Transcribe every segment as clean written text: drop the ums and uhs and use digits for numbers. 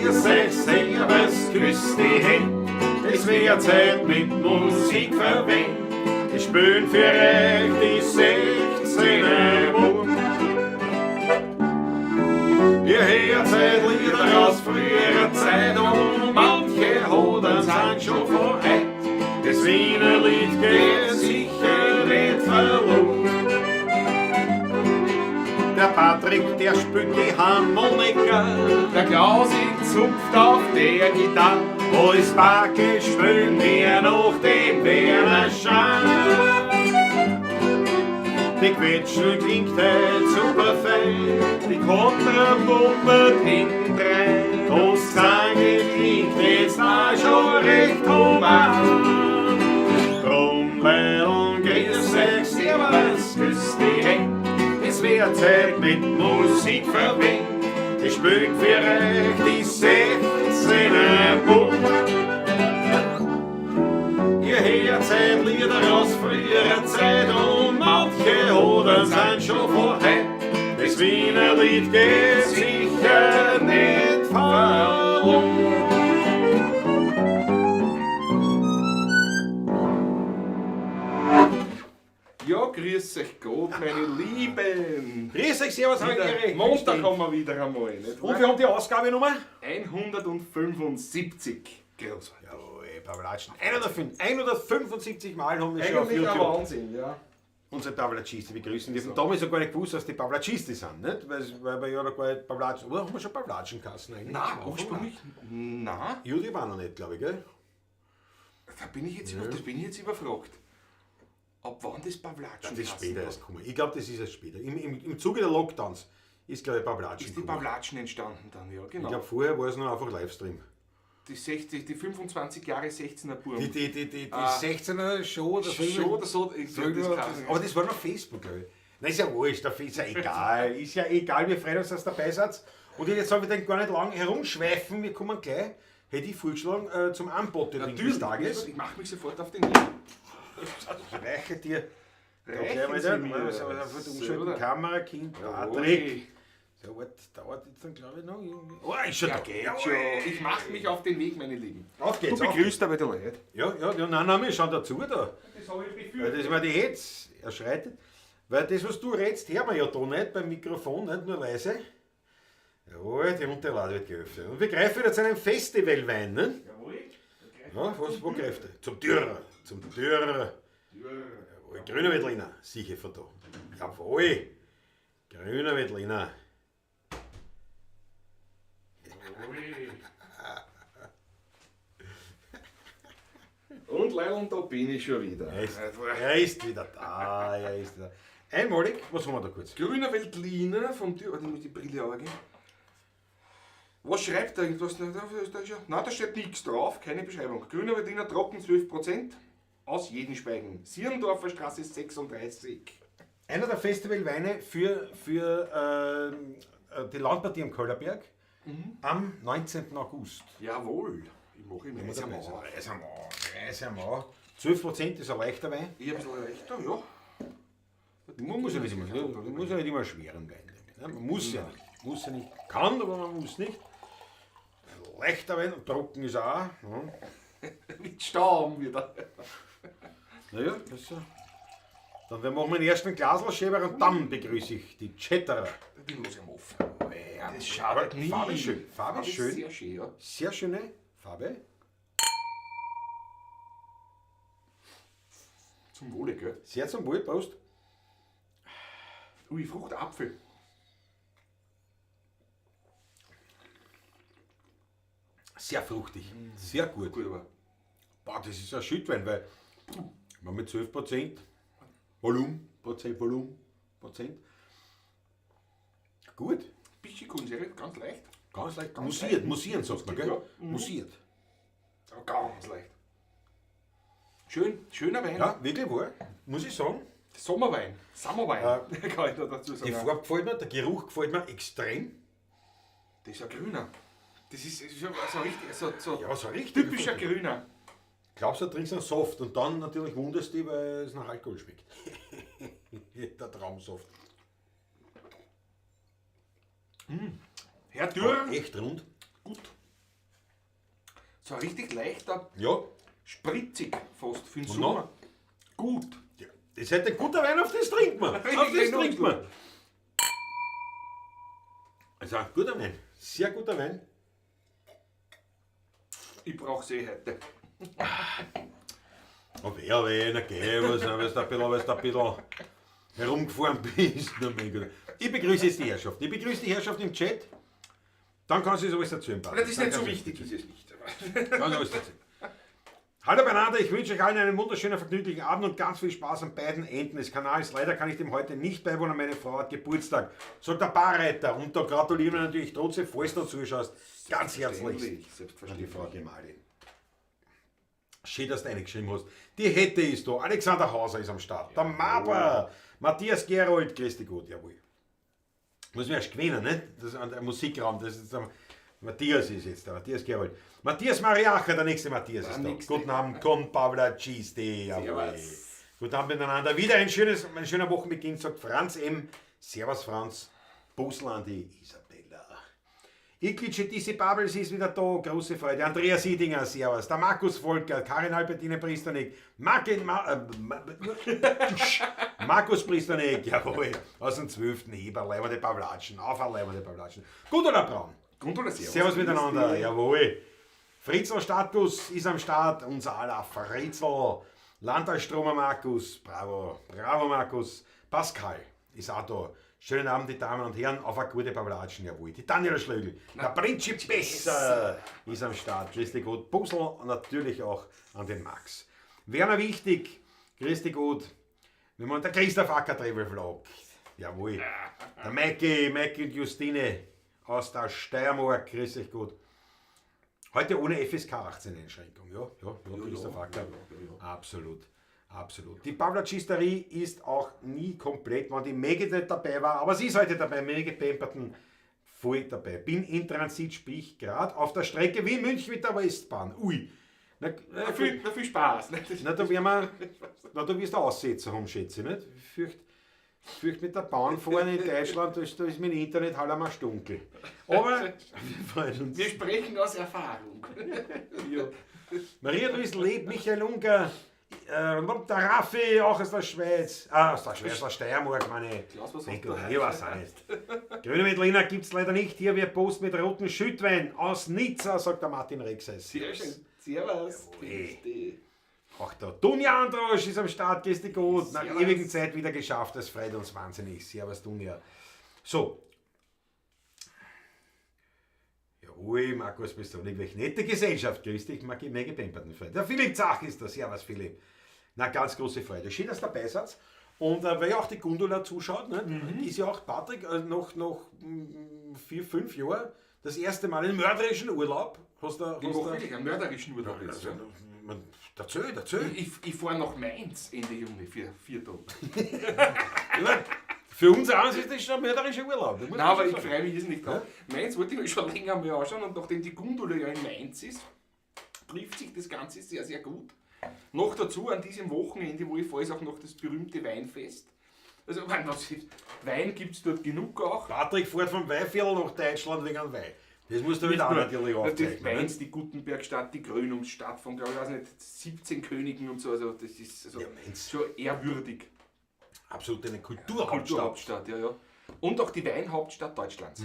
Grüß euch, servus, küss die Händ. Es wird Zeit mit Musik verwendet. Ich spülen für euch die 16er Bub. Ihr hört seit Lieder aus früherer Zeit und manche Hoden sind schon von heut. Das Wiener Lied geht sicher nicht verloren. Der Patrick, der spielt die Harmonika, Der Klausi zupft auf der Gitarre. Alles Backe spielen wir noch den Werner Schein. Die Quetschel klingt heut super fein, Die Kontrapumpe hintendrein. und das Zange klingt jetzt auch schon recht human. Drum, Leil'n, grüß euch, servus, küss die Händ. Es wird Zeit mit Musik verwendet. Ich spiel für euch die 16er Bub. Ihr hört seit Lieder aus früherer Zeit und manche Hoden sind schon von heut. Das Wiener Lied geht sicher nicht verloren. Ja, grüß euch Gott, meine Lieben. Grüß euch, servus, Wieder Erich. Montag haben wir wieder einmal, nicht Und wir haben die Ausgabe Nummer? 175. Großartig. Jawohl, Pavlatschen. 175 Mal haben wir schon auf Eigentlich ein YouTube Wahnsinn, ja. unsere Pavlatschiste begrüßen dürfen. Damals noch gar nicht gewusst, dass die Pavlatschiste sind, nicht? Weil wir ja noch gar nicht Pavlatschen. Oder haben wir schon Pavlatschenkassen eigentlich? Nein, ursprünglich, nein. YouTube auch noch nicht, glaube ich, gell? Da bin ich jetzt, das bin ich jetzt überfragt. Ab wann das Pavlatschen Das ist später erst gekommen. Ich glaube, das ist erst später. Im Zuge der Lockdowns ist, glaube ich, Pavlatschen Ist die gekommen. Pavlatschen entstanden dann, ja, genau. Ich glaube, vorher war es noch einfach Livestream. Die 60, die 25 Jahre 16er Burm. Die 16er Show oder so. Show oder so, ich, So das kann, aber das war noch Facebook, glaube ich. Nein, ist ja wurscht, das ist ja egal. Ist ja egal, wir freuen uns, dass ihr dabei seid. Und jetzt soll ich den gar nicht lang herumschweifen, wir kommen gleich, hätte ich vorgeschlagen, zum Anbot des Natürlich, Tages. ich mache mich sofort auf den Weg. Ich reiche dir. Da Reichen gleich mal Sie da, mir. mal so, auf die umschalten Oder? Kamera, Kind, Jawohl. Patrick. So, warte, dauert jetzt dann, glaube ich, noch irgendwie. Oh, ist schon Ja, da. geht Jawohl. schon. Ich mache mich auf den Weg, meine Lieben. Auf geht's. Du auf begrüßt aber die Leute. geht's. Ja, ja, ja, nein, nein, wir schauen dazu da. Das habe ich Weil das immer die Hetz erschreitet. Weil das, was du redst, hören wir ja da nicht beim Mikrofon, nicht nur leise. Jawohl, die Unterlade wird geöffnet. Und wir greifen wieder zu einem Festivalwein, ne? Jawohl. Ja, was, wo greift er? Zum Dürrer. Zum Dürrer. Jawohl, grüner Veltliner, sicher von da. Jawohl, grüner Veltliner. Und Leilon, da bin ich schon wieder. Er ist wieder da, er ist wieder da. Einmalig, was haben wir da kurz? Grüner Veltliner vom Dürrer. Warte, ich muss die Brille angehen. Was schreibt da irgendwas? Nein, da steht nichts drauf, keine Beschreibung. Grüner Veltliner trocken 12% aus Jedenspeigen. Sierndorfer Straße 36. Einer der Festivalweine für die Landpartie am Köllerberg am 19. August. Jawohl, ich mache ihm Reiß eins einmal, am reiß einmal, reiß einmal. 12% ist ein leichter Wein. Ich ein bisschen leichter, ja. Man muss ja nicht immer, man muss ja nicht immer schweren Wein nehmen. Ne? Man muss ja nicht. Muss ja nicht. Kann, aber man muss nicht. Leichter Wein und trocken ist auch. Ja. Mit Staum wieder. Naja, das ist ja. Dann machen wir den ersten Glaselschäber und dann begrüße ich die Chatterer. Den lasse ich am offen. Ja, Das schadet nie. Farbe ist schön. Farbe ist schön. Sehr schön, ja. Sehr schöne Farbe. Zum Wohle, gell? Sehr zum Wohl, Prost. Ui, Fruchtapfel. Sehr fruchtig. Sehr gut. Gut, aber. Boah, das ist ein Schüttwein, weil man mit 12% Volumen, Prozent, Volumen, Prozent. Gut. Bisschen Kohlensäure, ganz leicht. Ganz leicht. Ganz Mussiert, leicht. mussieren sagt man, gell? Ja. Mhm. Mussiert. Aber ganz leicht. Schön, schöner Wein. Ja, wirklich wahr, muss ich sagen. Sommerwein. Sommerwein, kann ich da dazu sagen. Die Farbe gefällt mir, der Geruch gefällt mir extrem. Das ist ein grüner. Das ist so, so richtig, so, so Ja, so richtig. typischer grüner. Glaubst du, du trinkst einen Soft und dann natürlich wunderst du dich, weil es nach Alkohol schmeckt. Der Traumsoft. Herr Dürr, Echt rund. gut. So richtig leichter, Ja. spritzig fast für den Und Sommer. noch? Gut. Ja, das ist halt ein guter Wein, auf das trinkt man. Auf das trinkt man. Also ein guter Wein. Sehr guter Wein. Ich brauche sie heute. Aber wer Wein, okay, was, weil du ein bisschen herumgefahren bist. Na, mein Gott. Ich begrüße jetzt die Herrschaft. Ich begrüße die Herrschaft im Chat. Dann kannst du uns alles erzählen, Patrick. Das ist Dann nicht so kannst du wichtig, ist es nicht. Kannst du alles erzählen. Hallo beieinander, ich wünsche euch allen einen wunderschönen, vergnüglichen Abend und ganz viel Spaß an beiden Enden des Kanals. Leider kann ich dem heute nicht beiwohnen, meine Frau hat Geburtstag. Sagt der Barreiter. Und da gratulieren wir natürlich trotzdem, falls du zuschaust, ganz herzlich an die Selbstverständlich. Frau Gemahlin. Schön, dass du reingeschrieben hast. Die Hette ist da, Alexander Hauser ist am Start, der Maber, Matthias Gerold, grüß dich gut, jawohl. Muss man erst gewöhnen, ne? Das ist ein Musikraum, das ist der Matthias ist jetzt der Matthias Gerold. Matthias Mariacher, der nächste Matthias Der ist da. nächste. Guten Abend, kommt Pavla Cheese, jawohl. Servus. Guten Abend miteinander. Wieder ein schöner Wochenbeginn, sagt Franz M. Servus Franz, Buslandi Isabella. Iklitsche Disse Babels ist wieder da, große Freude. Andreas Idinger, servus. Der Markus Volker, Karin Albertine Pristernik, Martin, Ma, Ma, Markus Pristernik, jawohl, aus dem 12. Eber, leibende Pavlatschen, auf ein leibende Pavlatschen. Gundula Braun, Gundula, servus. servus miteinander, Grüß dich. jawohl. Fritzl Status ist am Start, unser aller Fritzl. Landalstromer Markus, bravo, bravo Markus. Pascal ist auch da. Schönen Abend, die Damen und Herren, auf eine gute Pavlatschen, jawohl. Die Daniela Schlögl, der Princip Besser ist am Start. Grüß dich gut. Busl natürlich auch an den Max. Werner Wichtig, grüß dich gut. Wir machen der Christoph Acker Travel Vlog. Jawohl. Der Maiki, Maiki und Justine aus der Steiermark, grüß dich gut. Heute ohne FSK 18 Einschränkung, ja, ja, ja, Christoph Acker. Absolut, absolut. Die Pavlatschisterie ist auch nie komplett, wenn die Maggie nicht dabei war, aber sie ist heute dabei, Maggie Pemberton voll dabei. Bin in Transit, sprich gerade auf der Strecke wie München mit der Westbahn. Ui. Na, na, Na, viel Spaß. Ne? na, da werden wir, na, da wirst du Aussetzer haben, schätze ich, nicht? Ich fürcht mit der Bahn fahren in Deutschland, da ist mein Internet halt einmal dunkel. Aber wir freuen uns. Wir sprechen aus Erfahrung. Ja. Maria-Louise Leb, Michael Unger, der Raffi, auch aus der Schweiz, aus der Schweiz, aus der Steiermark, meine. Klaus, was Denk hast du Gott, ich weiß auch nicht. Grüne Veltliner gibt's leider nicht hier, wir posten mit roten Schüttwein aus Nizza, sagt der Martin Rexes. Sehr schön. Servus. Jawohl. Auch der Dunja Androsch ist am Start, grüß dich gut. Nach Servus. ewigen Zeit wieder geschafft, das freut uns wahnsinnig. Servus Dunja. So. Jawohl, Markus Pistonik, welche nette Gesellschaft. Grüß dich, Maggie Pemberton. Der Philipp Zach ist da. Servus Philipp. Na, ganz große Freude. Schön, dass du dabei seid. Und weil ja auch die Gundula zuschaut, ne, die ist ja auch, Patrick, noch 4, 5 Jahre das erste Mal in mörderischen Urlaub. Hast du, Ich hast mache du, wirklich einen mörderischen Urlaub jetzt. also, Ja. man, erzähl. Ich fahre nach Mainz Ende Juni für 4 Tage. Ich mein, für uns auch ist das schon ein mörderischer Urlaub. Das muss Nein, man aber schon ich sagen. freue mich irrsinnig drauf. Mainz wollte ich mir schon länger mal anschauen und nachdem die Gundula ja in Mainz ist, trifft sich das Ganze sehr, sehr gut. Noch dazu an diesem Wochenende, wo ich fahre, ist auch noch das berühmte Weinfest. Also, ich meine, was ist, Wein gibt es dort genug auch. Patrick fährt vom Weinviertel nach Deutschland wegen einem Wein. Das musst du wieder auch natürlich Natürlich aufzeichnen. Ne? Mainz, die Gutenbergstadt, die Krönungsstadt von, glaube ich, weiß nicht, 17 Königen und so. Also, das ist also Ja, Mainz. schon ehrwürdig. Absolut eine Kulturhauptstadt. Kulturhauptstadt, ja, ja. Und auch die Weinhauptstadt Deutschlands.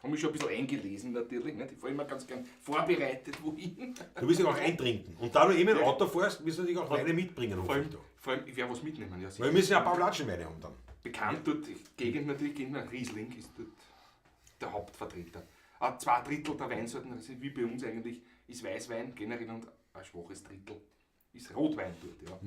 Haben mich schon ein bisschen eingelesen natürlich. Nicht? Ich fahre immer ganz gern vorbereitet wohin. Du willst ja auch eintrinken. Und da du eben im Auto fährst, müssen wir natürlich auch Weine mitbringen. Vor allem, hoffentlich. vor allem, ich werde was mitnehmen. Ja, sicher. Weil wir müssen ja ein paar Latschenweine haben dann. Bekannt dort, die Gegend natürlich, Gegend Riesling ist dort der Hauptvertreter. Auch 2 Drittel der Weinsorten, also wie bei uns eigentlich, ist Weißwein generell und ein schwaches Drittel ist Rotwein dort. Ja.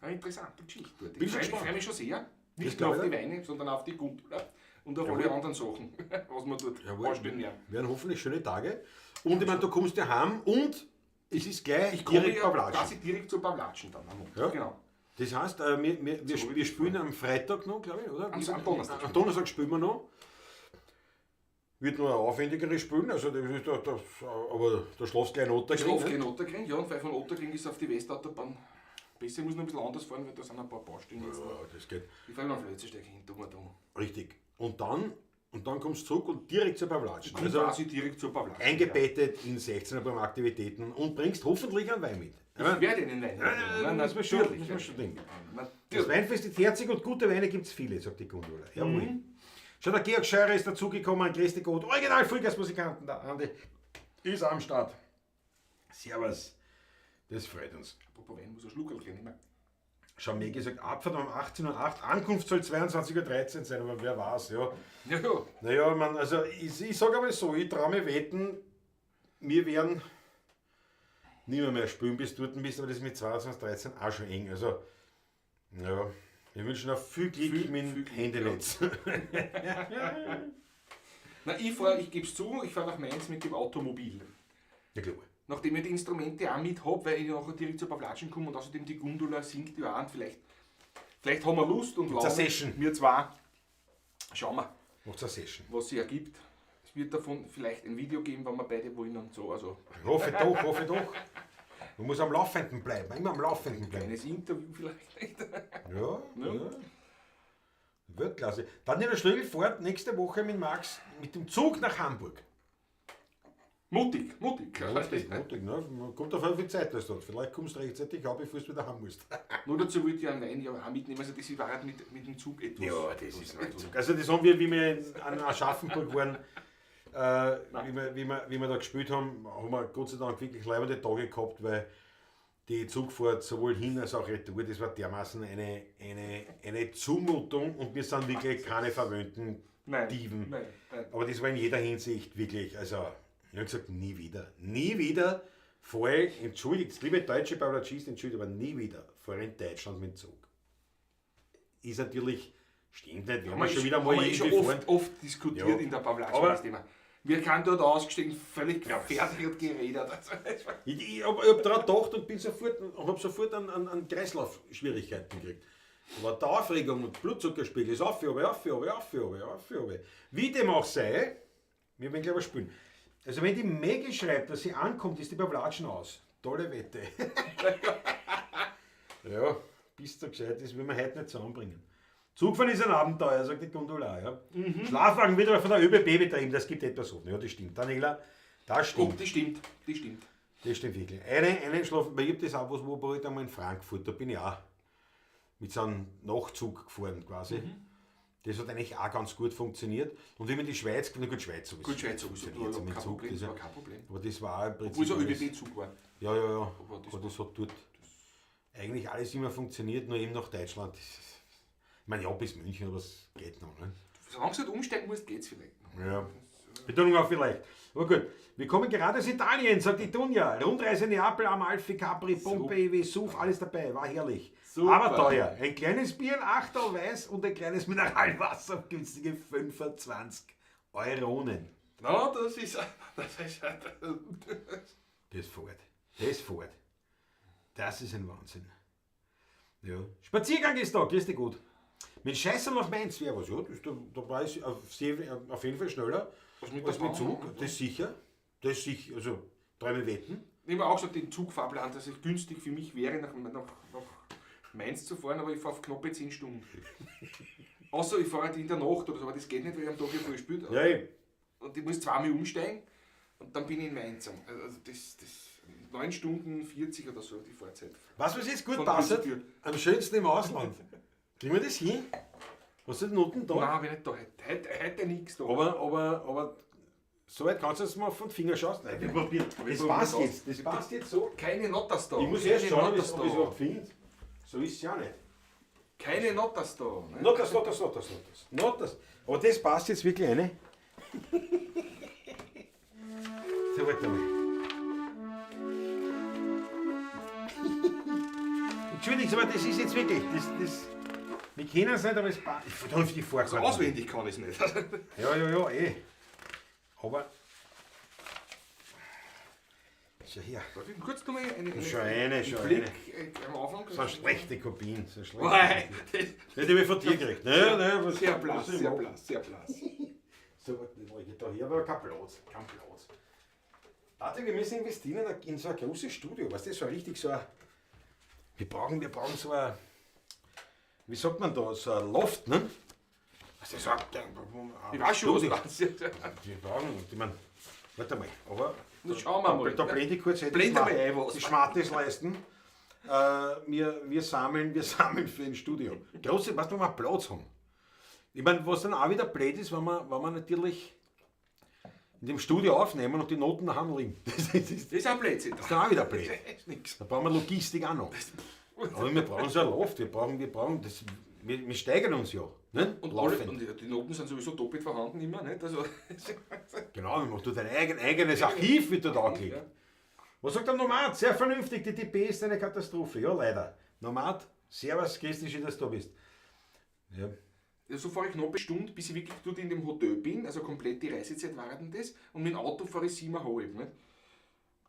Eine interessante Geschichte dort. Bin Ich schon freue gespannt. freu mich schon sehr. Nicht glaub nur auf ich die Weine, sondern auf die Gundula und auf Jawohl. alle anderen Sachen, was wir dort Jawohl. anstellen werden. Werden hoffentlich schöne Tage. Und ich meine, du kommst ja heim und es ist gleich Ich komme direkt ja Pavlatschen. quasi direkt zu Pavlatschen dann am Montag. Ja. Genau. Das heißt, wir spielen am Freitag noch, glaube ich, oder? Am Donnerstag. Am Donnerstag spielen wir noch. Wird noch ein aufwendigeres Spielen, also das ist da, das, aber da schlafst du gleich in Otterkring. Schlaf ne? in Otterkring, ja, und weil von Otterkring ist auf die Westautobahn besser. Ich muss noch ein bisschen anders fahren, weil da sind ein paar Baustellen jetzt. Ja, das geht. Ich fahre immer am Flötzesteig hin, dumm und dumm. Richtig. Und dann, Und dann kommst du zurück und direkt zur Pavlatschen. Kommt Also quasi direkt zur Pavlatschen. eingebettet in 16 Aktivitäten und bringst hoffentlich einen Wein mit. Ja. Ich werde einen Wein Ja, mitnehmen. das muss schon, Natürlich. muss man schon denken. Das Natürlich. Weinfest ist herzig und gute Weine gibt es viele, sagt die Gundula. Jawohl. Schau, der Georg Scheurer ist dazugekommen, grüß dich Gott. Original Vollgasmusikanten, der Andi ist am Start. Servus. Das freut uns. Apropos Wein, muss ein Schluckerl nehmen. Schau, mir gesagt, Abfahrt um 18.08 Uhr, Ankunft soll 22.13 Uhr sein, aber wer weiß, ja. Ja, ja. Naja, man, also ich sage einmal so, ich traue mir wetten, wir werden nimmer mehr spielen, bis du dort bist, aber das ist mit 22.13 Uhr auch schon eng. Also, ja, wir wünschen auch viel Glück mit viel dem Glück, Handynetz. Na, ich fahr, ich gebe es zu, ich fahre nach Mainz mit dem Automobil. Ja, klar. Nachdem ich die Instrumente auch mit hab, weil ich nachher direkt zur Pavlatschen komme und außerdem die Gundula singt ja auch und vielleicht haben wir Lust und Gibt's eine Session? Wir zwei. Schauen wir, Macht's eine Session. was sich ergibt. Es wird davon vielleicht ein Video geben, wenn wir beide wollen und so. Also Hoffe doch, hoffe doch. Man muss am Laufenden bleiben, immer am Laufenden bleiben. kleines Interview vielleicht nicht. Ja, Ja. ja. Weltklasse. Daniela Schlögl fährt nächste Woche mit Max mit dem Zug nach Hamburg. Mutig, mutig. Mutig, mutig, ne? Man kommt auf wie viel Zeit das hat. Vielleicht kommst du rechtzeitig ab, bevor du wieder heim musst. Nur dazu wollte ich einen Wein ja auch mitnehmen, also das war halt mit dem Zug etwas. etwas- Also das haben wir, wie wir an Aschaffenburg waren, wie wir da gespielt haben, haben wir Gott sei Dank wirklich leibende Tage gehabt, weil die Zugfahrt sowohl hin als auch retour, das war dermaßen eine Zumutung und wir sind wirklich keine verwöhnten Nein, Dieven. nein, nein. Aber das war in jeder Hinsicht wirklich, also ich habe gesagt, nie wieder. Nie wieder fahre ich, entschuldigt, liebe deutsche Pavlatschisten, entschuldigt, aber nie wieder fahre ich in Deutschland mit dem Zug. Ist natürlich, stimmt nicht, wir haben Haben wir schon wieder mal haben wir eh schon irgendwie fahren. oft diskutiert Ja. in der Pavlatschen Aber- das Thema. Wir sind dort ausgestiegen, völlig fertig und geredet. Also, es war- Ich hab daran gedacht und bin sofort, hab sofort an Kreislaufschwierigkeiten gekriegt. Da war die Aufregung und Blutzuckerspiegel ist auf, auf, auf, auf, auf, auf, auf. Wie dem auch sei, wir werden gleich was spielen. Also wenn die Maggie schreibt, dass sie ankommt, ist die Pavlatschen aus. Tolle Wette. Ja, bist du gescheit, das will man heute nicht zusammenbringen. Zugfahren ist ein Abenteuer, sagt die Gundula. Ja. Schlafwagen wird aber von der ÖBB betrieben, das gibt etwas offen. Ja, das stimmt. Daniela, das Oh, stimmt. das stimmt, das stimmt. Das stimmt wirklich. Eine Schlaf, weil ich hab das auch was, wo war ich einmal in Frankfurt, da bin ich auch mit so einem Nachtzug gefahren quasi. Das hat eigentlich auch ganz gut funktioniert. Und wie wir in die Schweiz gefahren, gut, Schweiz sowieso. Gut, Schweiz sowieso, funktioniert war mit kein Zug. Problem, Das ist ja, war kein Problem. aber das war auch im Prinzip. Obwohl es ein alles- ÖBB-Zug war. Ja, ja, ja. Aber das Aber das hat dort eigentlich alles immer funktioniert, nur eben nach Deutschland. Das ist, ich meine, ja, bis München, aber es geht noch. Ne? Solange du halt umsteigen musst, geht's vielleicht noch. Ja. Betonung auf vielleicht. Aber gut, wir kommen gerade aus Italien, sagt die Dunja. Rundreise Neapel, Amalfi, Capri, Pompeii, Vesuv, alles dabei. War herrlich. Super. Aber teuer. Ein kleines Bier, ein Achtel Weiß und ein kleines Mineralwasser auf günstige 25 Euronen. Na, das ist. Das ist. Das fährt. Das fährt. Das ist ein Wahnsinn. Ja. Spaziergang ist da, grüß dich gut. Mit Scheiße nach Mainz wäre was, ja. Das, da war ich auf jeden Fall schneller Als mit als der mit Bahn, Zug. oder? Das sicher. Das sicher. Also, dreimal wetten. Ich habe auch gesagt, den Zugfahrplan, dass es günstig für mich wäre, nach Mainz zu fahren, aber ich fahre auf knappe 10 Stunden. Außer ich fahre halt in der Nacht oder so, aber das geht nicht, weil ich am Tag ja früh spielt. Ja, eben. Und ich muss zweimal umsteigen und dann bin ich in Mainz. Also das 9 Stunden 40 oder so, die Fahrzeit. Was was jetzt gut Von passt, Tür zu am schönsten im Ausland. Kriegen wir das hin? Was sind die Noten da? Nein, bin nicht da. Heute nichts da. Aber so weit kannst du es mal von den Finger schauen. Nein, wir probieren. Das passt jetzt. Das passt jetzt so. Keine Notas da. Ich muss erst Keine schauen, ob ich Notas es da. überhaupt finde. So ist es ja nicht. Keine Notas da. Ne? Notas, Notas, Notas, Notas. Notas. Aber das passt jetzt wirklich eine. So, warte mal. Entschuldigung, aber das ist jetzt wirklich. Wir kennen es nicht, aber es passt. Ich darf die Vorkarte. Auswendig kann ich es nicht. Ja, ja, ja, eh. Aber. Schau her. Darf ich kurz noch mal Schau eine, einen schau Blick am Anfang? So schlechte Kopien. So schlechte. Nein, das- Die habe ich von dir gekriegt. Ne, ne, was, sehr blass, was ich sehr mach. blass, sehr blass. So, warte, ich geht da her, aber kein Platz, kein Platz. Warte, wir müssen investieren in so ein großes Studio, weißt du, so ein richtig so ein, wir brauchen so ein, wie sagt man da, so ein Loft, ne? Also, das ist Ich weiß schon, was du Die brauchen, ich meine, warte mal, aber Na, schauen wir mal. da blende ich kurz ein. Blende mal ein, was. Die Schmartes leisten. Wir sammeln für ein Studio. Große, weißt du, wo wir Platz haben. Ich meine, was dann auch wieder blöd ist, wenn wir natürlich in dem Studio aufnehmen und die Noten daheim liegen. Das ist Das ist auch Blödsinn. dann auch wieder blöd. Das ist nix. Da brauchen wir Logistik auch noch. Aber wir brauchen so ein Loft, wir steigern uns ja. Ne? Und, alle, und die Noten sind sowieso doppelt vorhanden immer, nicht? Also, Genau, man macht dort ein eigenes Archiv, wird dort angelegt. Ja. Was sagt der Nomad? Sehr vernünftig, die DP ist eine Katastrophe. Ja, leider. Nomad, servus, grüß dich, schön, dass du da bist. Ja. Ja, so fahre ich knapp eine Stunde, bis ich wirklich dort in dem Hotel bin, also komplett die Reisezeit war denn das, und mit dem Auto fahre ich 7,5. Nicht?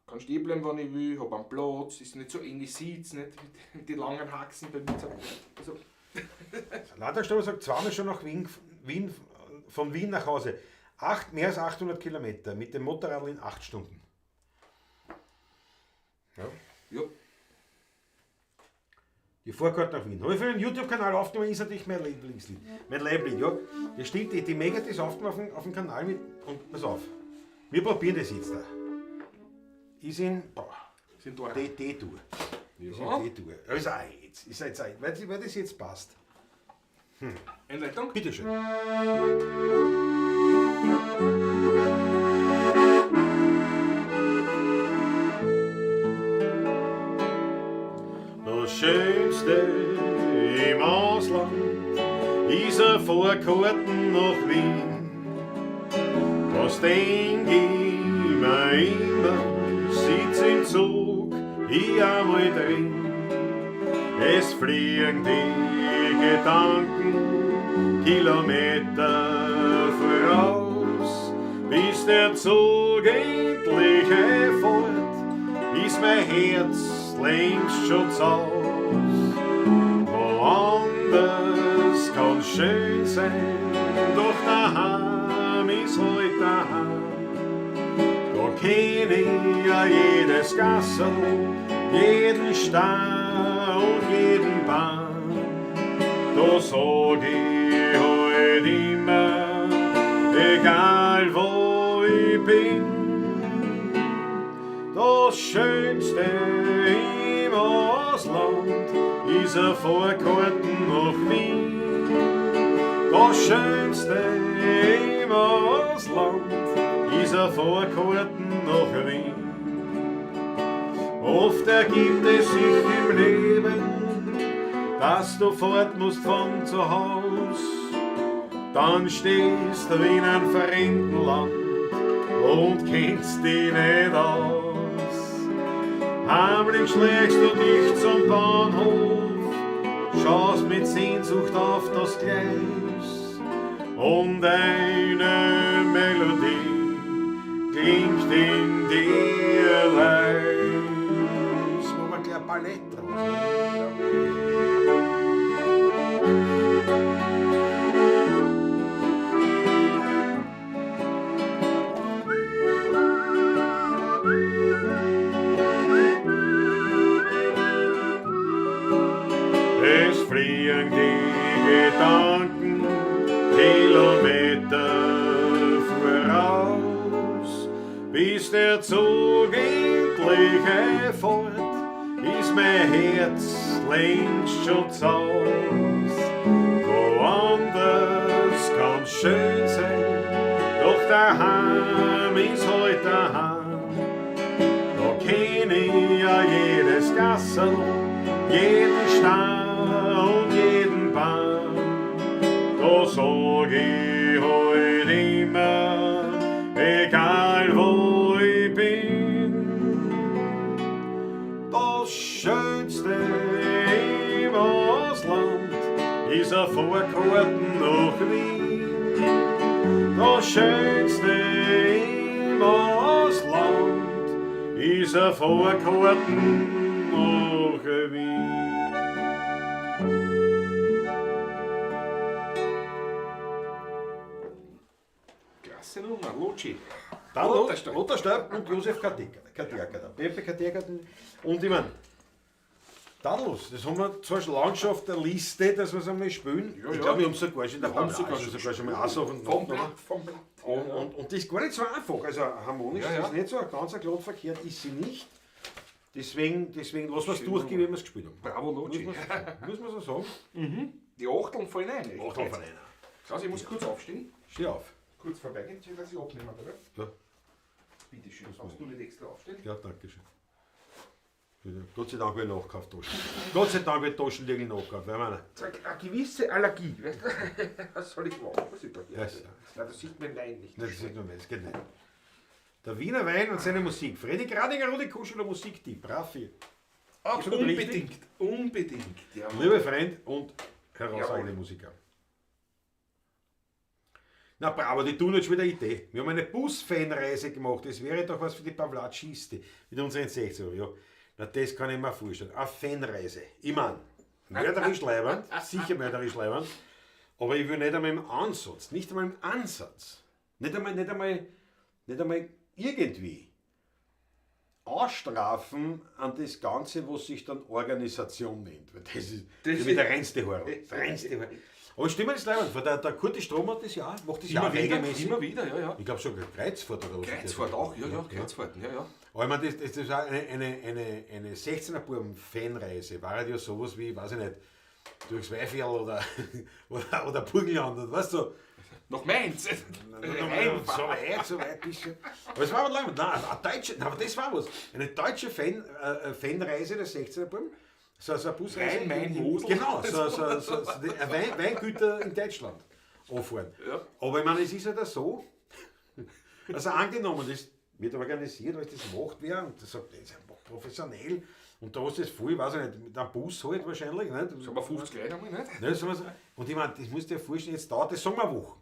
Kann stehen bleiben, wenn ich will, hab einen Platz, ist nicht so eng Sitz, nicht? Mit den langen Haxen bei mir. Also. Lauterstober sagt, zweimal schon nach Wien, von Wien nach Hause. Mehr als 800 Kilometer mit dem Motorrad in 8 Stunden. Ja. Ja. Die Fahrkarte nach Wien. Habe ich für den YouTube-Kanal aufgenommen, ist natürlich mein Lieblingslied. Mein Liebling, ja. Das stimmt, die Mega das aufgenommen auf dem Kanal mit. Und pass auf, wir probieren das jetzt da. Ist in. Boah, sind da. D-Dur. Ja. Ist in D-Dur. Also auch jetzt. Ist jetzt auch, weil das jetzt passt. Einleitung? Bitte schön. Das Schönste im Ausland ist eine Fahrkarten nach Wien. Das denk ich mir immer, sitz im Zug, ich einmal drin. Es fliegen die Gedanken Kilometer voraus, bis der Zug endlich fährt, ist mein Herz längst schon zu Haus. Woanders kann's schön sein, doch daheim ist halt daheim. Da kenn ich ja jedes Gassel, jeden Stein und jeden Baum. Da sag ich halt immer, egal wo ich bin, das Schönste im Ausland ist eine Fahrkarten nach Wien. Das Schönste im Ausland ist eine Fahrkarten nach Wien. Oft ergibt es sich im Leben, dass du fort musst von zu Haus. Dann stehst du in einem fremden Land und kennst dich nicht aus. Heimlich schlägst du dich zum Bahnhof, schaust mit Sehnsucht auf das Gleis und eine Melodie klingt in dir leis. Machen wir gleich ein Ballett draus. Es fliegen die Gedanken Kilometer voraus, bis der Zug endlich fährt, ist mein Herz längst schon zu Haus. Woanders kann's schön sein, doch daheim ist halt daheim. Da kenn ich ja jedes Gassel, jeden Stein und jeden Baum. Da sag ich halt immer, egal wo ich bin, das Schönste im Ausland ist eine Fahrkarten nach Wien. Das Schönste im Ausland ist eine Fahrkarten nach Wien. Klasse Nummer, Lotschi. Dann Lothar Stöb und Josef Katerka. Der Pepe Katerka. Und ich meine, Tadels, das haben wir zwar schon lange schon auf der Liste, dass wir es einmal spielen. Ja, Ich ja. glaube, wir haben es sogar schon in der Wir haben's Pavlage sogar sogar schon mal auch so von Vom Blatt, vom Blatt. und das ist gar nicht so einfach. Also harmonisch Ja, ja. ist nicht so, ganz glatt verkehrt ist sie nicht. Deswegen lassen wir es Schön. durchgehen, wie wir es gespielt haben. Bravo, Logi. Muss man so sagen. Die Achteln fallen ein. echt. Achteln fallen ein. Klaus, ich muss kurz aufstehen. Steh auf. Kurz vorbeigehen, dass ich abnehmen, oder? Ja. Bitte schön. Brauchst du nicht extra aufstehen? Ja, danke schön. Gott sei Dank habe ich nachgekauft, Taschen. Gott sei Dank habe ich Taschenliegel nachgekauft. Weil man, Sag, eine gewisse Allergie, weißt du? Was soll ich machen? Was ist da? Ja, ist- Nein, das sieht man Nein nicht. Nein, das ist nur, das geht nicht. Der Wiener Wein und seine Musik. Freddy Gradinger, Rudi Kuschel, Musiktipp. Raffi. Absolut richtig. Unbedingt, unbedingt. Ja, Lieber Freund und herausragende Jawohl. Musiker. Na bravo, die tun jetzt schon wieder Idee. Wir haben eine Busfanreise gemacht. Das wäre doch was für die Pavlatschiste mit unseren 16 Ja. Na, das kann ich mir vorstellen. Eine Fanreise. Ich mein, mörderisch leibend, sicher mörderisch leibend, aber ich will nicht einmal im Ansatz, nicht einmal im Ansatz, nicht einmal irgendwie anstrafen an das Ganze, was sich dann Organisation nennt. Weil das ist, das ist der reinste Horror. Der reinste Horror. Aber stimmt das leibend? Weil der Kurti Strom hat das ja, macht das ja Immer auch wieder, regelmäßig. immer wieder, ja, ja. Ich glaube sogar Kreuzfahrt oder was. Kreuzfahrt auch, ja, ja, Kreuzfahrten, ja, ja. Aber ich meine, das ist auch eine 16er Buben-Fanreise, war halt ja sowas wie, weiß ich nicht, durchs Weifjell oder Burgenland oder weißt du. Nach Mainz. So weit, so weit bist du. Aber es war aber lang. Nein, eine deutsche, nein, aber das war was. Eine deutsche Fanreise der 16er Buben. So eine Busreise. Rhein, Main, Mosel. Genau, so die Weingüter in Deutschland anfahren. Ja. Aber ich meine, es ist halt auch so, also angenommen, das wird organisiert, weil das macht wer und das sagt, das ist ja professionell und da ist das voll, weiß ich nicht, mit einem Bus halt wahrscheinlich. Nicht? Sagen wir 50 Leute einmal, nicht? Ne, sagen wir so. Und ich meine, das musst du dir vorstellen, jetzt dauert das, sagen wir Wochen.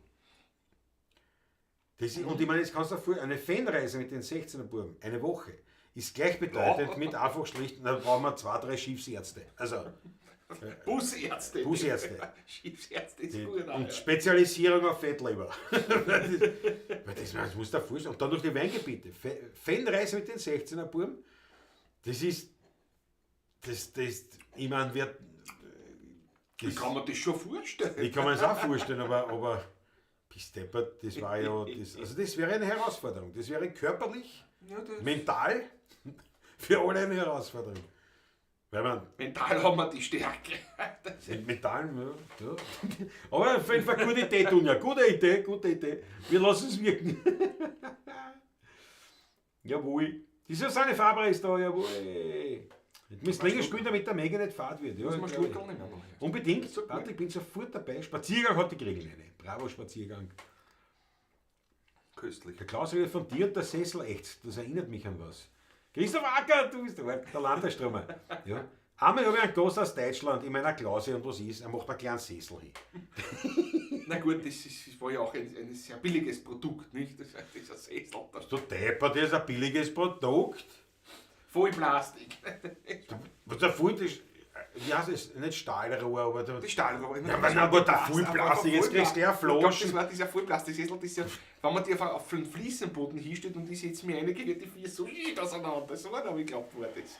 Das ist, und ich meine, jetzt kannst du dir vorstellen, eine Fanreise mit den 16er Buben, eine Woche, ist gleichbedeutend Ja. mit einfach schlicht, da brauchen wir 2, 3 Schiffsärzte. Also, Busärzte. Busärzte. Schiffsärzte ist gut. und ja. Spezialisierung auf Fettleber. Das musst du dir vorstellen. Und dann durch die Weingebiete. Fanreise mit den 16er Buben, das ist, ich meine, wer, Ich kann mir das schon vorstellen. Ich kann mir das auch vorstellen, aber bis deppert, das war ja, das, also das wäre eine Herausforderung. Das wäre körperlich, Ja, das mental, für alle eine Herausforderung. Weil man Mental haben wir die Stärke. mental, ja, ja. Aber auf jeden Fall gute Idee, Dunja. Gute Idee, gute Idee. Wir lassen es wirken. Jawohl. Die Susanne Faber ist da, jawohl. Jetzt müsst länger spielen, damit der Mega nicht fad wird. Ja, Muss man glaub ich. Schluckerl nehmen. Unbedingt. Warte, ich bin sofort dabei. Spaziergang hat die Kriegel eine. Bravo, Spaziergang. Köstlich. Der Klaus redet von dir und der Sessel echt. Das erinnert mich an was. Christoph Acker, du bist der Landerstromer. Ja. Einmal habe ich einen Gast aus Deutschland in meiner Klause und was ist, er macht einen kleinen Sessel hin. Na gut, das war ja auch ein sehr billiges Produkt, nicht? Das ist dieser Sessel. Das Du Deppert, das ist ein billiges Produkt. Vollplastik. Was der Voll, das, wie heißt das? Nicht Stahlrohr, aber der, Das Stahlrohr. Ja, aber na gut, der Vollplastik, jetzt kriegst du ja Ich glaub, Flaschen. das war dieser Vollplastiksessel, das ist ja, wenn man die auf den Fliesenboden hinstellt und die setzen mir eine, geht die vier so auseinander. So habe ich geglaubt, war das.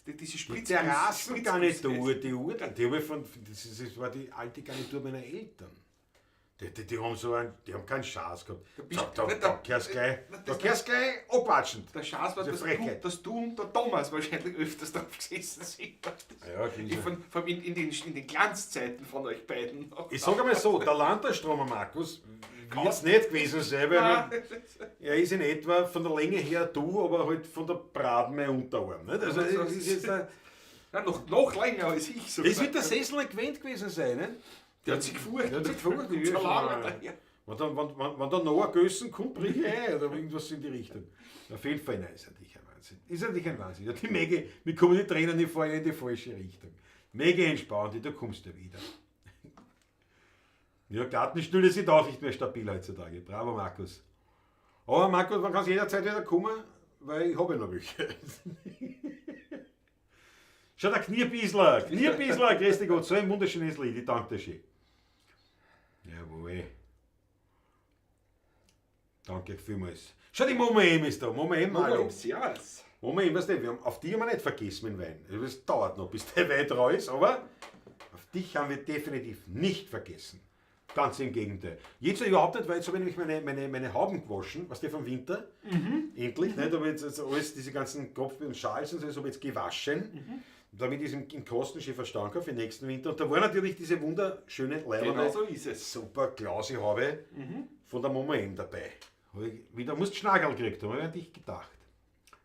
Diese Die Spritz Terrassengarnitur, die Uhr, die habe ich von, das war die alte Garnitur meiner Eltern. Die haben so einen, die haben keinen Schaß gehabt. Da kehrst gleich, da kehrst gleich abwatschend. Der Schaß war, Das ist eine Frechheit. dass du und der Thomas wahrscheinlich öfters drauf gesessen sind. Ja, Ich von in den Glanzzeiten von euch beiden. Ich sage einmal so, der Landerstromer Markus wird es nicht gewesen sein, weil er ist in etwa von der Länge her du, aber halt von der Braten mein Unterarm. Nicht? Also, es ist jetzt ein, Ja, noch länger als ich sogar. das wird der Sessel nicht gewöhnt gewesen sein. Nicht? Der hat sich gefurcht. Der hat sich gefurcht, So ja, lange schon. daher. Wenn da noch ein Gössen kommt, brich ich ein oder irgendwas in die Richtung. Auf jeden Fall, nein, ist natürlich ein Wahnsinn. Ist natürlich ein Wahnsinn. Ja, die Mege, mir kommen die Tränen, die fahren in die falsche Richtung. Mege entspannt, da kommst du wieder. Ja, Gartenstühle sind auch nicht mehr stabil heutzutage. Bravo, Markus. Aber Markus, man kann jederzeit wieder kommen, weil ich habe ja noch welche. Schau, der Knierbiesler, Knierbiesler, grüß dich Gott, so ein wunderschönes Lied, ich danke dir schön. Jawohl. Danke vielmals. Schau, die Mama M ist da, Mama M, hallo. Servus. Moment, weißt du, wir haben, auf die haben wir nicht vergessen mit dem Wein. Es dauert noch, bis der Wein da ist, aber auf dich haben wir definitiv nicht vergessen. Ganz im Gegenteil. Jetzt überhaupt nicht, weil jetzt habe ich nämlich meine Hauben gewaschen, was die vom Winter. Endlich, nicht? Aber jetzt also alles, diese ganzen Kopf- und Schals und so, das habe ich jetzt gewaschen. Damit ich es im Kosten schön verstanden kann für den nächsten Winter. Und da war natürlich diese wunderschöne leibende, Genau so ist es. super Klausi-Haube von der Mama M dabei. Hab ich wieder musst Schnagerl gekriegt, da habe ich an dich gedacht.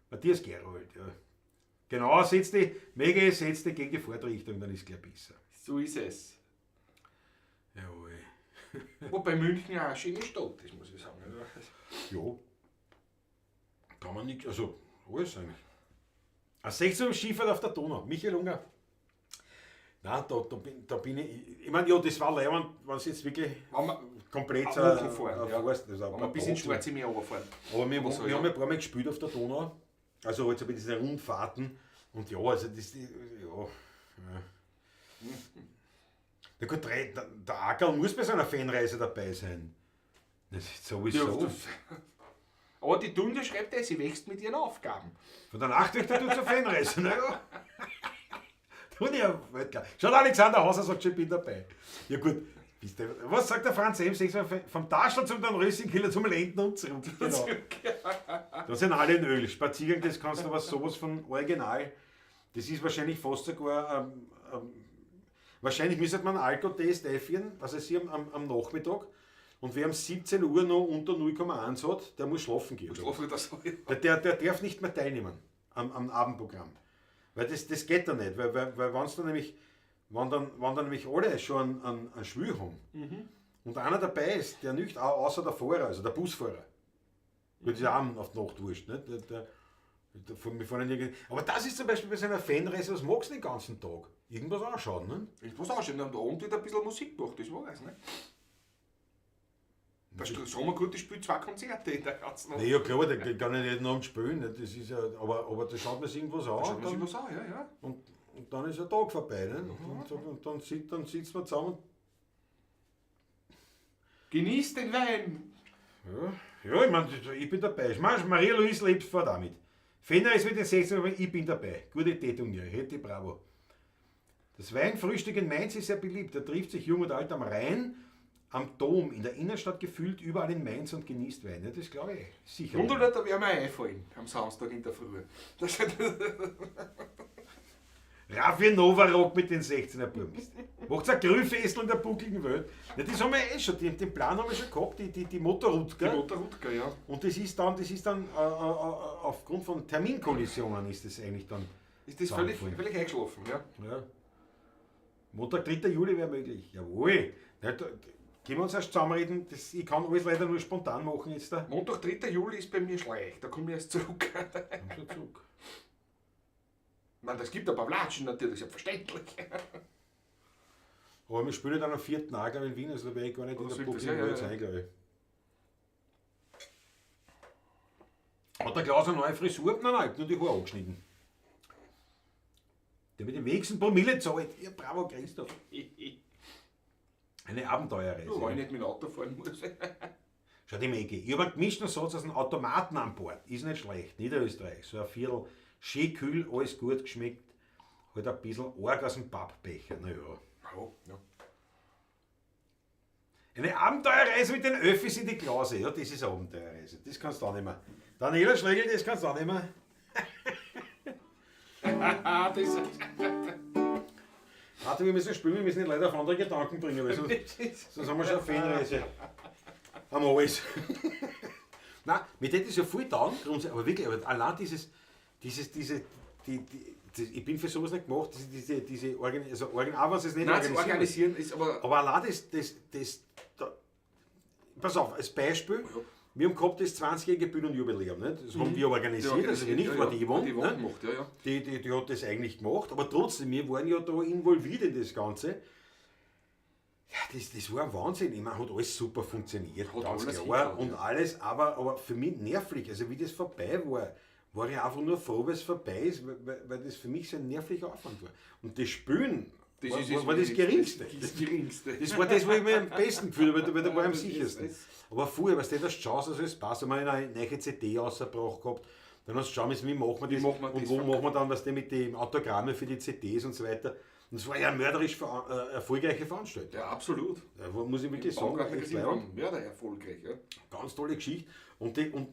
Matthias Gerold, ja. Genau, setz dich, Mege, setz dich gegen die Fahrtrichtung, dann ist es gleich besser. So ist es. Jawohl. Wobei München ja auch eine schöne Stadt ist, muss ich sagen. Ja. Kann man nicht, also alles eigentlich. Ein 16 Skifahrt auf der Donau, Michael Unger. Nein, da bin ich. Ich meine, ja, das war leibend, wenn es jetzt wirklich Wenn wir komplett eine Woche fahren, ja. fährst, also ein Wenn wir paar bis ins Tage. Schwarze Meer runterfahren. Aber wir, Oder so, wir ja. haben ja ein paar Mal gespielt auf der Donau. Also jetzt bei diesen Rundfahrten. Und ja, also das, ja. Ja. Na gut, der Ackerl muss bei so einer Fanreise dabei sein. Das ist sowieso. Ja, aber die Dunja schreibt ja, sie wächst mit ihren Aufgaben. Von der Nachtwächter du zur Fanreise, na ja. Dunja, Weltklar. Schaut, Alexander Hauser sagt schon, ich bin dabei. Ja gut, bist du, was sagt der Franz M. Vom Taschel zum Dornröschenkiller zum Lenden und zurück. Genau. Da sind alle in Öl. Spaziergang, das kannst du aber sowas von original. Das ist wahrscheinlich fast sogar. Wahrscheinlich müsste man einen Alkotest einführen, was weiß ich, am Nachmittag. Und wer um 17 Uhr noch unter 0,1 hat, der muss schlafen gehen. Schlafen das so. Der darf nicht mehr teilnehmen am Abendprogramm. Weil das geht dann nicht. Weil wenn's dann nämlich, wenn dann, wenn dann nämlich alle schon einen Schwül haben und einer dabei ist, der nicht, außer der Fahrer, also der Busfahrer. Weil das ist ja auch auf die Nacht wurscht. Ne? Wir fahren aber das ist zum Beispiel bei so einer Fanreise, was magst du den ganzen Tag? Irgendwas anschauen, ne? Irgendwas anschauen. Und am Abend wird ein bisschen Musik gemacht, das war es, ne? Der Sommergurt spielt 2 Konzerte in der ganzen Na ja, klar, der kann ja nicht jeden Abend spielen, ne? Das ist ja, aber da schaut man sich irgendwas an. Da schaut man sich was an, ja, ja. Und dann ist der Tag vorbei, ne? Und dann sitzt man zusammen. Genießt den Wein! Ja, ja, ich meine, ich bin dabei. Maria-Louise lebt vor damit. Fenner ist mit den 16, aber ich bin dabei. Gute Idee, Dunja. Hätte bravo. Das Weinfrühstück in Mainz ist sehr beliebt. Da trifft sich Jung und Alt am Rhein, am Dom, in der Innenstadt gefühlt, überall in Mainz und genießt Wein. Ja, das glaube ich sicher. Und da werden wir einfallen, am Samstag in der Früh. Raffi Novarock mit den 16er Buben. Macht's ein Grünfestel in der buckligen Welt. Ja, das haben wir eh schon, den Plan haben wir schon gehabt, die Motorrutger. Die Motorrutger, ja. Und das ist dann aufgrund von Terminkollisionen ist das eigentlich dann. Ist das völlig eingeschlafen, ja. Ja. Montag, 3. Juli wäre möglich. Jawohl. Ja, da können wir uns erst zusammenreden, ich kann alles leider nur spontan machen jetzt da. Montag, 3. Juli ist bei mir schlecht, da komme ich erst zurück. Kommst du zurück? Ich meine, das gibt ein paar Latschen natürlich, selbstverständlich. Aber wir spielen dann am 4. Tag in Wien, also da werde ich gar nicht in der Publikum ja, sein, glaube ich. Hat der Klaus eine neue Frisur? Nein, nein, ich habe nur die Haare angeschnitten. Der mit dem wenigsten Promille zahlt. Ja, bravo, Christoph. Eine Abenteuerreise. Ja, wenn ich nicht mit dem Auto fahren muss. Schau die Megi. Ich habe einen gemischten Satz aus einem Automaten an Bord. Ist nicht schlecht. Niederösterreich. So ein Viertel. Schön kühl, alles gut geschmeckt. Halt ein bisschen arg aus dem Pappbecher. Naja. Ja, ja. Eine Abenteuerreise mit den Öffis in die Klause. Ja, das ist eine Abenteuerreise. Das kannst du auch nicht mehr. Daniela Schlegel, das kannst du auch nicht mehr. Das Warte, wir müssen spielen, wir müssen die Leute auf andere Gedanken bringen, weil sonst haben wir schon eine Fanreise. Haben wir alles. Nein, mir tät das ja voll taugen, aber wirklich, aber allein ich bin für sowas nicht gemacht, auch wenn es nicht Nein, organisieren organisieren ist aber. Aber allein das, pass auf, als Beispiel, ja. Wir haben gehabt das 20-jährige Bühnenjubiläum, nicht? Das haben wir organisiert, also wir nicht, ja, war die Yvonne. Die Yvonne ne? gemacht, ja, ja. Die hat das eigentlich gemacht, aber trotzdem, wir waren ja da involviert in das Ganze. Ja, das war ein Wahnsinn. Ich meine, hat alles super funktioniert, hat ganz alles klar und ja. Alles, aber für mich nervlich, also wie das vorbei war, war ich einfach nur froh, weil es vorbei ist, weil das für mich so ein nervlicher Aufwand war. Und das Spülen war das Geringste. Das Geringste. Das war das, wo ich mich am besten gefühlt habe, weil da war ich am sichersten. Aber vorher, weißt du, das Chance, also es passt. Ich habe eine neue CD rausgebracht gehabt, Dann hast du schauen müssen, wie machen wir das machen wir und das? wo machen wir dann was denn mit den Autogramme für die CDs und so weiter. Und es war ja eine mörderisch erfolgreiche Veranstaltung. Ja, absolut. Ja, muss ich wirklich sagen, Baumgartner echt Casino war leibend. mörder erfolgreich. Ja. Ganz tolle Geschichte. Und, die, und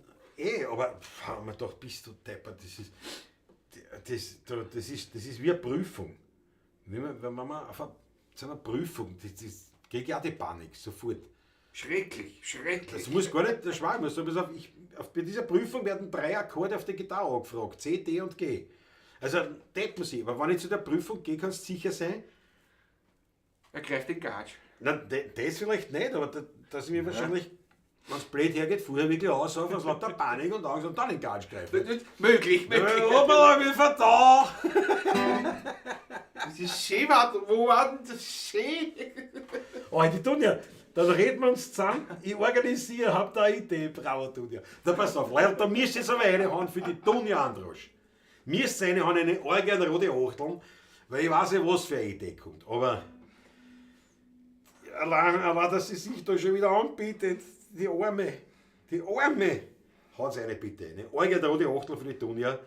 aber pff, haben wir gedacht, bist du deppert, das ist wie eine Prüfung. Wenn man auf zu einer Prüfung, das kriege ich auch die Panik sofort. Schrecklich, schrecklich. Das muss gar nicht der Schmarrn, muss pass auf, bei dieser Prüfung werden 3 Akkorde auf der Gitarre angefragt, C, D und G. Also deppen sie, aber wenn ich zu der Prüfung gehe, kannst du sicher sein. Er greift den Gatsch. Na, das vielleicht nicht, aber dass ich mir wahrscheinlich, wenn's blöd hergeht, vorher wirklich aussaufe, aus lauter Panik und Angst und dann in den Gatsch greife. Möglich, möglich. Ja, hoppala, wie verdammt! Das ist schön, wo war denn das schön? Oh, die Dunja, dann reden wir uns zusammen, ich organisiere, hab da eine Idee, bravo Dunja. Da pass auf, Leute, da müsst ihr jetzt aber eine haben für die Dunja Androsch. Müsst ihr eine haben, eine Orgel und rote Achteln, weil ich weiß ja, was für eine Idee kommt. Aber allein, dass sie sich da schon wieder anbietet, die Arme, haut's eine bitte. Eine Orgel und rote Achtel für die Dunja.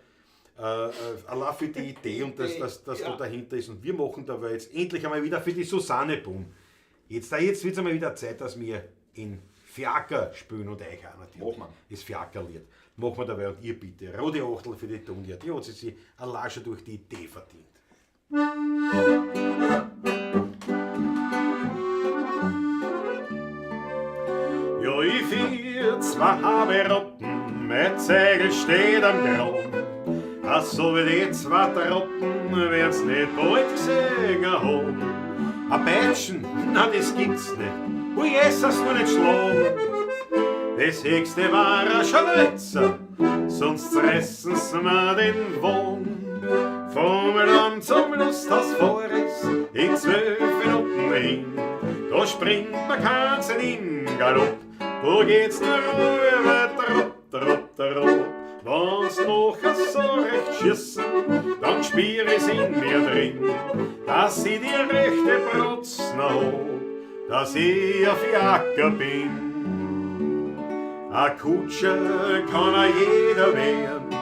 Allein für die Idee und dass das ja. da dahinter ist. Und wir machen da jetzt endlich einmal wieder für die Susanne Bumm. Jetzt wird's einmal wieder Zeit, dass wir in Fiaker spielen und euch auch natürlich. Machen wir. Das Fiakerlied. Machen wir dabei und ihr bitte. Rote Achtel für die Dunja. Die hat sie sich allein schon durch die Idee verdient. Ja, ich vier, zwei Haberotten, mein Zegel steht am Grund. Ach, so wie die zwei Trotten werden's nicht bald gesehen haben. Ein Peitschen, na das gibt's nicht, ui, Jesus, nur nicht schlagen. Das höchste war ein Scharwitzer, sonst zerrissen's mir den Wahn. Vom Land zum Lusthaus fahr ich's in 12 Minuten hin. Da springt man keins in Galopp, da geht's nur rüber, tropp, tropp, tropp. Wenn's nachher so recht schiessen, dann spür ich's in mir drin, dass ich die rechte Protzen hab, dass ich ein Fiaker bin. Ein Kutscher kann auch jeder werden,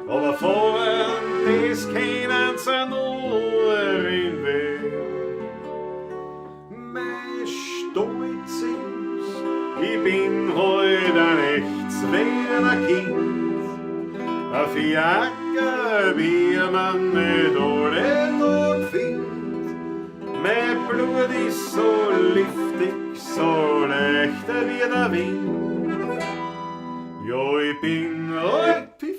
aber fahren, das können sie nur in Wien. Mein Stolz ist, ich bin heut ein echtes Wiener Kind. Ein Fiaker, wie man nicht alle Tag findet. Mein Blut ist so liftig, so leicht wie der Wind. Ja, ich bin alt Piff,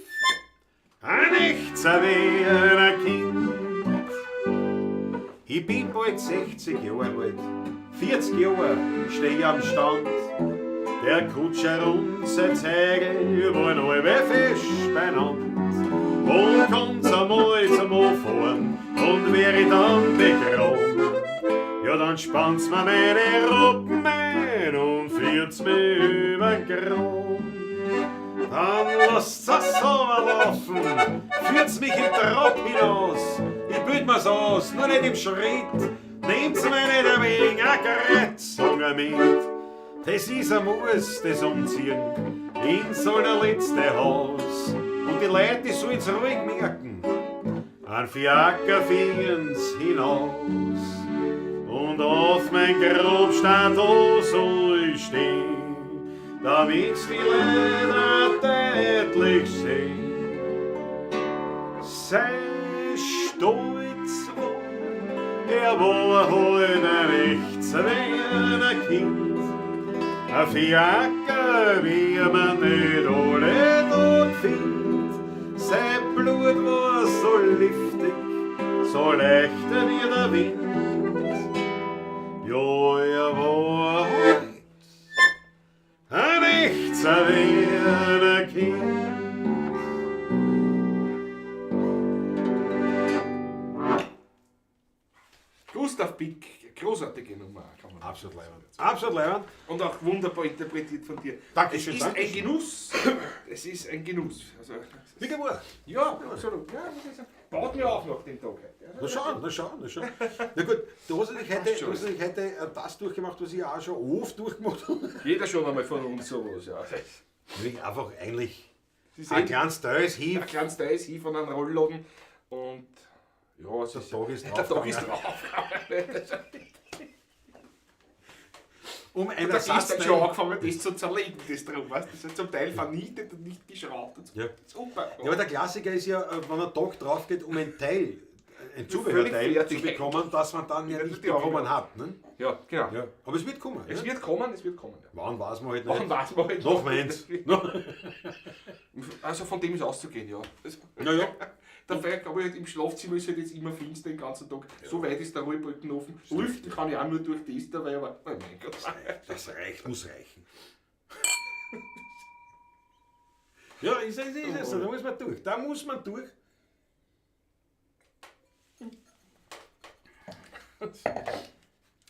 ein echtes Wiener Kind. Ich bin bald 60 Jahre alt, 40 Jahre steh ich am Stand. Der Kutscher und sein Zegel waren alle fest beieinander. Und kommt's einmal zum Anfahren und wär ich dann begraben, ja dann spannt's mir meine Roppen ein und führt's mir übern Graben. Dann lasst's es sauber laufen, führt's mich im Trab hinaus. Ich bild mir's aus, nur nicht im Schritt, nehmt's mir nicht ein wenig eine Kreuzung mit. Das ist ein Muss, das Umziehen ins allerletzte Haus. Und die Leute, die sollen's ruhig merken, ein Fiaker führen's hinaus. Und auf mein Grabstein da soll ich stehen, damit's die Leute deutlich sehen. Sein Stolz war, er war heut ein echtes Wiener Kind. Ein Fiaker, wie man nicht alle Tag findet. Sein Blut war so liftig, so leicht wie der Wind. Ja, er war heut ein echtes Wiener Kind. Gustav Pick, großartige Nummer, kann man Absolut leibend. Absolut leibend. Und auch wunderbar interpretiert von dir. Dankeschön, Es ist Dankeschön. ein Genuss. Es ist ein Genuss. Also, Wie geworden? ja, absolut. Ja, muss ich sagen. Baut mir auf nach dem Tag heute. Na schau, na schau, na schau. Na gut, du hast natürlich heute, du hast natürlich heute das durchgemacht, was ich auch schon oft durchgemacht habe. Jeder schon einmal von uns sowas, ja. Wirklich einfach eigentlich Es ist Ein eh kleines Teil ist ein hin. kleines Teil ist hin von einem Rollladen und ja, es Der ist, Tag ist der Tag ist draufgegangen. drauf. Um ein Und da ist dann schon Ersatzteil. angefangen, das zu zerlegen, das drum, weißt du? Das ist zum Teil vernichtet und nicht geschraubt. Und so. Ja. Super. Ja, aber der Klassiker ist ja, wenn ein Tag drauf geht, um ein Teil, ein Zubehörteil Völlig zu fertig. bekommen, das man dann ja Ja, nicht die Augen. bekommen hat. Ne? Ja, genau. Ja. Aber es wird kommen. Es ja? wird kommen, es wird kommen. Ja. Wann weiß man halt nicht. Wann weiß man halt Noch meins. Noch. Also von dem ist auszugehen, ja. Also, Naja. Der Fall, glaube ich, halt im Schlafzimmer ist halt jetzt immer finster den ganzen Tag. So weit ist der Rollbalken offen. Lüften kann ich auch nur durch das dabei, aber oh mein Gott. Das reicht, muss reichen. Ja, ist es so, da muss man durch. Da muss man durch.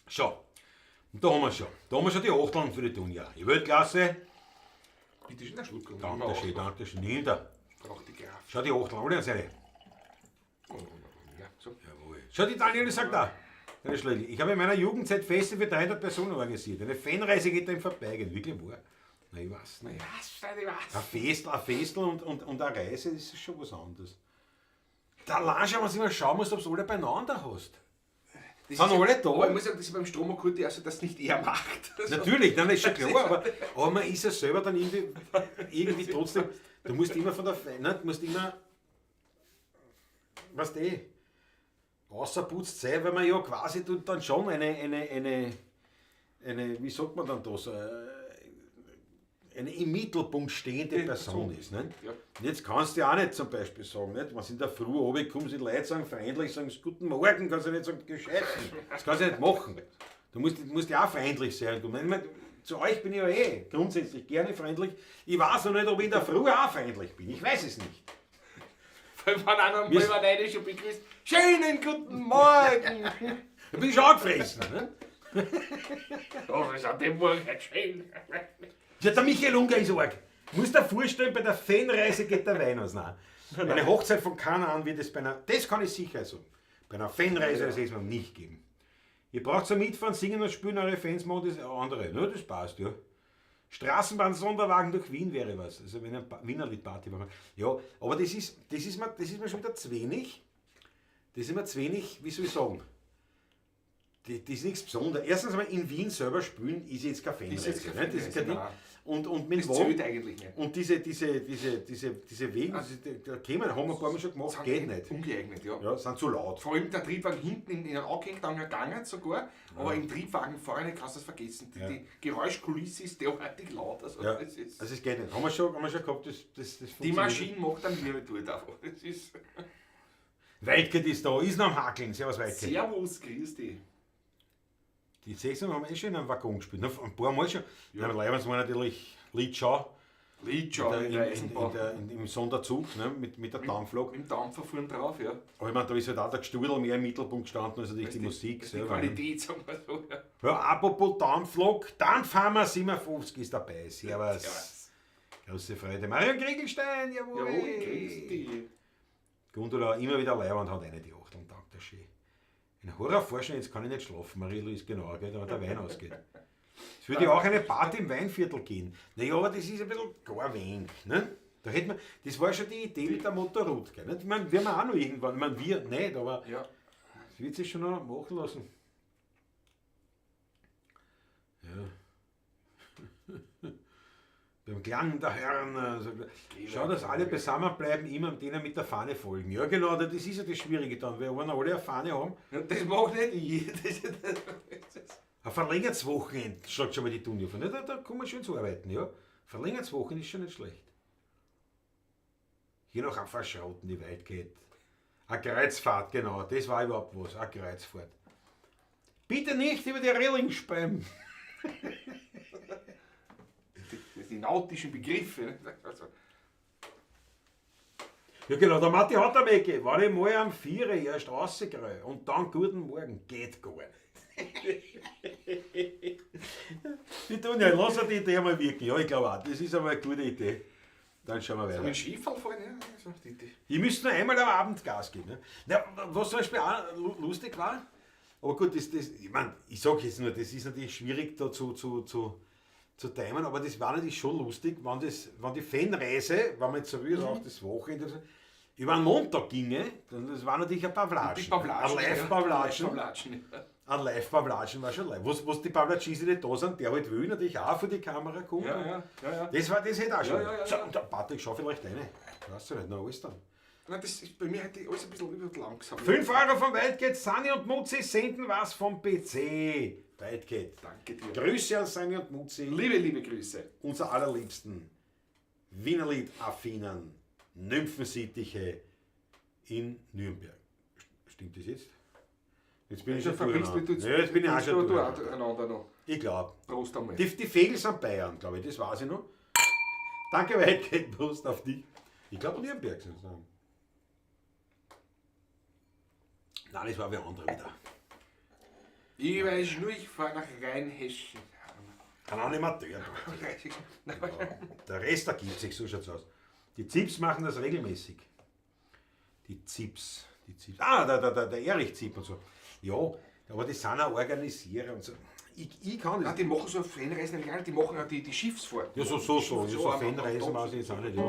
So, und da haben wir schon. Da haben wir schon die Achteln für die Dunja. Die Weltklasse. Bitte schön, einen Schluck. Danke schön, danke schön. Nimm da. Braucht die Kraft. Schau die Achteln, alle an Seite. Ja, so. Jawohl. Schau, die Daniele sagt da. Deine Schläge. Ich habe in meiner Jugendzeit Feste für 300 Personen organisiert. Eine Fanreise geht da im Vorbeigehen. Wirklich wahr? Na, ich weiß nicht. Was, ich weiß. Ein Festel und eine Reise, das ist schon was anderes. Da allein schon, was immer schauen musst, ob du alle beieinander hast. Das Sind ist ja- alle da? Aber ich muss sagen, das ist beim Stromer also dass nicht er macht. Also, Natürlich, nein, das ist schon klar, aber man ist ja selber dann irgendwie trotzdem, du musst immer von der, ne, du musst immer, weißt du, eh, außerputzt sein, weil man ja quasi tut dann schon eine, wie sagt man dann das, eine im Mittelpunkt stehende Person ist. Ne? Ja. Und jetzt kannst du ja auch nicht zum Beispiel sagen, nicht? Wenn sie in der Früh runterkommen, sind Leute sagen freundlich, sagen sie guten Morgen, kannst du nicht sagen, gescheit. Das kannst du nicht machen. Du musst ja auch freundlich sein. Ich meine, zu euch bin ich ja eh grundsätzlich gerne freundlich. Ich weiß noch nicht, ob ich in der Früh auch freundlich bin. Ich weiß es nicht. Vor allem, wenn einer um Wir- halb neun schon begrüßt. Schönen guten Morgen! Da bin ich schon angefressen. Ne? Oh, ist an dem Morgen halt schön. Ja, der Michael Unger ist arg. Musst dir vorstellen, bei der Fanreise geht der Wein aus. Nein. Eine Hochzeit von Kanaan wird es bei einer, das kann ich sicher sagen, bei einer Fanreise wird es nicht geben. Ihr braucht zum Mitfahren, Singen und Spielen, eure Fans machen das andere. Ne, das passt, ja. Straßenbahn-Sonderwagen durch Wien wäre was. Also wenn ein Wienerlied-Party machen. Ja, aber das ist mir schon wieder zu wenig. Das ist mir zu wenig, wie soll ich sagen? Das ist nichts Besonderes. Erstens einmal in Wien selber spielen ist jetzt kein Fanreise. Ist jetzt keine ne? Das ist kein Ding. Fanreise, Und mit Das dem zählt Wagen, eigentlich nicht. und diese Wege, da kämen, haben wir ein paar Mal schon gemacht, geht nicht. Ungeeignet, ja. Ja, sind zu laut. Vor allem der Triebwagen hinten in den angehängt, dann gegangen sogar, aber im Triebwagen vorne kannst du das vergessen. Die Geräuschkulisse ist derartig laut. Also Ja. das ist, Also es geht nicht. Haben wir schon gehabt, das die funktioniert. Maschine macht dann Wirbel dort einfach. Das ist Weitke ist da, ist noch am Hakeln. Servus Weitke. Servus, grüß dich. Die 16 haben wir eh schon in einem Waggon gespielt. Ne? Ein paar Mal schon. Ja. Leibens war natürlich Litschau Litschau in der Eisenbahn. im Sonderzug, ne? mit der Dampflok. Mit dem Dampfer fuhren drauf, ja. Aber ich meine, da ist halt auch der Gestudel mehr im Mittelpunkt gestanden, als natürlich die Musik Die selber. Ne? Qualität, sagen wir so. Ja. Ja, apropos Dampflok, Dampfhammer 57 ist dabei. Servus. Servus. Große Freude. Marion Kriegelstein, jawohl. Jawohl, grüß dich. Gundula immer wieder Leibwand hat eine die Achteln, dank der schön. Ein Horrorvorschein, jetzt kann ich nicht schlafen, Marie-Louise, genau, gell, da wenn der Wein ausgeht. Es würde ja auch eine Party im Weinviertel gehen. Naja, aber das ist ein bisschen gar wenig. Ne? Da hätte man, das war schon die Idee mit der Motorroute. Gell? Ich meine, werden wir auch noch irgendwann, ich meine, wir nicht, aber Ja. das wird sich schon noch machen lassen. Ja. Beim Klang der Hörner. Also, schau, dass alle beisammen bleiben, immer denen mit der Fahne folgen. Ja, genau, das ist ja das Schwierige dann, weil wenn alle eine Fahne haben, Ja, das macht nicht ich. Das ein verlängertes Wochenende, schlägt schon mal die Dunja von. Ja, da kommen wir schön zu arbeiten, ja. Verlängertes Wochenende ist schon nicht schlecht. Hier noch am Verschrotten, die weit geht. Eine Kreuzfahrt, genau, das war überhaupt was, eine Kreuzfahrt. Bitte nicht über die Reling speiben. das sind die nautischen Begriffe. Ne? Also, Ja genau, der Matti hat am Ecke. War ich mal am 4 Uhr erst rausgerannt und dann guten Morgen, geht gar nicht. Die tun ja, lass die Idee einmal wirken. Ja, ich glaube auch, das ist einmal eine gute Idee. Dann schauen wir weiter. mit Skifahren fahren, ja. Also, die. Ich müsste nur einmal am Abend Gas geben. Ne? Na, was zum Beispiel auch lustig war, aber gut, das, ich meine, ich sag jetzt nur, das ist natürlich schwierig da zu zu timen, aber das war natürlich schon lustig, wenn die Fanreise, wenn man jetzt so will, auch das Wochenende, so, über einen Montag ginge, dann das war natürlich ein Pavlatschen. Die Pavlatschen. Ein Live-Pavlatschen. Live-Pavlatschen. Ein Live-Pavlatschen war schon live. Was die Pavlatschis nicht da sind, der halt will, natürlich auch vor die Kamera kommt. Ja, ja. Das hätte auch schon. Ja. So, und der Patrick, schau vielleicht rein. Weißt du nicht, noch alles dann. Nein, das ist bei mir heute alles ein bisschen über langsam. 5 Euro vom Wildcat, Sani und Mutzi senden was vom PC. Wildcat. Danke dir. Grüße an Sani und Mutzi. Liebe Grüße. Unser allerliebsten Wienerlied-affinen Nymphensittiche in Nürnberg. Stimmt das jetzt? Jetzt bin ich schon durcheinander. Ja, jetzt bin ich auch schon durcheinander. Noch. Ich glaube. Prost einmal. Die Vögel sind Bayern, glaube ich, das weiß ich noch. Danke, Wildcat, Prost auf dich. Ich glaube, Nürnberg sind es. Nein, das war wer andere wieder. Ich weiß nur, ich fahre nach Rheinhessen. Ein Animateur. Der Rest ergibt sich, so schaut's aus. Die Zips machen das regelmäßig. Die Zips. Ah, der Erich Zip und so. Ja, aber die sind auch Organisierer und so. Ich kann das. Nein, die machen so Fanreisen, die machen auch die Schiffsfahrten. Ja, so Fanreisen weiß ich jetzt auch nicht, ja.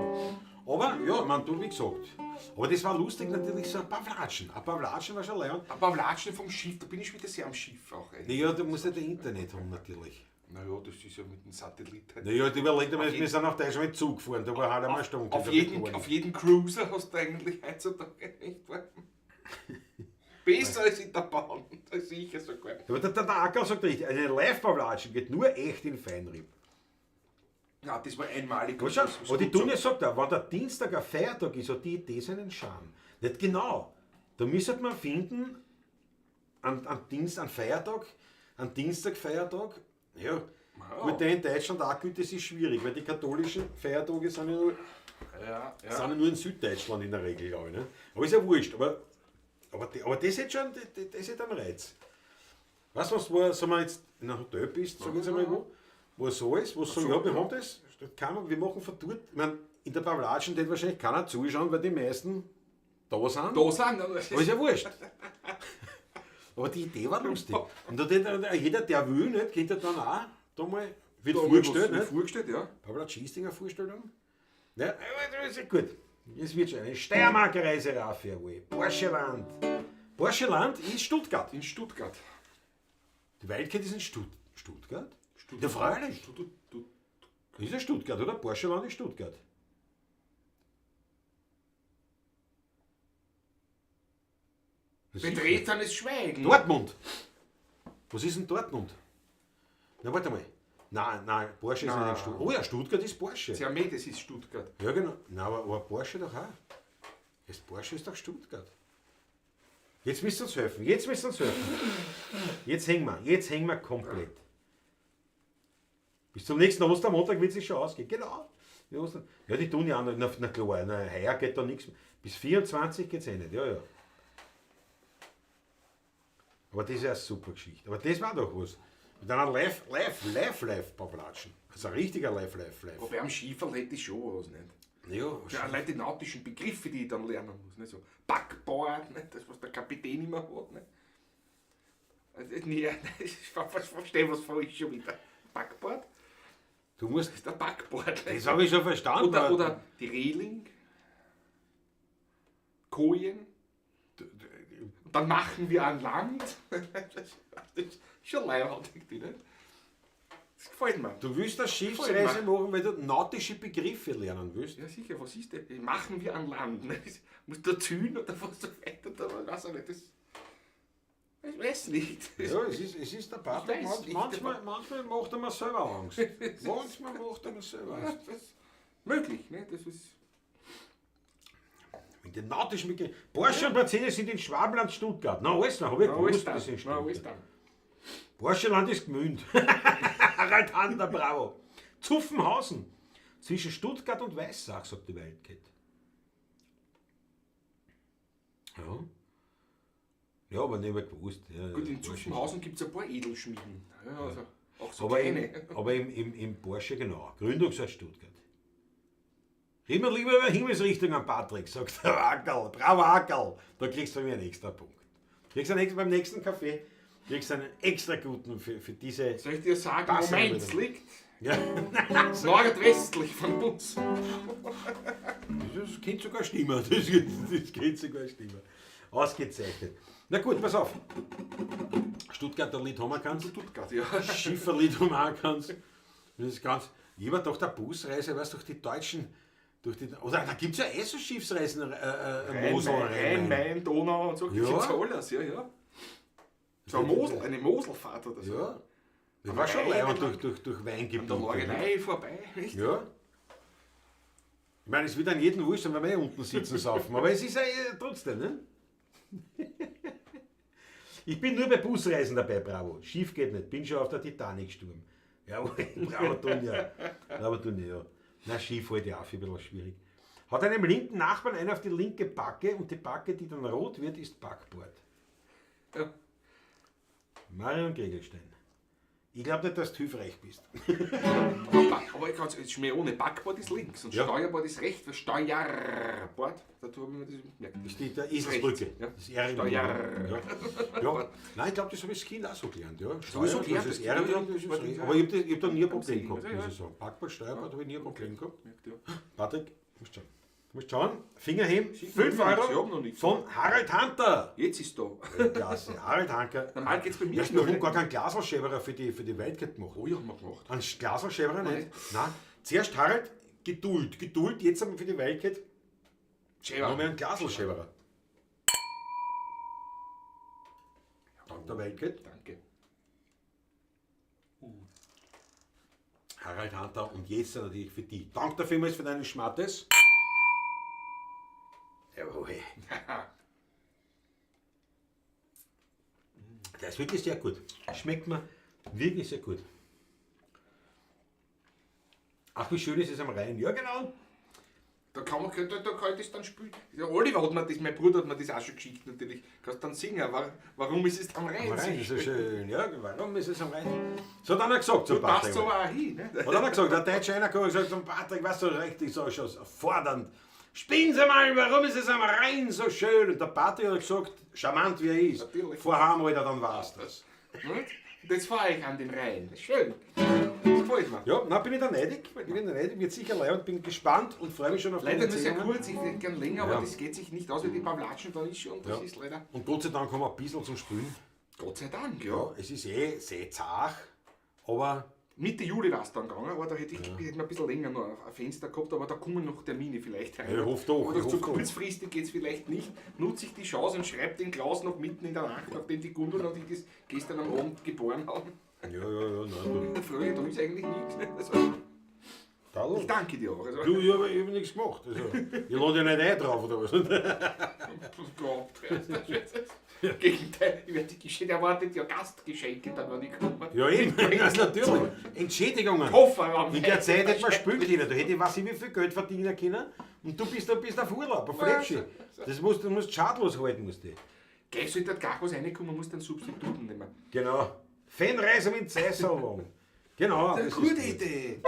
Aber, ja, man, du, wie gesagt. Aber das war lustig natürlich, so ein Pavlatschen. Ein Pavlatschen war schon leid. Ein Pavlatschen vom Schiff, da bin ich wieder sehr am Schiff auch. Naja, du musst ja das Internet haben natürlich. Naja, das ist ja mit dem Satellit. Halt. Naja, überleg dir mal, wir sind nach Deutschland mit Zug gefahren, da war halt einmal eine Stunde. Auf jeden Cruiser hast du eigentlich heutzutage nicht wahr? Besser als in der Bahn, das sicher sogar. Aber der Acker sagt richtig, eine Live-Pavlatschen geht nur echt in Feinripp. Ja, das war einmalig. Gut, aber die Dunja sagt auch, wenn der Dienstag ein Feiertag ist, hat die Idee seinen Charme. Nicht genau. Da müsste man finden, an Feiertag, an Dienstag Feiertag, ja, ja. Gut, der in Deutschland auch gilt, das ist schwierig, weil die katholischen Feiertage sind ja nur, sind ja nur in Süddeutschland in der Regel, glaube ich. Ne? Aber ist ja wurscht, aber das hat schon das hat einen Reiz. Weißt du, was, wo so man jetzt in einem Hotel bist, sag ich jetzt einmal wo so ist, wo so, ja, wir haben das, kann man, wir machen von dort, ich meine, in der Pavlatschen wird wahrscheinlich keiner zuschauen, weil die meisten da sind. Da sind, aber ist ja wurscht. Aber die Idee war lustig. Und da, jeder, der will, nicht, könnte dann auch da mal, wird da vorgestellt, nicht? Vorgestellt, ja. Pavlatschisdinger Vorstellung. Ja, das ist gut. Es wird schon eine Steiermark-Reise rauf, jawohl. Porscheland. Porscheland ist Stuttgart. In Stuttgart. Die Wildcat ist in Stuttgart? Stuttgart. Ja, freilich. Ist ja Stuttgart, oder? Porscheland ist Stuttgart. Betretenes Schweigen. Dortmund. Was ist denn Dortmund? Na, warte mal. Nein, Porsche ist nicht in Stuttgart. Oh ja, Stuttgart ist Porsche. Mercedes ist Stuttgart. Ja, genau. Nein, aber Porsche doch auch. Das Porsche ist doch Stuttgart. Jetzt müsst ihr uns helfen. Jetzt hängen wir komplett. Bis zum nächsten Ostermontag wird es sich schon ausgehen. Genau. Ja, die tun ja auch noch. Na klar, na, heuer geht da nichts mehr. Bis 24 geht es eh nicht. Ja, ja. Aber das ist ja eine super Geschichte. Aber das war doch was. Mit einer Live-Pavlatschen. Also ein richtiger Live. Wobei am Schieferl hätte ich schon was, nicht? Ja, ja, allein die nautischen Begriffe, die ich dann lernen muss. Nicht? So Backboard, nicht? Das, was der Kapitän immer hat. Nicht? Also, nee, ich verstehe, was falsch schon wieder. Backboard? Du musst. Das ist der Backboard. Das habe ich schon verstanden. Oder die Reling. Kojen. Dann machen wir an Land. Das ist schon leibhaftig, nicht? Das gefällt mir. Du willst eine Schiffsreise machen, weil du nautische Begriffe lernen willst. Ja, sicher, was ist das? Machen wir an Land. Muss da zünden oder was so weiter? Da weiß ich nicht. Das, ich weiß nicht. Ja, es ist der Patrick. Manchmal macht er mir selber Angst. Manchmal macht er mir selber Angst. Das ist möglich, ne? Das ist. Mit den nautischen Begriffen. Porsche und Mercedes sind in Schwabenland Stuttgart. Na, alles noch, habe ich gewusst, das ist in Stuttgart. Porscheland ist Gmünd. Harald Handler, bravo. Zuffenhausen. Zwischen Stuttgart und Weissach, sagt die Wildcat. Ja. Ja, aber nicht mehr gewusst. Ja, gut, in Zuffenhausen gibt es ein paar Edelschmieden. Ja, also auch so aber kleine. Aber im Porsche, genau. Gründungsort Stuttgart. Reden wir lieber über Himmelsrichtung an Patrick, sagt der Ackerl. Bravo, Ackerl. Da kriegst du von mir einen extra Punkt. Kriegst du beim nächsten Kaffee kriegst einen extra guten für diese. Soll ich dir sagen, wo meins liegt? Ja. Nordwestlich von uns. Das könnte sogar stimmen. Das könnte sogar stimmen. Ausgezeichnet. Na gut, pass auf. Stuttgarter Lied haben wir keins. Stuttgart, ja. Schifferlied haben wir auch keins. Das ist ganz. Ich war doch der Busreise, weißt du, durch die Deutschen. Durch die, oder da gibt es ja eh so Schiffsreisen, Mosel, Rhein, Main, Donau und so. Ja. Gibt's ja alles, ja, ja. So eine Mosel, eine Moselfahrt oder so. Ja. Das war schon Rhein leibend entlang. durch An der Weingebiete. ne? Morgenei vorbei, nicht? Ja. Ich meine, es wird an jedem wurscht sein, wenn wir eh unten sitzen saufen, aber es ist ja trotzdem, ne? Ich bin nur bei Busreisen dabei, bravo. Schief geht nicht, bin schon auf der Titanic-Sturm. Jawohl, bravo, Dunja. Bravo, Dunja, ja. Na, Schiff halte ich auch für ein bisschen schwierig. Hat einem linken Nachbarn einer auf die linke Backe und die Backe, die dann rot wird, ist Backbord. Ja. Marion Gregelstein. Ich glaube nicht, dass du hilfreich bist. Aber ich kann es mehr ohne. Backbord ist links und Ja. Steuerbord ist rechts. Weil Steuerbord, da habe ich mir das gemerkt. Das steht der Eselsbrücke. Rechts, ja. Das R Steuer. Ja. Ja. Nein, ich glaube, das habe ich als Kind auch so gelernt. Ja. Sowieso Steuer, gelernt, das ist das R Kind, drin, das ist ja, rechts. ja. Aber ich habe hab da nie ein Problem Sehen, gehabt, ja, muss ja. ich sagen. Backbord, Steuerbord habe ich nie ein Problem gehabt. Merkt, ja. Patrick, musst schauen. Musst schauen. Finger heben. Sicher, 5 ich hab Euro noch nichts. von Harald Hunter. Jetzt ist da. Klasse. Harald Hunter. Normal geht's bei mir Weißt du, wir schnell. haben gar keinen Glaselschäberer für die Wildcat gemacht. Oh ja, haben wir gemacht. Einen Glaselschäberer nicht. Nein. Zuerst Harald, Geduld, Geduld. Jetzt haben wir für die Wildcat Schäber. noch mehr einen Glaselschäberer. Dank der Wildcat. Danke. Harald Hunter und jetzt natürlich für die. Dank dafür vielmals für deinen Schmattes. Jawohl. Der ist wirklich sehr gut. Schmeckt mir wirklich sehr gut. Ach, wie schön ist es am Rhein. Ja, genau. Da kann man, da kann ich das dann spielen. Der Oliver hat mir das, mein Bruder hat mir das auch schon geschickt natürlich. Kannst dann singen, warum ist es am Rhein? Am Rhein ist so schön. Ja, warum ist es am Rhein? So hat einer gesagt zum Du passt Patrick. aber auch hin. Ne? Hat einer gesagt, der Deutsche einer gekommen und gesagt zum Patrick, was so richtig so schon fordernd. Spinnen Sie mal, warum ist es am Rhein so schön? Und der Patrick hat gesagt, charmant wie er ist, Natürlich. fahr heim, Alter, dann war's das. Nicht? Und jetzt fahre ich an den Rhein. Schön. Das gefällt mir. Ja, na bin ich da neidig, bin ich da neidig, wird sicher leid und bin gespannt und freue mich schon auf Leider deine nur sehr Erzählungen. kurz, ich hätte gern länger, aber Ja. das geht sich nicht aus, weil die Pavlatschen dann ist schon, das Ja. ist leider. Und Gott sei Dank haben wir ein bisschen zum Spülen. Gott sei Dank, ja. Ja, es ist eh sehr zart, aber Mitte Juli war es dann gegangen, aber da hätte ich hätte mir ein bisschen länger noch ein Fenster gehabt, aber da kommen noch Termine vielleicht rein. Ja, ich hoffe doch, Oder ich zu hoffe doch. kurzfristig geht es vielleicht nicht. Nutze ich die Chance und schreibe den Klaus noch mitten in der Nacht, nachdem die Gundel und ich das gestern am Abend geboren haben. ja, ja, ja, nein, du. Früher, da ist eigentlich nichts. Also, Tadel. ich danke dir auch. Also, Du, ich hab nichts gemacht. Also, ich lade ja nicht ein drauf oder was. Gott, Gegenteil, ich werde die Geschenke, erwartet ja Gastgeschenke dann, wenn ich komme. Ja, eben, das natürlich. Entschädigungen. Kofferraum. In der Zeit hätte man spielen können, da hätte ich weiß ich wie viel Geld verdienen können und du bist auf Urlaub, auf Fläppchen. Das musst, du musst schadlos halten, musst du. Gleich sollte halt gar was reinkommen, musst du einen Substituten nehmen. Genau. Fanreise mit Seisalwagen. Genau. Das ist das eine gute ist gut. Idee.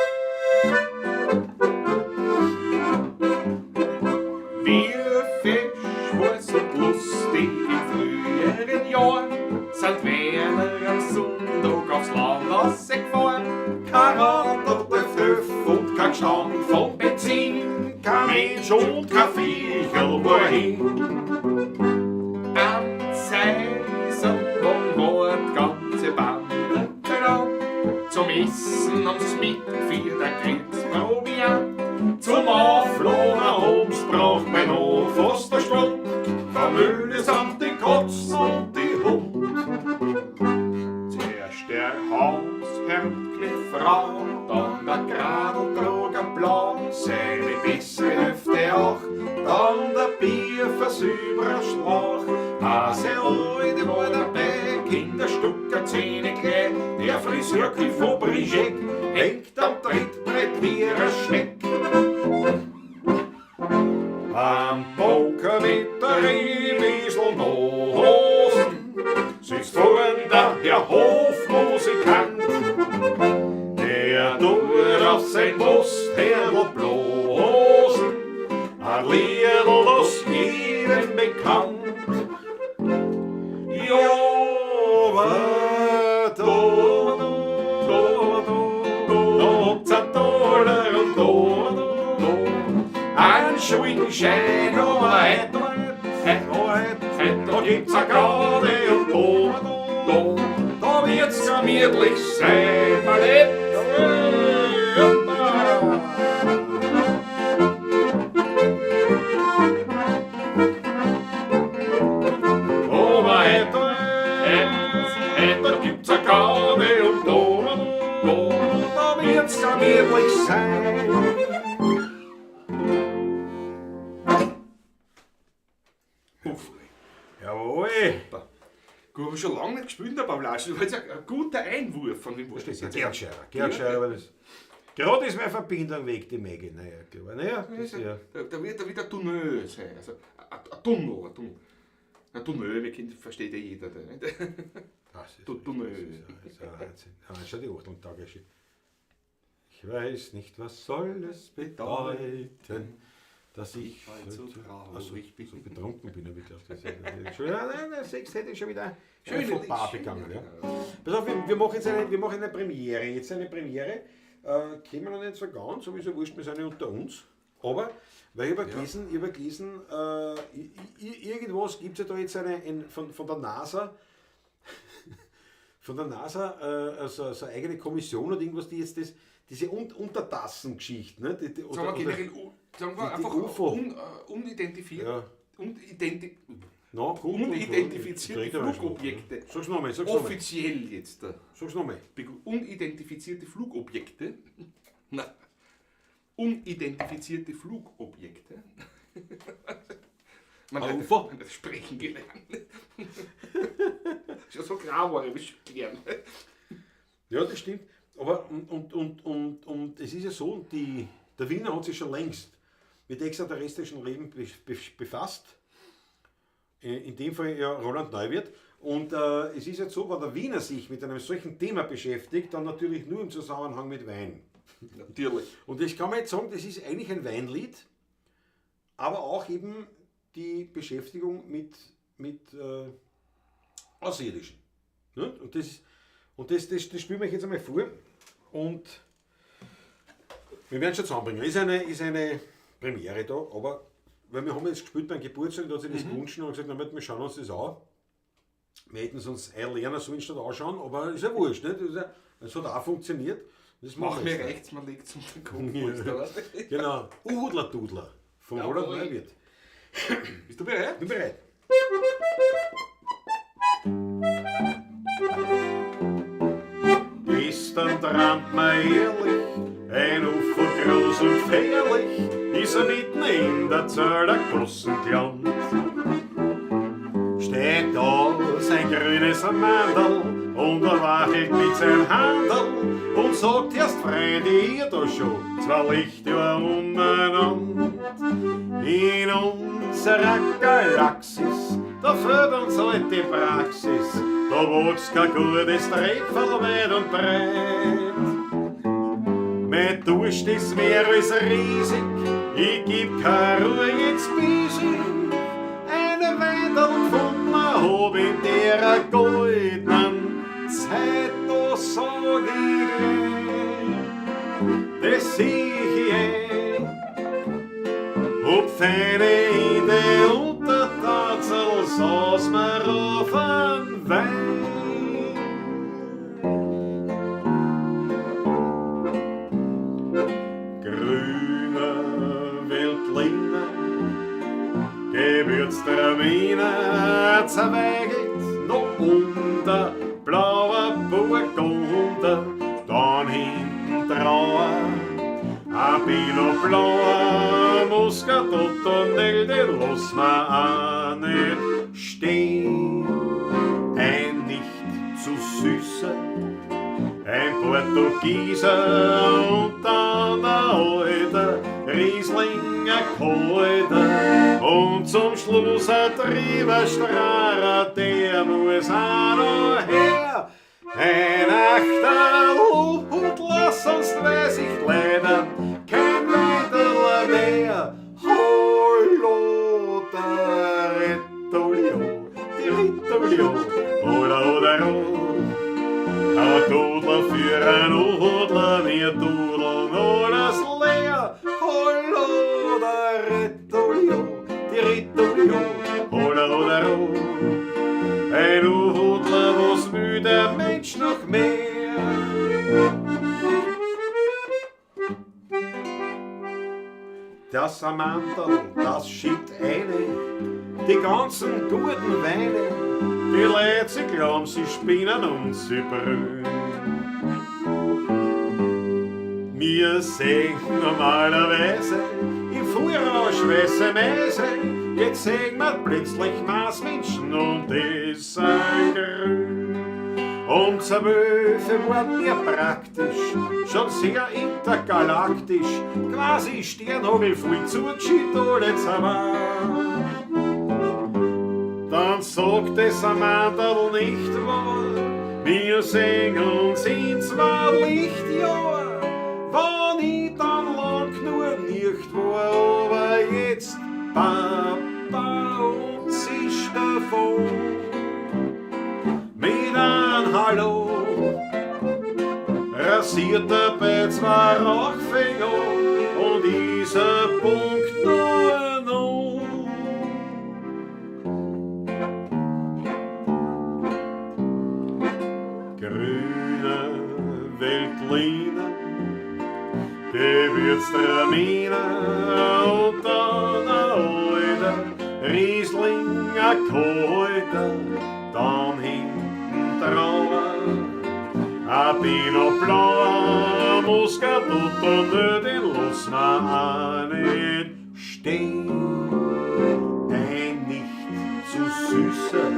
Wir Fisch war so lustig im früheren Jahr, sind Werner am Sonntag aufs Land rausgefahren. Kein Rad und der Pfeff und kein Gestank von Benzin, kein Mensch und kein Viecherl war hin. Am Seisenwagen war die ganze Bande dran. Zum Essen haben's mitgeführt, ein Kriegsproviant. Zum Aufladen haben's braucht man noch fast eine Stunde. Vermühle sind die Katzen und die Hund. Zuerst der Hausherr und die Frau, dann der Gradeltrager Blau, seine bessere Hälfte auch, dann der Bierfass über Schlauch. Hase Alte war dabei, Kinderstucker, Zähne gleich, der Friseur von Brigitte hängt am Trittbrett wie ein Schneck. Am Poker mit der Rehmiesel noch Hosen sitzt vorn der Herr Hofmusikant, der tut auf sein Postherdl bloßen, ein Liedl, das jedem bekannt. Ja, aber da, da, da, da, Einen Schuldenschein, aber heut, heut, heut, da gibt's a Gaudi und da, da, da wird's gemütlich sein, Ballett. Aber heut, heut, heut, da gibt's a Gaudi und da, da, da wird's gemütlich sein. Uff. Jawohl. Gut, haben wir schon lange nicht gespielt, der Pavlatsch. Das war jetzt ein guter Einwurf von dem Das ist Wort. Georg Scheirer. Georg Scheirer war das. Gerade ist meine Verbindung weg, die Maggie. Naja, klar. Naja, das ist ja. Da wird da wieder ein Tunnel sein. Also ein Tunnel, ein Tunnel. Ein Tunnel, wir kennen, versteht ja jeder. Da, nicht? Das ist Tunnel. Das ist ja Wahnsinn. Ja, schon die 8 Tage. Ich weiß nicht, was soll es bedeuten, dass ich heute so traurig Ach so, bin. so betrunken bin, habe ich gedacht. Das ist ja- Schon, ja, nein, nein, 6 hätte ich schon wieder Schön, von Bar schön, begangen. Ja. ja. Pass auf, wir machen jetzt eine, wir machen eine Premiere. Jetzt eine Premiere. Kennen wir noch nicht so ganz, sowieso wurscht, wir sind ja unter uns. Aber, weil ich habe gelesen, ich habe gelesen irgendwas gibt es ja da jetzt von der NASA, von der NASA so eine eigene Kommission oder irgendwas, die jetzt das, diese Untertassengeschichte, ne? Die, Sagen wir generell, sagen wir die einfach UFO. Unidentifiziert, Ja. No, kommt unidentifizierte Trink einmal schon. Flugobjekte. Sag's nochmal, sag's nochmal. Offiziell jetzt. Sag's nochmal. Unidentifizierte Flugobjekte. Na, unidentifizierte Flugobjekte. Man Ein hat, UFO? man hat sprechen gelernt. Schon so klar war, ich schon gelernt. Ja, das stimmt. Aber und es ist ja so, der Wiener hat sich schon längst mit extraterrestrischem Leben befasst. In dem Fall ja Roland Neuwirth. Und es ist jetzt so, wenn der Wiener sich mit einem solchen Thema beschäftigt, dann natürlich nur im Zusammenhang mit Wein. Natürlich. Und das kann man jetzt sagen, das ist eigentlich ein Weinlied, aber auch eben die Beschäftigung mit Außerirdischen. Ne? Und das spielen wir jetzt einmal vor und wir werden es schon zusammenbringen. Ist eine Premiere da, aber weil wir haben jetzt gespielt beim Geburtstag, da hat sich das gewünscht und gesagt, na, wir schauen uns das an. Wir hätten es uns lernen sollen statt anschauen, aber ist ja wurscht. Nicht? Das ja, es hat auch funktioniert. Das Mach wir mir jetzt. rechts, man legt zum Kopf. Ja. Genau. Uhudler Dudler von Roland Jawohl. Neuwirth. Bist du bereit? Bin bereit. Gestern trampt mir ehrlich, ein UFO groß und gefährlich, ist er mitten in der Zöller Gossen gelandet. Steht da sein grünes Mandel und er wachelt mit seinem Handel und sagt erst Freunde, ihr da schon zwei Lichtjahre umeinander. In unserer Galaxis, da fehlt uns halt die Praxis, da wächst kein gutes Trepferl weit und breit. Mein Durst ist mehr als riesig, ich geb keine Ruhe, jetzt bis ich eine Weidel gefunden hab in der goldenen Zeit, da sag ich gleich, das seh ich ein. Hab feine in die Untertatzel, saß mir auf ein Wein. Grüner Veltliner, Gewürztraminer, zerweigelt noch unter blauer Burgunder, dann hinten drauf ein Pinot Blauer, Muscat Ottonel, den lass ma auch nicht stehen. Ein nicht zu süßer, ein Portugieser und dann ein alter Riesling, ein kalter. Und zum Schluss ein Trieberstrahler, der muss auch noch her. Ein Achterl Hudler, sonst weiß ich leider kein weiterer mehr. Hallo, der Rettolio, die Rittolio, hola, oder oh. Ein Dudler für ein Udler, wir dudeln alles leer. Hallo, der Das Amanderl, das schickt eine, die ganzen guten Weine. Die Leute, sie glauben, sie spinnen und sie brüllen. Wir sehen normalerweise im Voraus weiße Meise. Jetzt sehen wir plötzlich Marsmenschen und das sind grün. Um 12 waren wir praktisch, schon sehr intergalaktisch, quasi Sternhagel voll zugeschüttet alle zusammen. Dann sagt es am Anderl nicht wahr, wir sehen uns in 2 Lichtjahr, wann ich dann lang genug nicht war, aber jetzt Papa und sich davon. Mit einem Hallo rasiert er bei 2 Rauchfänger und ist ein Punkt nur noch. Grüne Veltliner, Gewürztraminer und dann ein alter Riesling, ein kalter, dann hinten drauf ein Pinot Blanc, Muscat und den lass ma auch nicht stehen. Ein nicht zu süßer,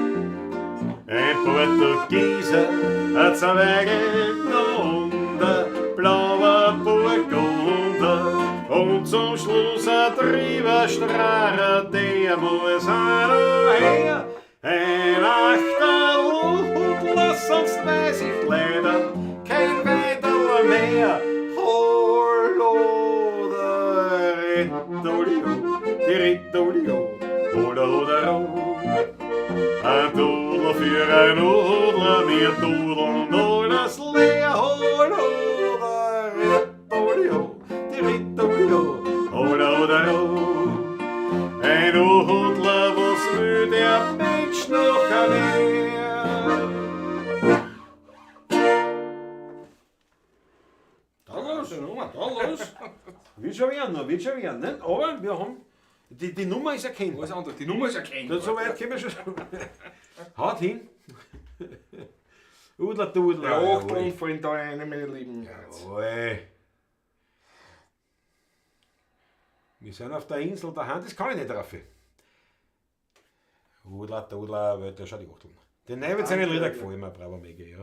ein Portugieser, ein Zweigelt und ein blauer Burgunder und zum Schluss ein Trieberstrahler, der muss auch noch her. Ein Achterl, sonst weiß ich leider kein weiterer mehr. Hallo, der Rittolio, die Rittolio, hola, hola, ho. Ein Dudler für ein Udler, wir dudeln alles leer. Hallo, der Rittolio, die Rittolio, hola, hola, ho. Ein Udler, was will der Mensch noch mehr? Da los, da los. Wird schon werden, noch, wird schon werden, nicht? Aber wir haben, die Nummer ist erkennbar. Alles andere, die Nummer ist erkennbar. So weit können wir schon. Haut hin. Udler, Dudler. Ja, Achteln fallen da rein, meine Lieben. Jawohl. Wir sind auf der Insel daheim, das kann ich nicht drauf. Udler, Dudler, weil da schau die Achteln. Den Neubert seine Lieder gefallen mir, bravo, mega, ja.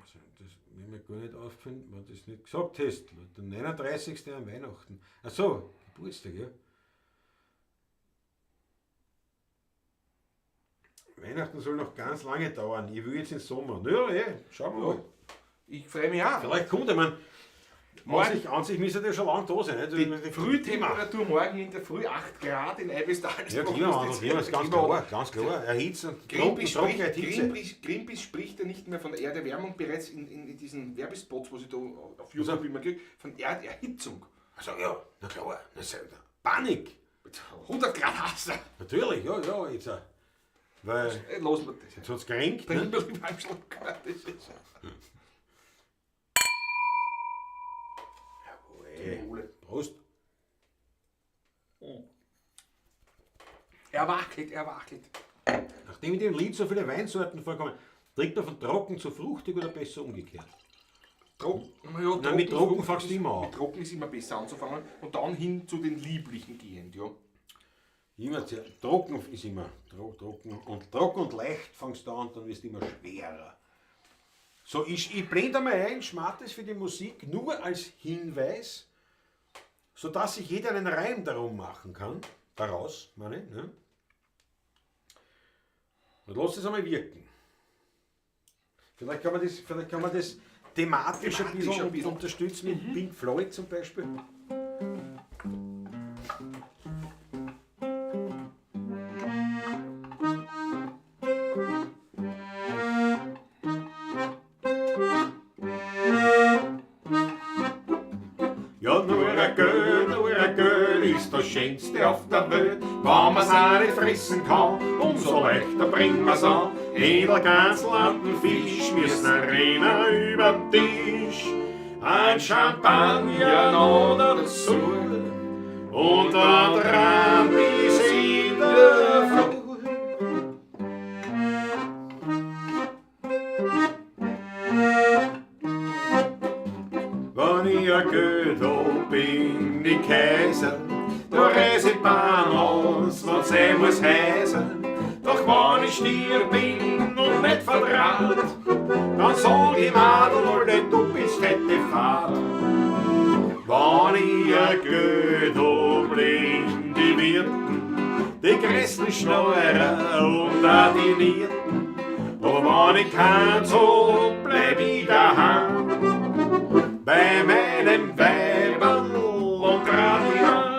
Also, das will mir gar nicht aufgefallen, wenn du das nicht gesagt hast. Der 39. an Weihnachten. Ach so, Geburtstag, ja. Weihnachten soll noch ganz lange dauern. Ich will jetzt in den Sommer. Na ja, schauen wir mal. Ich freue mich auch. Vielleicht kommt er, ich meine, Morgen. an sich müsste der schon lange da sein. Nicht? Die Frühtemperatur morgen in der Früh 8 Grad in Eibistal. Ja, Klimawandel, Klima ist ganz klar, ganz klar. Erhitzen und Greenpeace Trockenheit, Hitze. Greenpeace spricht ja nicht mehr von der Erderwärmung, bereits in diesen Werbespots, wo sie da auf YouTube immer kriegt, von Erderhitzung. Also ja, na klar, das ist ja Panik. 100 Grad heißer. Natürlich, ja, ja, jetzt auch. Weil Lass mal das. jetzt hat's geregnet, ne? Trink mir lieber einen Schluck. Das ist Jawohl. Prost. Er wackelt, er wackelt. Nachdem in dem Lied so viele Weinsorten vorkommen, trinkt man von trocken zu fruchtig oder besser umgekehrt? Trocken, ja, Nein, mit trocken fruchtig fangst du ist- immer an. Mit trocken ist immer besser anzufangen und dann hin zu den lieblichen gehend, ja. Immer sehr, trocken ist immer trocken und trocken und leicht fangst du an, dann wirst du immer schwerer. So, ich blende einmal ein, Schmattes für die Musik nur als Hinweis, sodass sich jeder einen Reim darum machen kann. Daraus, meine ich. Ne? Und lass es einmal wirken. Vielleicht kann man das, vielleicht kann man das thematisch ein Thematisch bisschen ein bisschen. unterstützen mit Pink Floyd zum Beispiel. Ja, nur ein Geld, nur ein Geld ist das Schönste auf der Welt. Wenn man's auch nicht fressen kann, umso leichter bringt man's an. Edelgans, Landen, Fisch, müssen rennen über den Tisch. Ein Champagner noch dazu und dann dran bis in der Früh. Wenn ich ein Geld hab, bin ich Kaiser. Da reiß ich Bahn aus, wenn's sein muss heißen. Doch wenn ich Stier bin und nicht verdraht, dann sag ich Madel alle, du bist fette Fahrt. Wenn ich ein Geld hab, leben die Wirten, die größten Schneurer und auch die Nierten. Aber wenn ich keins hab, bleib ich daheim. Bei meinem Weiberl und Gradian.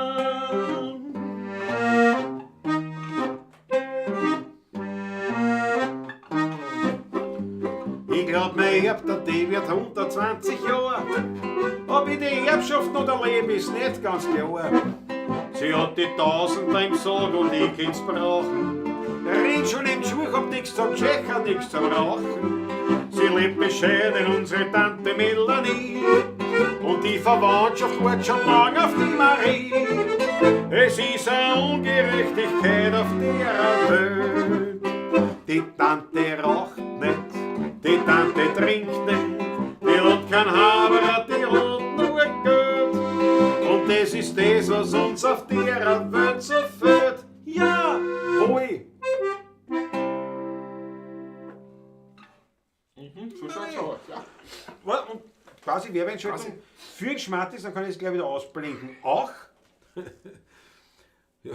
Ich glaub, mein Erb, der die wird 120 Jahre. Ob ich die Erbschaft noch erlebe, ist nicht ganz klar. Sie hat die Tausender im Sorg und ich kann's brauchen. Red schon im Schuh, hab nix zum Tschecher, nix zum Rauchen. Sie lebt bescheiden, unsere Tante Melanie. Und die Verwandtschaft wart schon lang auf die Marie. Es ist eine Ungerechtigkeit auf der Welt. Die Tante raucht nicht, die Tante trinkt nicht, die hat kein Haber, die hat nur Geld. Und das ist das, was uns auf der Welt so fehlt. Ja, wohl. So schaut's aus. Ja. Und quasi Werbeeinschaltung für den Schmattis, dann kann ich es gleich wieder ausblinken. Auch. Ja,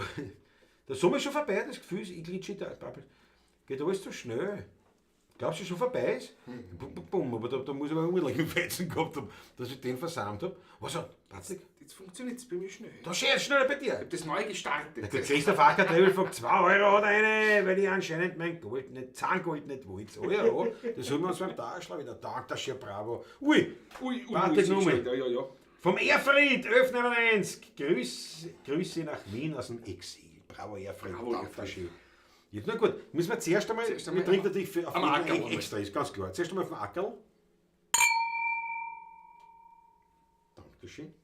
der Sommer ist schon vorbei, das Gefühl ist, ich glitsche da. Geht alles zu schnell. Glaubst du, schon vorbei ist? Bum, bum, bum, aber da muss ich aber einen Fetzen gehabt haben, dass ich den versammelt habe. Was hat, Patrick? Jetzt funktioniert es bei mir schnell. Da schön schneller bei dir. Ich hab das neu gestartet. Der Christoph Acker Trevel fragt, 2 Euro hat eine, weil ich anscheinend mein Gold nicht, Zahngold nicht wollte. Oh ja, das holen wir uns beim Tagschlag wieder. Dank, das ist ja bravo. Ui, Ui, ui, Patrick ui, Nummel. ja, ja, ja. Vom Erfried, 1199. Grüße nach Wien aus dem Exil. Bravo, Erfried. Bravo, Dank, Erfried. schön. Ja, na gut, müssen wir zuerst einmal, Zuerst einmal wir trinken natürlich für, auf am jeden Ackerl einmal. extra, ist ganz klar. Zuerst einmal auf dem Ackerl. Dankeschön.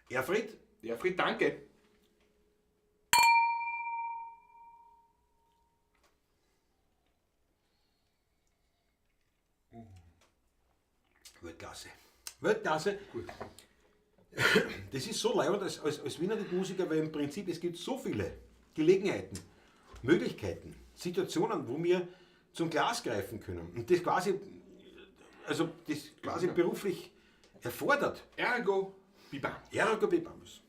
Erfried, Erfried, danke. Weltklasse. Weltklasse. Gut. Das ist so leibend als Wiener Musiker, weil im Prinzip es gibt so viele Gelegenheiten, Möglichkeiten, Situationen, wo wir zum Glas greifen können. Und das quasi, also das quasi beruflich erfordert. Ergo, bibamus. Ergo bibamus.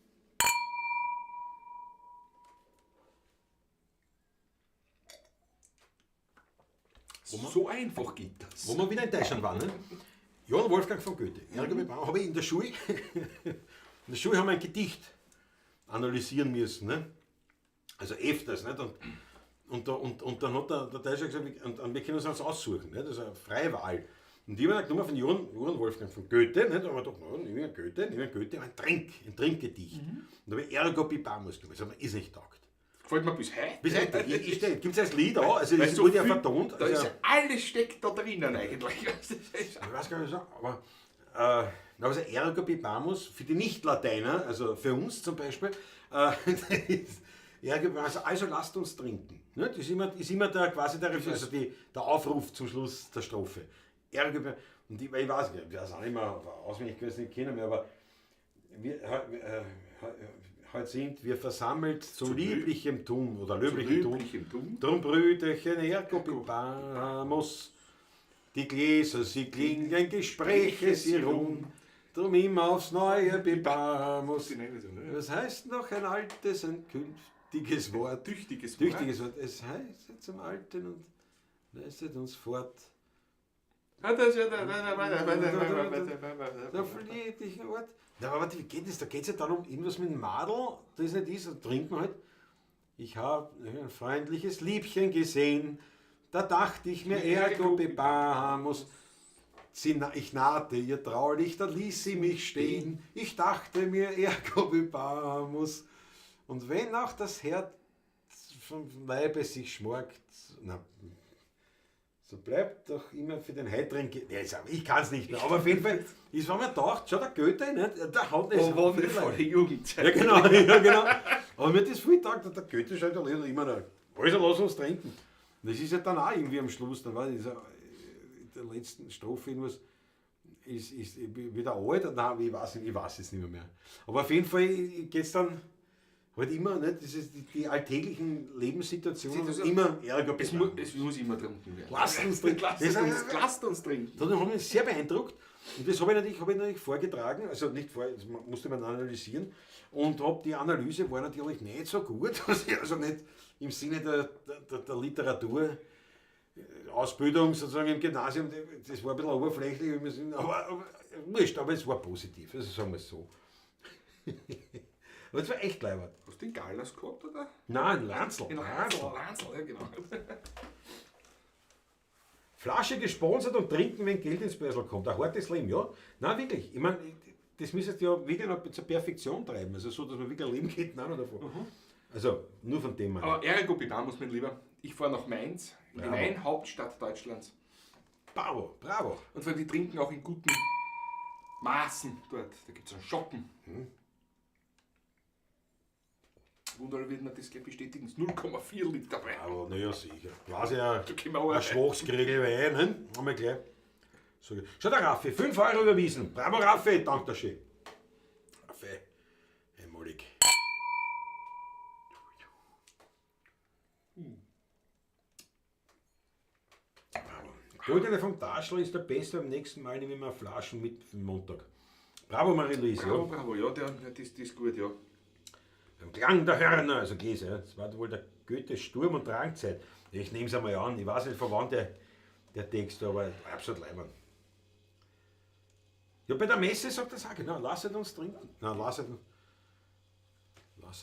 So einfach geht das. Wo wir wieder in Deutschland waren, ne? Johann Wolfgang von Goethe. Ergo bibamus. Habe ich in der Schule, in der Schule haben wir ein Gedicht analysieren müssen, ne? Also öfters, nicht? Und dann hat der Deutsche gesagt, und wir können uns eins aussuchen, ne? Das ist eine freie Wahl. Und ich habe dann genommen von Johann Wolfgang von Goethe, nicht? Da haben wir gedacht, na, nehmen wir Goethe, ein Trinkgedicht. Und da habe ich Ergo bibamus genommen. Das hat mir irrsinnig getaugt. Gefällt mir bis heute. Bis heute, ich stehe. Gibt es als Lied auch? Also, Weil das so wurde ja viel- vertont. Da Also, ist ja alles steckt da drinnen eigentlich. Das ist ich weiß gar nicht, was, aber also Ergo bibamus für die Nicht-Lateiner, also für uns zum Beispiel, Ergo bibamus, also lasst uns trinken. Ne? Das ist immer der, quasi der, also der Aufruf zum Schluss der Strophe. Ergo bibamus, und ich weiß nicht, ich weiß auch nicht mehr, auswendig kann ich es nicht kennen mehr, aber wir, heute sind wir versammelt zu lieblichem Tun oder löblichem Tun. löblichem Tun. Drum, Brüderchen, ergo bibamus. Die Gläser, sie klingen, Gespräche, sie ruhen. Drum immer aufs Neue bibamus. Was heißt noch ein altes, ein künftiges Wort? Tüchtiges Wort. Tüchtiges Wort. Es heißt zum Alten und leistet uns fort. Der friedlichen Ort. Na, aber warte, wie geht das? Da geht es ja dann um irgendwas mit dem Madel. Das ist nicht das, da trinkt man halt. Ich habe ein freundliches Liebchen gesehen. Da dachte ich mir, ergo bibamus. Ich nahte ihr traulich, da ließ sie mich stehen. Ich dachte mir, ergo bibamus. Und wenn auch das Herz vom Leibe sich schmorgt. Na, so bleibt doch immer für den heiteren. Ja, ich kann es nicht mehr, aber auf jeden Fall ist, wenn man gedacht, schau, der Goethe, nicht, der hat das. Oh, wundervolle Jugendzeit. Ja, genau, ja, genau. Aber mir hat das viel getaugt, der Goethe schreibt ja immer noch, also lass uns trinken. Und das ist ja dann auch irgendwie am Schluss, dann war dieser, in der letzten Strophe irgendwas, ist wieder alt, nein, ich weiß nicht, ich weiß es nicht mehr. Aber auf jeden Fall geht es dann halt immer, nicht, das ist die alltäglichen Lebenssituationen Das ist- immer Ärger Es, es muss immer getrunken werden. Lasst uns trinken. Lasst uns trinken. Das hat mich sehr beeindruckt. Und das habe ich natürlich vorgetragen, also nicht vor, das musste man analysieren. Und hab, die Analyse war natürlich nicht so gut, also nicht im Sinne der Literatur, Ausbildung sozusagen im Gymnasium, das war ein bisschen oberflächlich, aber wurscht, aber es war positiv, also sagen wir es so. Aber es war echt leibend. Hast du den Galas gehabt, oder? Nein, Lanzl. In Lanzl, Lanzl, ja genau. Flasche gesponsert und trinken, wenn Geld ins Börsel kommt. Ein hartes Leben, ja. Nein, wirklich. Ich meine, das müsstest du ja wirklich noch zur Perfektion treiben. Also so, dass man wirklich ein Leben geht, nein, davon. Mhm. Also nur von dem her. Aber Ergo Bibamus, mein Lieber, ich fahre nach Mainz, in die Weinhauptstadt Deutschlands. Bravo, bravo. Und vor allem, die trinken auch in guten Maßen dort. Da gibt es einen Shoppen. Mhm. Wunderbar wird man das gleich bestätigen. 0,4 Liter Wein. Aber naja, sicher. Quasi ein schwaches Kriegel Wein. Ne? Haben wir gleich. So, schau der Raffi, 5 Euro überwiesen. Bravo Raffi, danke schön. Raffi, einmalig. Bravo. Goldene vom Taschl ist der Beste. Beim nächsten Mal nehme ich mir Flaschen mit für den Montag. Bravo Marie-Louise. Bravo, ja. Bravo, ja, das ist gut, ja. Beim Klang der Hörner, also Gläser, ja. Das war wohl der Goethe Sturm- und Drangzeit. Ich nehme es einmal an, ich weiß nicht, von wann der Text, aber absolut leibend. Ja, bei der Messe sagt das auch, genau, lasset uns trinken. Nein, lasset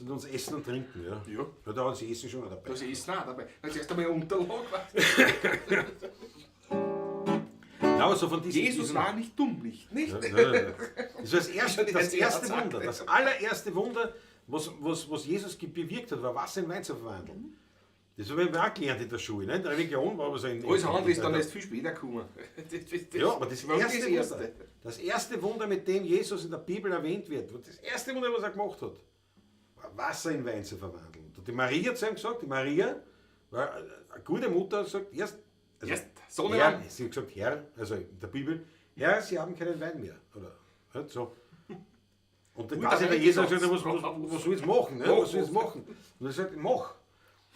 uns essen und trinken, ja. Ja. Ja, da hat das Essen schon dabei. Da ist Essen auch dabei. Da ist erst einmal Unterlag, weißt du. Ja, aber so von diesen, Jesus war nicht dumm, nicht? Ja, nein, nein. Das war das erste Wunder, das allererste Wunder, was Jesus bewirkt hat, war Wasser in Wein zu verwandeln. Das habe ich mir auch gelernt in der Schule. Ne? In der Religion war aber so in. Alles andere ist dann erst viel später gekommen. Ja, aber das erste Wunder, mit dem Jesus in der Bibel erwähnt wird, das erste Wunder, was er gemacht hat, war Wasser in Wein zu verwandeln. Und die Maria zu ihm gesagt, die Maria war eine gute Mutter, sagt erst. Also, Herr, sie hat gesagt, Herr, also in der Bibel, Herr, Sie haben keinen Wein mehr. Oder so. Und dann quasi der Jesus hat gesagt, was soll ich jetzt machen? Ne? Was soll ich jetzt machen? Und er sagt, mach.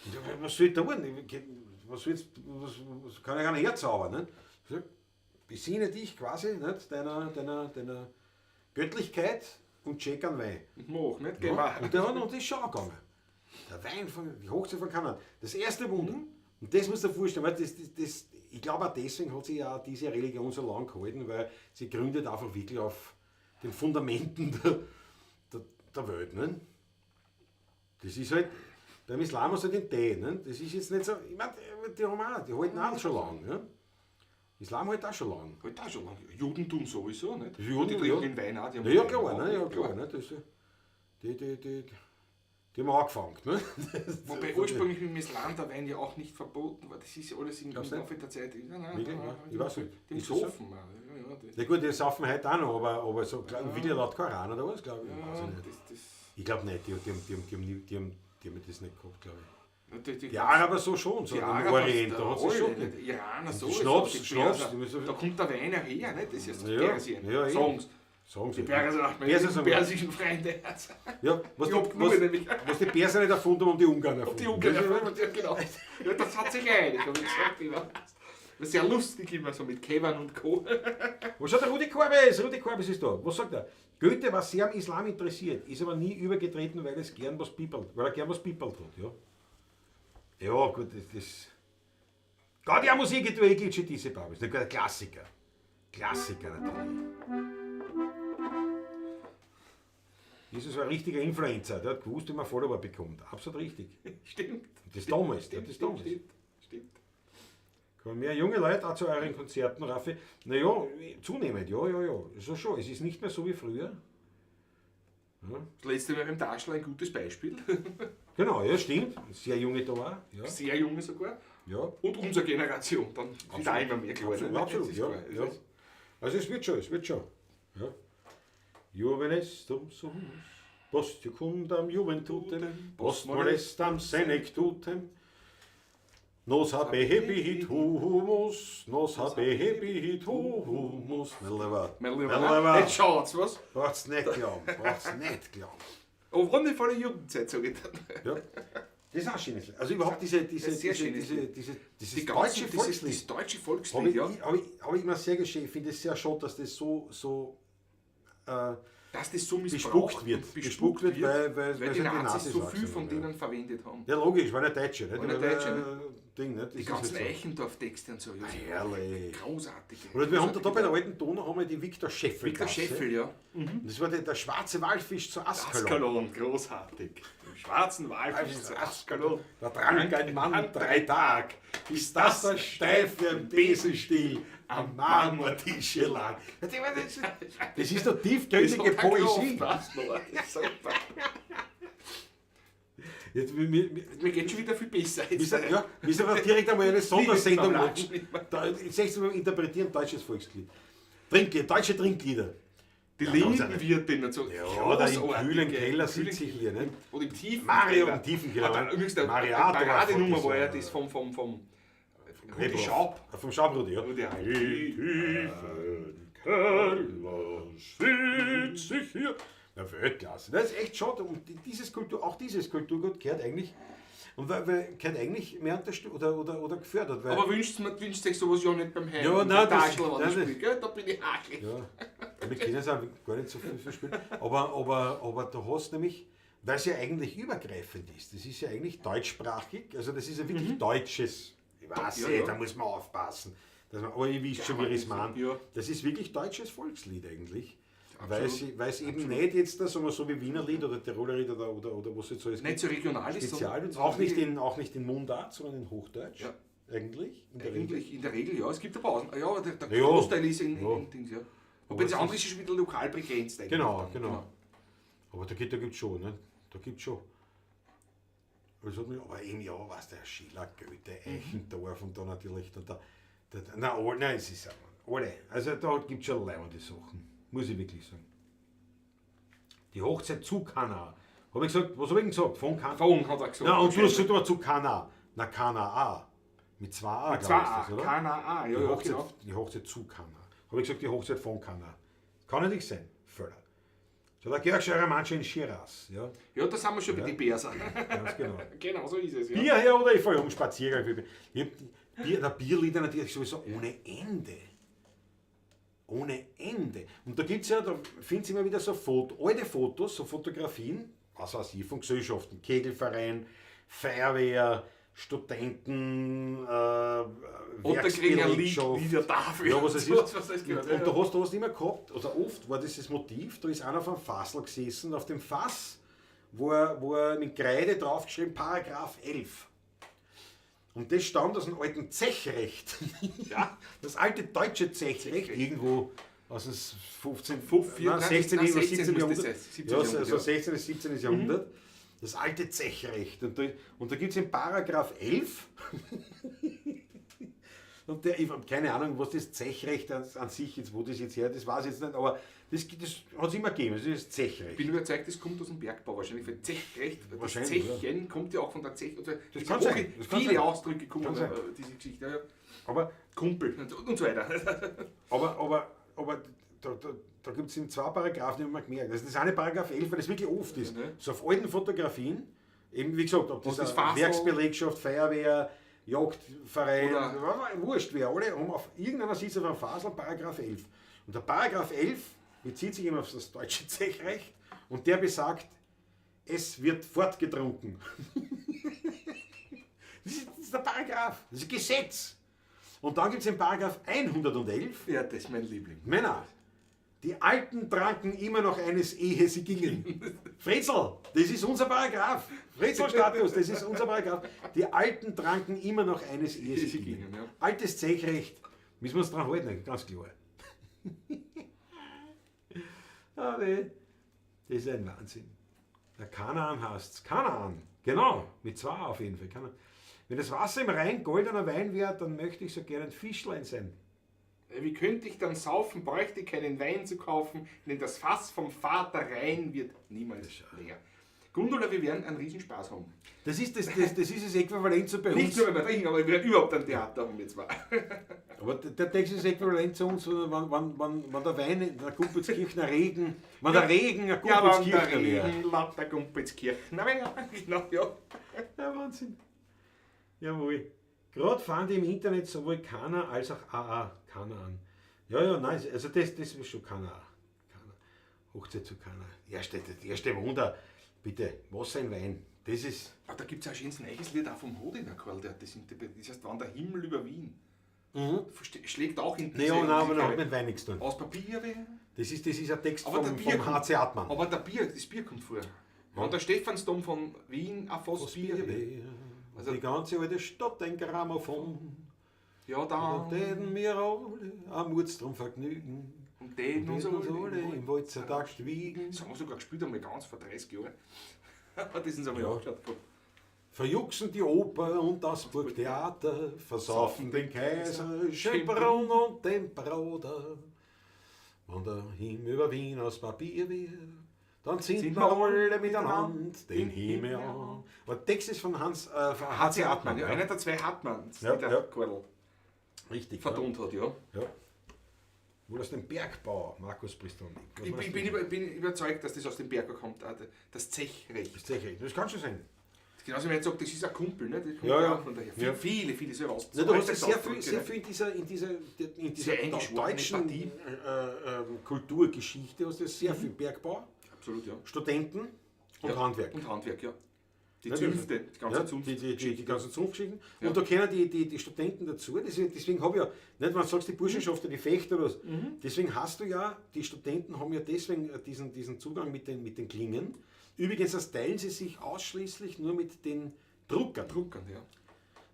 Und ich, was soll ich tun? Was soll ich jetzt, was kann ich gar nicht herzaubern? Ne? Ich sag, besinne dich quasi, nicht, deiner Göttlichkeit und check einen Wein. Mach, nicht? Ja. Und der hat und das ist schon gegangen. Der Wein von, die Hochzeit von Kanaan. Das erste Wunder. Mhm. Und das musst du dir vorstellen, weil ich glaube auch deswegen hat sich ja diese Religion so lange gehalten, weil sie gründet einfach wirklich auf den Fundamenten der Welt. Ne? Das ist halt, beim Islam hast du den Tee. Ne? Das ist jetzt nicht so, ich meine, die haben auch, die halten auch schon lange. Ne? Islam hält auch schon lange. Hält auch schon lange. Judentum sowieso, nicht? Juden, die trinken den Wein auch. Die haben ja, klar, ne? Ja, klar. Ne? Das, die haben angefangen. Ne? Wobei ursprünglich mit dem Islam der Wein ja auch nicht verboten war. Das ist ja alles im Laufe der Zeit. Nein, ich weiß nicht. Die saufen. Ja, gut, die saufen heute auch noch, aber so wieder laut Koran oder was, glaube ich. Ja, weiß ich nicht. Ich glaube nicht, die haben das nicht gehabt, glaube ich. Die Araber so schon, so die im Araber, Orient, da hat es schon. Die Iraner so. Schnaps. Da kommt der Wein ja her, nicht? Das ist ja Persien. Ja, Songs. Sagen sie. Die Perser, meine persischen Freunde. Ja, was die Perser nicht erfunden haben, die Ungarn erfunden. Die Ungarn erfunden, ja, genau. Ja, das hat sich einig, habe ich gesagt. Immer. Das ist sehr lustig immer so mit Kevin und Co. Wo schaut der Rudi Korbes? Rudi Korbes ist da. Was sagt er? Goethe war sehr am Islam interessiert, ist aber nie übergetreten, weil es gern was piepelt, weil er gern was piepelt hat. Ja, ja gut, das. Gaudia Musik, du Eglice diese Babis. Der Klassiker. Klassiker natürlich. Jesus war ein richtiger Influencer, der hat gewusst, wie man Follower bekommt. Absolut richtig. Stimmt. Das damals, stimmt, das damals. Stimmt. Kommen mehr junge Leute auch zu euren Konzerten, Raffi? Naja, zunehmend, ja. So schon. Es ist nicht mehr so wie früher. Das letzte Mal beim Taschel ein gutes Beispiel. Genau, ja, stimmt. Sehr junge da auch. Ja. Sehr junge sogar. Ja. Und unsere Generation, dann wird auch immer mehr klar. Absolut, ne? absolut, Das ist ja, klar. ja. Also es wird schon, es wird schon. Ja. Juvenes dum sumus, post jucundam juventutem, post molestam senectutem, nos habebit humus, nos habebit humus. Mein Lieber, Mein Lieber, jetzt schaut's, was? Braucht's nicht glauben, braucht's nicht glauben. Aber wundervolle Jugendzeit, sag ich dann. Ja. Das ist auch schön. Also überhaupt diese, diese, Sehr diese, schönes diese, Lied. diese, dieses Die deutsche ganzen, dieses, Volkslied. das deutsche Habe Volkslied, ich, ja. hab ich immer sehr geschehen. Ich finde es sehr schade, dass das so, so Dass das so missbraucht bespuckt wird. und Bespuckt wird, weil, weil, weil weil die sie die Nazis Nazis so auch viel sind, von ja. denen verwendet haben. Ja, logisch, waren ja Deutsche. Nicht? Waren ja Deutsche, ne? Ding, nicht? Das Die ist ganzen halt so. Eichendorff-Texte und so. Ja, Herrlich. großartig. Oder wir haben da, da bei der alten Donau haben wir die Viktor Scheffel. Viktor Scheffel, ja. Das war der, der schwarze Walfisch zu Askalon. Askalon, großartig. Im schwarzen Walfisch zu Askalon. Da trank ein Mann 3 Tag, bis das er steif wie ein Besenstiel am Marmortische lag. Das ist doch tiefgründige Poesie. Das ist super. Jetzt, wir, wir, wir, Mir geht schon wieder viel besser jetzt. müssen, ja, müssen wir direkt einmal eine Sondersendung machen. Nicht mehr. Da, jetzt wir interpretieren deutsches Volkslied. Trinke, deutsche Trinklieder. Die Ja, da haben sie Lindenwirtin und so. Ja, da im Großartige. kühlen Keller sitze ich hier. Ne? Oder im tiefen Mario Keller. im tiefen Keller. Ah, da, übrigens, der Mariator Paradenummer von war ja dieser- das vom Rudi Schaub. Ah, Vom Schaub, Rudi, ja. Rudi Schaub. Im tiefen Keller sitze ich hier. Na, Weltklasse. Das ist echt schade. Und dieses Kultur, auch dieses Kulturgut gehört eigentlich, und weil, weil gehört eigentlich mehr unterstützt oder gefördert. Weil, Aber wünscht man wünscht sich sowas ja nicht beim Heim. Ja, nein, das- Taschel, wenn nein, ich das- spiele, gell? Da bin ich hakelig. Ja, wir können es auch gar nicht so viel spielen. Aber du hast nämlich, weil es ja eigentlich übergreifend ist, das ist ja eigentlich deutschsprachig, also das ist ja wirklich deutsches, ich weiß Ja, nicht, ja. da muss man aufpassen. Dass man, aber ihr wisst schon, wie ich es meine. Ja. Das ist wirklich deutsches Volkslied eigentlich. Weil es eben Absolut. nicht jetzt das, sondern so wie Wienerlied oder Tirolerlied oder was jetzt so ist. Nicht so regional ist, Spezial, sondern auch nicht in Mundart, sondern in Hochdeutsch. Ja. Eigentlich. In der Regel. Eigentlich, in der Regel, ja. Es gibt ein paar Ausnahmen. Ja, aber der Ja. Großteil ist in, Ja. in Dings, ja. Wobei das andere ist schon wieder lokal begrenzt eigentlich. Genau, dann. genau. Aber da gibt es schon, ne? Da gibt es schon. Also, aber eben ja, was der Schiller, Goethe, Eichendorff und da natürlich da, na, all, nein, es ist alle. Also da gibt es schon leibende Sachen, muss ich wirklich sagen. Die Hochzeit zu Kana. Habe ich gesagt, was habe ich denn gesagt? Von Kana. Von hat er gesagt. Na, und du hast gesagt, aber zu Kana. Na, Kana A. Mit zwei A, Mit glaub zwei ich, ist A, das, oder? Kana A, ja, Die ja, Hochzeit, genau. die Hochzeit zu Kana. Habe ich gesagt, die Hochzeit von Kana. Kann ja nicht sein. Völler. So, der Georg Scheurer Mann in Shiraz. Ja, Ja, da sind wir schon bei den Perser. ganz genau. Genau, so ist es, ja. Bier her oder ich fahre um Spaziergang. Ich hab Bier, der Bierlieder natürlich sowieso ohne Ende. Ohne Ende. Und da gibt es ja, da findet immer wieder so Foto, alte Fotos, so Fotografien, was weiß ich, von Gesellschaften, Kegelverein, Feuerwehr, Studenten, Und da kriegen ein Lied Werksbelegschaft. wieder dafür. Ja, was es ist. Was das gehört, Und, und da hast du hast immer gehabt, oder oft war dieses Motiv, da ist einer auf einem Fassl gesessen, auf dem Fass war, war mit Kreide draufgeschrieben, Paragraph 11. Und das stammt aus dem alten Zechrecht. Ja. Das alte deutsche Zechrecht, Zechrecht. irgendwo aus dem 15., nein, nein, 16., nein, irgendwo 16 17. muss das Jahrhundert. sein, 17. Ja, also Jahrhundert, ja. 16. bis 17. Jahrhundert. Das alte Zechrecht. Und da gibt es in Paragraph 11, und der, ich habe keine Ahnung, was das Zechrecht an sich jetzt, wo das jetzt her, das weiß ich jetzt nicht, aber das hat es immer gegeben, das ist das Zechrecht. Ich bin überzeugt, das kommt aus dem Bergbau wahrscheinlich. Weil Zechrecht, das Wahrscheinlich, Zechen kommt ja auch von der Zech. Also Das kann sein, das kann viele sein. Ausdrücke kommen, Kann sein. diese Geschichte. Ja, ja. Aber, Kumpel und so weiter. aber da gibt es in zwei Paragraphen, die haben wir gemerkt. Also das eine Paragraph 11, weil das wirklich oft ist. Mhm. So auf alten Fotografien, eben wie gesagt, ob das, Was ist eine Fassel? Werksbelegschaft, Feuerwehr, Jagdverein, Oder- wurscht wer, alle haben auf irgendeiner Sitz auf einem Fasel Paragraph 11. Und der Paragraph 11 bezieht sich immer auf das deutsche Zechrecht und der besagt, es wird fortgetrunken. Das ist der Paragraph, das ist ein Gesetz. Und dann gibt es den Paragraph 111, Ja, das ist mein Liebling. Männer, die Alten tranken immer noch eines, ehe sie gingen. Fritzel, das ist unser Paragraph. Fritzel-Status, das ist unser Paragraph. Die Alten tranken immer noch eines, ehe sie gingen. ja. Altes Zechrecht, müssen wir uns dran halten, ganz klar. Ah, weh. Das ist ein Wahnsinn. Der Kanaan heißt's. Kanaan, genau, mit zwei auf jeden Fall. Kanaan. Wenn das Wasser im Rhein goldener Wein wäre, dann möchte ich so gern ein Fischlein sein. Wie könnte ich dann saufen, bräuchte keinen Wein zu kaufen, denn das Fass vom Vater Rhein wird niemals leer. Gundula, wir werden einen Riesenspaß haben. Das ist das, das, das, ist das Äquivalent zu bei Nicht uns. nur, wenn wir trinken, aber wir werden überhaupt ein Theater haben jetzt mal. Aber der Text ist äquivalent zu uns, wenn der Wein in der Gumpoldskirchner Regen, wenn der Regen ein Ja, wenn der Gumpoldskirchner wäre. Regen lauter Gumpoldskirchner wäre. Genau, ja. Ja, Wahnsinn. Jawohl. Gerade fand ich im Internet sowohl Kana als auch AA Kanaan. Ja, ja, nein, also das ist schon Kana. Kana. Hochzeit zu Kana. Das erste Wunder. Bitte, Wasser in Wein. Das ist. Ah, da gibt es auch ein schönes neues Lied auch vom Hodiner Karl, der hat das interpretiert. Das heißt, wann der Himmel über Wien. Schlägt auch in Nee, ja, diese nein, aber das hat Kerbe. mit Wein nichts zu tun. Aus Papier wäre. Das ist ein Text Aber der Bier vom kommt- H.C. Hartmann. Aber das Bier kommt vor. Wenn der Stephansdom von Wien ein Fass Bier wär. Also die ganze alte Stadt ein Grammophon. Ja, da. Und täten wir alle am Murz drum vergnügen. Und den Und und so. uns alle im Walzertakt wiegen. Das haben wir sogar gespielt einmal ganz vor 30 Jahren. Das sind einmal Ja. angeschaut gehabt. Verjuchsen die Oper und das Burgtheater, versaufen den Kaiser, Schönbrunn und den Bruder. Wenn der Himmel über Wien aus Papier wird, dann sind Sind wir wir alle miteinander den Himmel an. Aber der Text ist von Hans, von H.C. Hartmann. Ja, Ja. einer der zwei Hartmanns, Ja, die der ja. Karl Richtig. vertont hat, ja. Ja. Ja. Wohl aus dem Bergbau, Markus Pristonik. Was Ich meinst bin, du? bin überzeugt, dass das aus dem Bergbau kommt, auch das Zechrecht. Das Zechrecht, das kann schon sein. Genauso wie man jetzt sagt, das ist ein Kumpel, ne? Das kommt Ja, ja. auch von daher. Ja. Viele, viele so aus. Ja, du hast ja sehr viel, Ausdrücke, sehr ne? viel in dieser Sehr eingeschworene deutschen Partie. Kulturgeschichte, hast du sehr viel Bergbau, Absolut, ja. Studenten und Ja. Handwerk. Und Handwerk, ja. Die Ja, Zünfte, die ganze ja, Zunft. Die ganzen Zunftgeschichten. Ja. Und da kennen die Studenten dazu. Deswegen habe ich ja, nicht, wenn du sagst, die Burschenschaft, die Fechter oder was, deswegen hast du ja, die Studenten haben ja deswegen diesen Zugang mit den Klingen. Übrigens, das teilen sie sich ausschließlich nur mit den Druckern. Druckern, ja.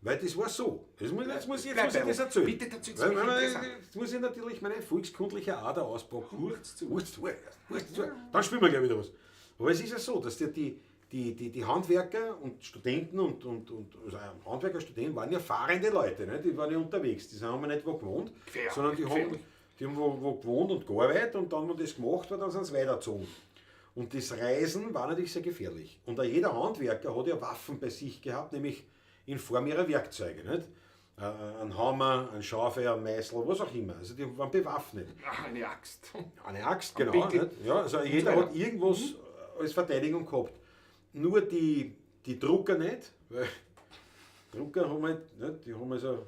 Weil das war so. Jetzt muss ich Bleib das bei uns. erzählen. Bitte erzähl's Weil, mich weil, interessant. jetzt muss ich natürlich meine volkskundliche Ader auspacken. Hurz zu. Hurz zu. Hurz zu. Dann spielen wir gleich wieder was. Aber es ist ja so, dass die Handwerker und Studenten und also Handwerker, Studenten waren ja fahrende Leute, ne? Die waren ja unterwegs. Die haben ja nicht wo gewohnt, Gefährlich, sondern die haben, gefährlich. die haben wo gewohnt und gearbeitet und dann, wenn das gemacht war, dann sind sie weitergezogen. Und das Reisen war natürlich sehr gefährlich. Und auch jeder Handwerker hat ja Waffen bei sich gehabt, nämlich in Form ihrer Werkzeuge. Nicht? Ein Hammer, ein Schaufel, ein Meißel, was auch immer. Also die waren bewaffnet. Ach, eine Axt. Eine Axt, genau. Pickel. Nicht? Ja, also jeder so weiter. hat irgendwas als Verteidigung gehabt. Nur die Drucker nicht, weil Drucker haben halt, nicht, die haben also.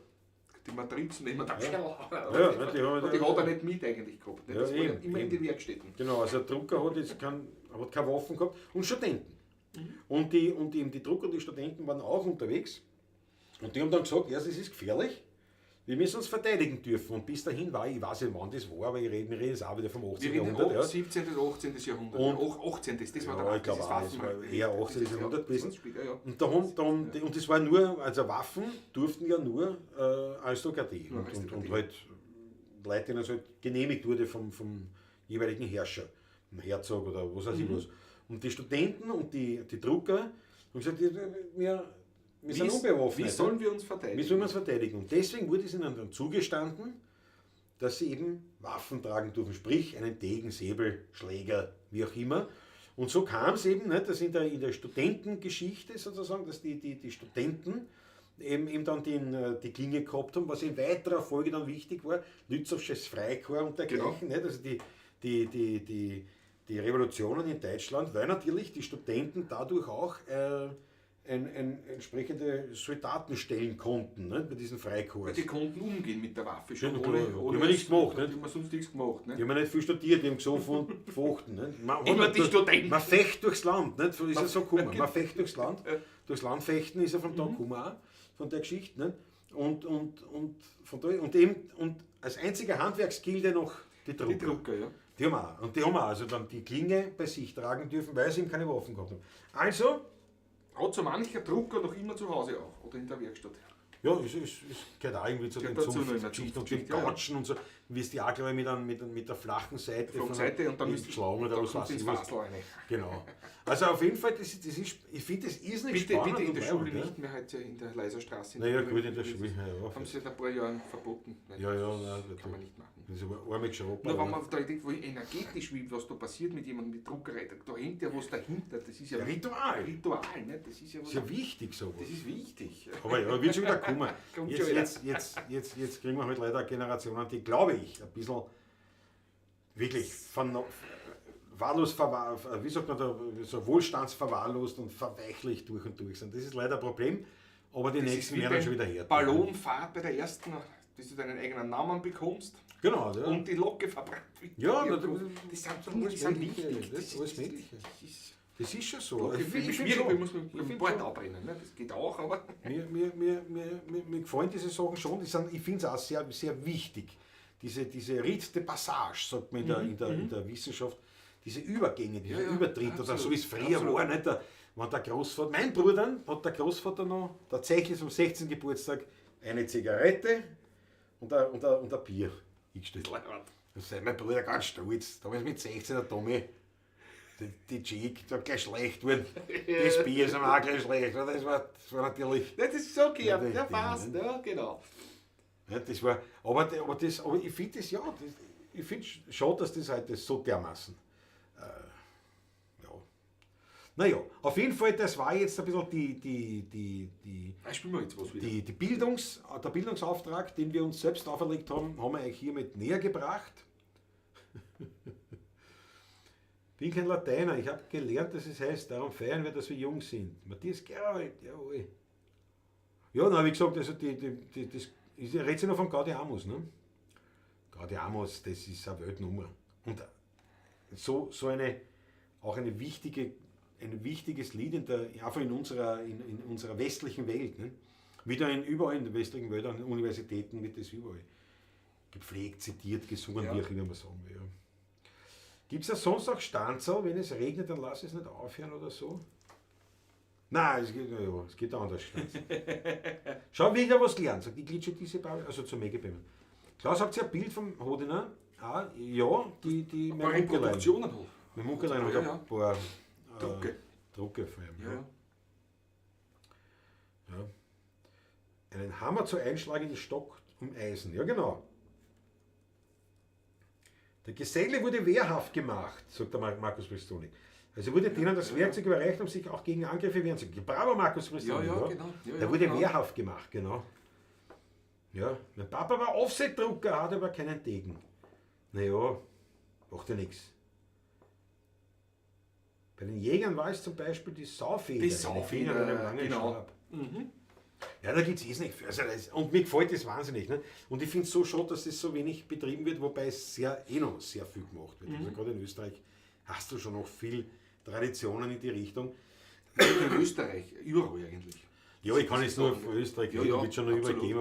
Die Matrizen immer da. Ja, ja, die haben Und die hat er nicht mit eigentlich gehabt. Ne? Ja, Das war ja eben, immer in eben. den Werkstätten. Genau, also der Drucker hat jetzt hat keine Waffen gehabt und Studenten. Und die Drucker und die Studenten waren auch unterwegs und die haben dann gesagt, ja, das ist gefährlich, wir müssen uns verteidigen dürfen. Und bis dahin war, ich weiß nicht, wann das war, aber wir reden jetzt auch wieder vom 18. Wir reden Jahrhundert. um Ja. 17. bis 18. Jahrhundert. Und- Ja, 18. Das war Ja, der ich glaube das auch, das war eher 18. Das ist- Jahrhundert ja, gewesen. das war später, ja. Und, da haben, da haben, und das war nur, also Waffen durften ja nur Aristokratie Nur und Aristokratie. halt Leute, denen es halt genehmigt wurde vom jeweiligen Herrscher, dem Herzog oder was weiß ich was. Und die Studenten und die Drucker haben gesagt, wir sind unbewaffnet. Wie sollen wir uns verteidigen? Wie sollen wir uns verteidigen? Und deswegen wurde es ihnen dann zugestanden, dass sie eben Waffen tragen dürfen, sprich einen Degen, Säbel, Schläger, wie auch immer. Und so kam es eben, ne, dass in der Studentengeschichte sozusagen, dass die Studenten eben dann die Klinge gehabt haben, was in weiterer Folge dann wichtig war, Lützowsches Freikorps und dergleichen, nicht? Also die Revolutionen in Deutschland, weil natürlich die Studenten dadurch auch entsprechende Soldaten stellen konnten, ne, bei diesen Freikorps. Die konnten umgehen mit der Waffe schon. Ja, klar, ja. Die haben nichts gemacht, ne? Die haben sonst nichts gemacht. Ne? Die haben ja nicht viel studiert, die haben gesoffen und gefochten. Ne? Immer die Studenten. Man fecht durchs Land, nicht? Ist ja so gekommen. Man fecht durchs Land. Durchs Land fechten ist ja von da gekommen auch, von der Geschichte. Ne? Und von da, und eben, und als einziger Handwerksgilde noch die Drucker. Die Drucker, ja. Die haben auch. Und die haben auch also dann die Klinge bei sich tragen dürfen, weil sie eben keine Waffen gehabt haben. Also Hat so mancher Drucker noch immer zu Hause auch oder in der Werkstatt. Ja, es gehört auch irgendwie zu den Gehört dazu noch in der Zunftgeschichten und dem Zunftgeschichte, ja, ja. Gatschen und so. Wirst du auch, glaube ich, mit der flachen Seite Von Seite und dann müsst geschlagen oder dann was kommst weiß du ins ich was. Fasel rein. Genau. Also auf jeden Fall, das ist, ich finde das irrsinnig Bitte, spannend. bitte in und der Schule leibend, ja. nicht mehr heute in der Leiserstraße. Naja, gut, in der Schule. Ja, ja. Haben sie seit ein paar Jahren verboten. Nein, Ja, ja, das nein, kann man nicht machen. Das ist aber arme Geschrauber. Nur wenn man da denkt, wo energetisch, wie was da passiert mit jemandem mit Druckerei, da hängt ja was dahinter. Das ist ja Ritual. Ritual, ne? Das ist ja was. Das ist ja wichtig sowas. Das ist wichtig. Aber ja, wird schon wieder kommen. Kommt Jetzt, schon wieder. jetzt kriegen wir halt leider Generationen, die, glaube ich, ein bisschen wirklich von wahllos, wie sagt man da, so wohlstandsverwahrlost und verweichlicht durch und durch sind. Das ist leider ein Problem, aber die Das ist nächsten wie werden dann beim schon wieder her. Ballonfahrt bei der ersten, dass du deinen eigenen Namen bekommst Genau, ja. und die Locke verbrannt wird. Ja, das das sind Dinge, die alles sind Mögliche, wichtig. das ist alles Mögliche. Das ist, Das ist schon so. Locke Ich finde ich find schwierig, schon. weil muss man Ich mit dem find Bord schon. abbrennen. Ne? Das geht auch, aber Mir gefallen diese Sachen schon. Die sind, ich finde es auch sehr, sehr wichtig. Diese Rite de Passage, sagt man in der Wissenschaft, diese Übergänge, diese Ja, ja, Übertritte, oder so absolut, wie es früher absolut. war. Nicht? Wenn der Großvater, mein Bruder, hat der Großvater noch tatsächlich zum 16. Geburtstag eine Zigarette und ein Bier eingestellt. Das ist mein Bruder ganz stolz. Damals mit 16 der Tommy, die Chick, da gleich schlecht worden. Das Bier ist ihm auch gleich schlecht. Das war natürlich. Nein, das ist okay, Ja, ja, das ja Ding, passt, ne? ja, genau. Ja, das war, aber ich finde das ja, ich finde schon, dass das heute so dermaßen. Ja. Naja, auf jeden Fall, das war jetzt ein bisschen die, Na, spielen wir jetzt was wieder. die, die Bildungs, der Bildungsauftrag, den wir uns selbst auferlegt haben, haben wir euch hiermit näher gebracht. Bin kein Lateiner, ich habe gelernt, dass es heißt, darum feiern wir, dass wir jung sind. Matthias Gerold, jawohl. Ja, na, wie gesagt, also das ist ja redet sich noch von Gaudeamus, ne? Gaudeamus, das ist eine Weltnummer. Und so eine, auch eine wichtige, ein wichtiges Lied einfach in unserer westlichen Welt. Ne? Wieder überall in der westlichen Welt, an Universitäten wird das überall gepflegt, zitiert, gesungen, wie auch immer man sagen will. Ja. Gibt es da sonst auch Stanzerl, wenn es regnet, dann lass es nicht aufhören oder so? Nein, es geht, ja, es geht anders. Stanzerl. Schau, wieder was gelernt, sagt die Glitsche diese Bauer, also zum Megebämmen. Klaus, habt ihr ein Bild vom Hodiner? Ah, ja, die Ein paar mein Munkelein. Reproduktionen noch. Mein Munkelein hat Ja, ein ja. paar Drucke. Drucke von ihm. Ja, ja. Ja. Einen Hammer zu Einschlag in den Stock um Eisen. Ja, genau. Der Geselle wurde wehrhaft gemacht, sagt der Markus Pristonik. Also wurde denen das Werkzeug überreicht, um sich auch gegen Angriffe wehren zu können. Bravo, Markus Pristonik. Ja, ja, genau. Ja, Der ja, wurde genau. wehrhaft gemacht, genau. Ja, mein Papa war Offset-Drucker, hat aber keinen Degen. Naja, macht ja nichts. Bei den Jägern war es zum Beispiel die Saufeder. Die Eine Saufeder, Feder mit einem langen genau. Stab. Ja, da gibt es eh nicht viel. Also das, und mir gefällt das wahnsinnig. Ne? Und ich finde es so schade, dass das so wenig betrieben wird, wobei es sehr, eh noch sehr viel gemacht wird. Also gerade in Österreich hast du schon noch viel Traditionen in die Richtung. Nicht nur in Österreich, überall eigentlich. Ja, ich kann jetzt nur von Österreich Ja, reden, ja, wird schon noch überall absolut. geben,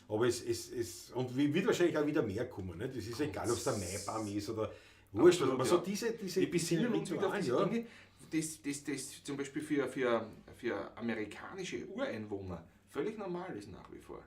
aber es und wird wahrscheinlich auch wieder mehr kommen. Ne? Das ist egal, ob es der Maibaum ist oder wurscht, Absolut, aber so ja. diese Wir besinnen uns wieder auf Rituale, diese ja. Dinge, das zum Beispiel für amerikanische Ureinwohner völlig normal ist nach wie vor.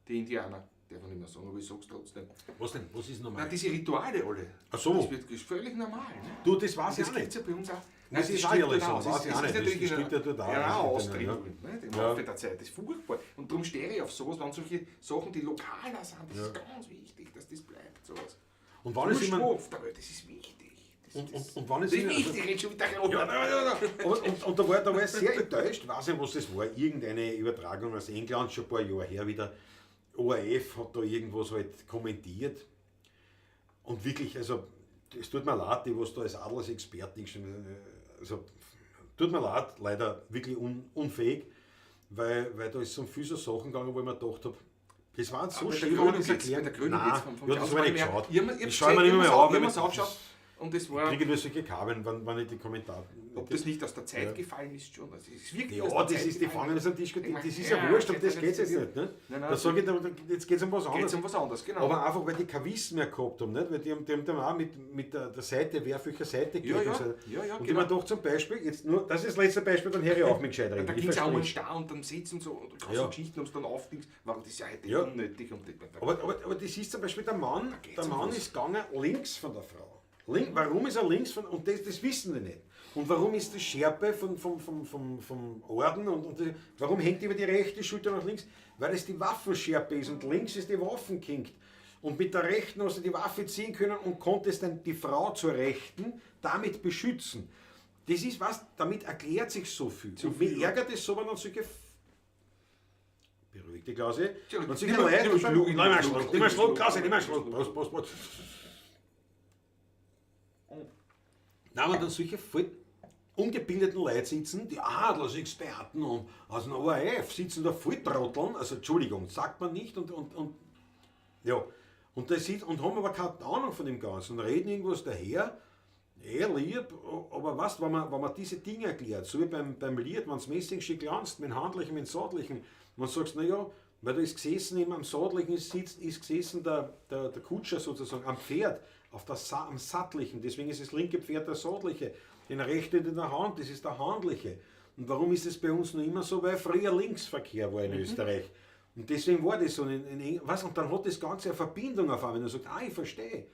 Die Indianer, darf man nicht mehr sagen, aber ich sag's trotzdem. Was denn? Was ist normal? Nein, diese Rituale alle. Ach so. Das wird ist völlig normal. Ne? Du, das weiß Und ich das auch nicht. gibt's ja bei uns auch. Muss ich das auch stimmt ehrlich dort sagen, aus. weiß Es ich auch ist nicht. Das natürlich stimmt ja dort auch. Ja, Das ist Austritt, ja. ne? Im Ja. Laufe der Zeit. Das ist furchtbar. Und darum stehe ich auf sowas, wenn solche Sachen, die lokaler sind, das ist ganz wichtig, dass das bleibt. Sowas. Und wann ist Wurscht immer. wo auf der Welt, das ist wichtig. Das, Und wann ist das ist immer- wichtig, ich rede schon wieder Ja, nein, nein, nein. Und da war ich sehr enttäuscht, weiß nicht, was das war, irgendeine Übertragung aus England, schon ein paar Jahre her wieder. ORF hat da irgendwas halt kommentiert. Und wirklich, also, es tut mir leid, die, was da als Adelsexperten geschrieben haben, also, tut mir leid, leider wirklich unfähig, weil da ist so viel so Sachen gegangen, wo ich mir gedacht habe, das waren so Bei der schön, Krönung das geht's, bei erklären. der Krönung Nein, geht's vom ja, das Klaus habe ich nicht Mayer. geschaut. Ich hab Das schaue ich mir nicht mehr ich an. hab weil mir's mir- angeschaut. Und es war, Ich kriege nur solche Kabeln, wenn ich die Kommentare. ob das nicht aus der Zeit Ja. gefallen ist schon. Also es wirkt Ja, aus der das Zeit ist die gefallen. Fangen ist am Tisch, Ich mein, das ist ja wurscht, um das geht es jetzt nicht. Ne? Nein, nein, Da sag ich, jetzt geht es um was Geht anderes. um was anderes, genau. Aber einfach, weil die kein Wissen mehr gehabt haben, nicht? Weil die haben dann auch mit der Seite, wer auf welcher Seite geht. Ja, und ja. so. Ja, ja, und genau. ich mir doch zum Beispiel, jetzt nur, das ist das letzte Beispiel, dann höre ich auf mit gescheit reden. da Ich ging es auch um den verspreche. Star und dann Sitz und so und so Ja. Geschichten, ob es dann aufdingst, warum das ist ja heute Ja. unnötig. Und Aber das ist zum Beispiel der Mann, geht's der um Mann was. ist gegangen links von der Frau. Warum ist er links von, und das wissen die nicht. Und warum ist die Schärpe vom Orden und die, warum hängt die über die rechte Schulter nach links? Weil es die Waffenschärpe ist und links ist die Waffenklingt. Und mit der rechten hast du die Waffe ziehen können und konntest dann die Frau zur rechten damit beschützen. Das ist was, damit erklärt sich so viel. Und mich ärgert es so, wenn dann solche beruhig dich, Klausi. Entschuldigung, Wenn solche nimm mal- Leute nimm mal Schluck, nimm mal nimm Schluck, nimm mal Schluck, Klausi, nimm mal Schluck. Schluck. Prost, Prost, Prost. Nein, wenn dann solche voll ungebildeten Leute sitzen, die Adlersexperten und aus dem ORF sitzen da voll Trotteln, also Entschuldigung, sagt man nicht und ja, und, das ist, und haben aber keine Ahnung von dem Ganzen und reden irgendwas daher, lieb, aber weißt, wenn man diese Dinge erklärt, so wie beim Lied, wenn es Messing schick glanzt, mit dem Handlichen, mit dem Sadlichen, man sagt, naja, weil da ist gesessen, eben am Sadlichen ist gesessen der Kutscher sozusagen, am Pferd, am Sattlichen, deswegen ist das linke Pferd der Sadliche, den rechten in der Hand, das ist der Handliche. Und warum ist es bei uns noch immer so? Weil früher Linksverkehr war in Österreich. Und deswegen war das so. Was, und dann hat das Ganze eine Verbindung auf einmal. Und man sagt, ich verstehe.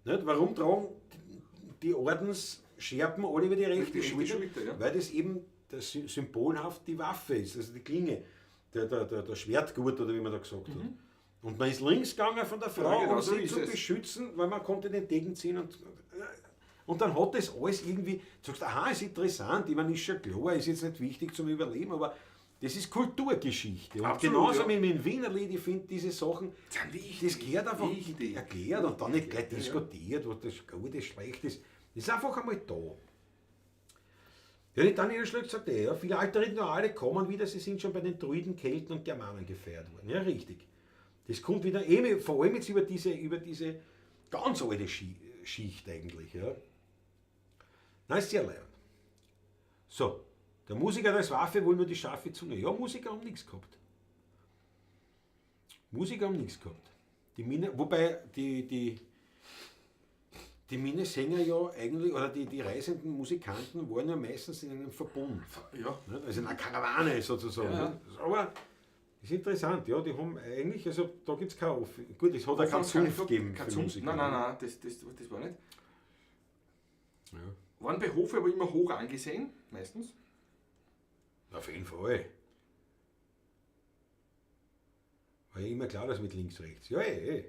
Nicht? Warum tragen die Ordensscherpen alle über die rechte Schulter? Schulter, ja. Weil das eben das symbolhaft die Waffe ist, also die Klinge, der Schwertgurt oder wie man da gesagt hat. Und man ist links gegangen von der Frau, Ja, genau, um so sie ist zu es. beschützen, weil man konnte den Degen ziehen und dann hat das alles irgendwie, du sagst, aha, ist interessant, ich meine, ist schon klar, ist jetzt nicht wichtig zum Überleben, aber das ist Kulturgeschichte. Und Absolut, genauso ja. mit dem Wienerlied, ich finde diese Sachen, Sind wichtig, das gehört einfach wichtig. erklärt und dann nicht gleich Ja, ja. diskutiert, was das gut ist, schlecht ist. Das ist einfach einmal da. Ja, die Daniel Schlöck sagt, ja, viele alte Rituale kommen wieder, sie sind schon bei den Druiden, Kelten und Germanen gefeiert worden. Ja, richtig. Das kommt wieder, eben, vor allem jetzt über diese ganz alte Schicht eigentlich. Ja. Nein, ist sehr leid. So, der Musiker als Waffe wohl nur die scharfe Zunge. Ja, Musiker haben nichts gehabt. Musiker haben nichts gehabt. Die Minne, wobei die Minnesänger ja eigentlich, oder die reisenden Musikanten waren ja meistens in einem Verbund. Ja. Ne? Also in einer Karawane sozusagen. Ja. Ne? Aber ist interessant, ja, die haben eigentlich, also da gibt es keine Off. Gut, es hat auch keinen Zunft gegeben Kein für Zunft. Musiker. Nein, nein, nein, das war nicht. Ja. Waren bei Hofe aber immer hoch angesehen, meistens. Auf jeden Fall. War ja immer klar, dass mit links, rechts. Ja, eh.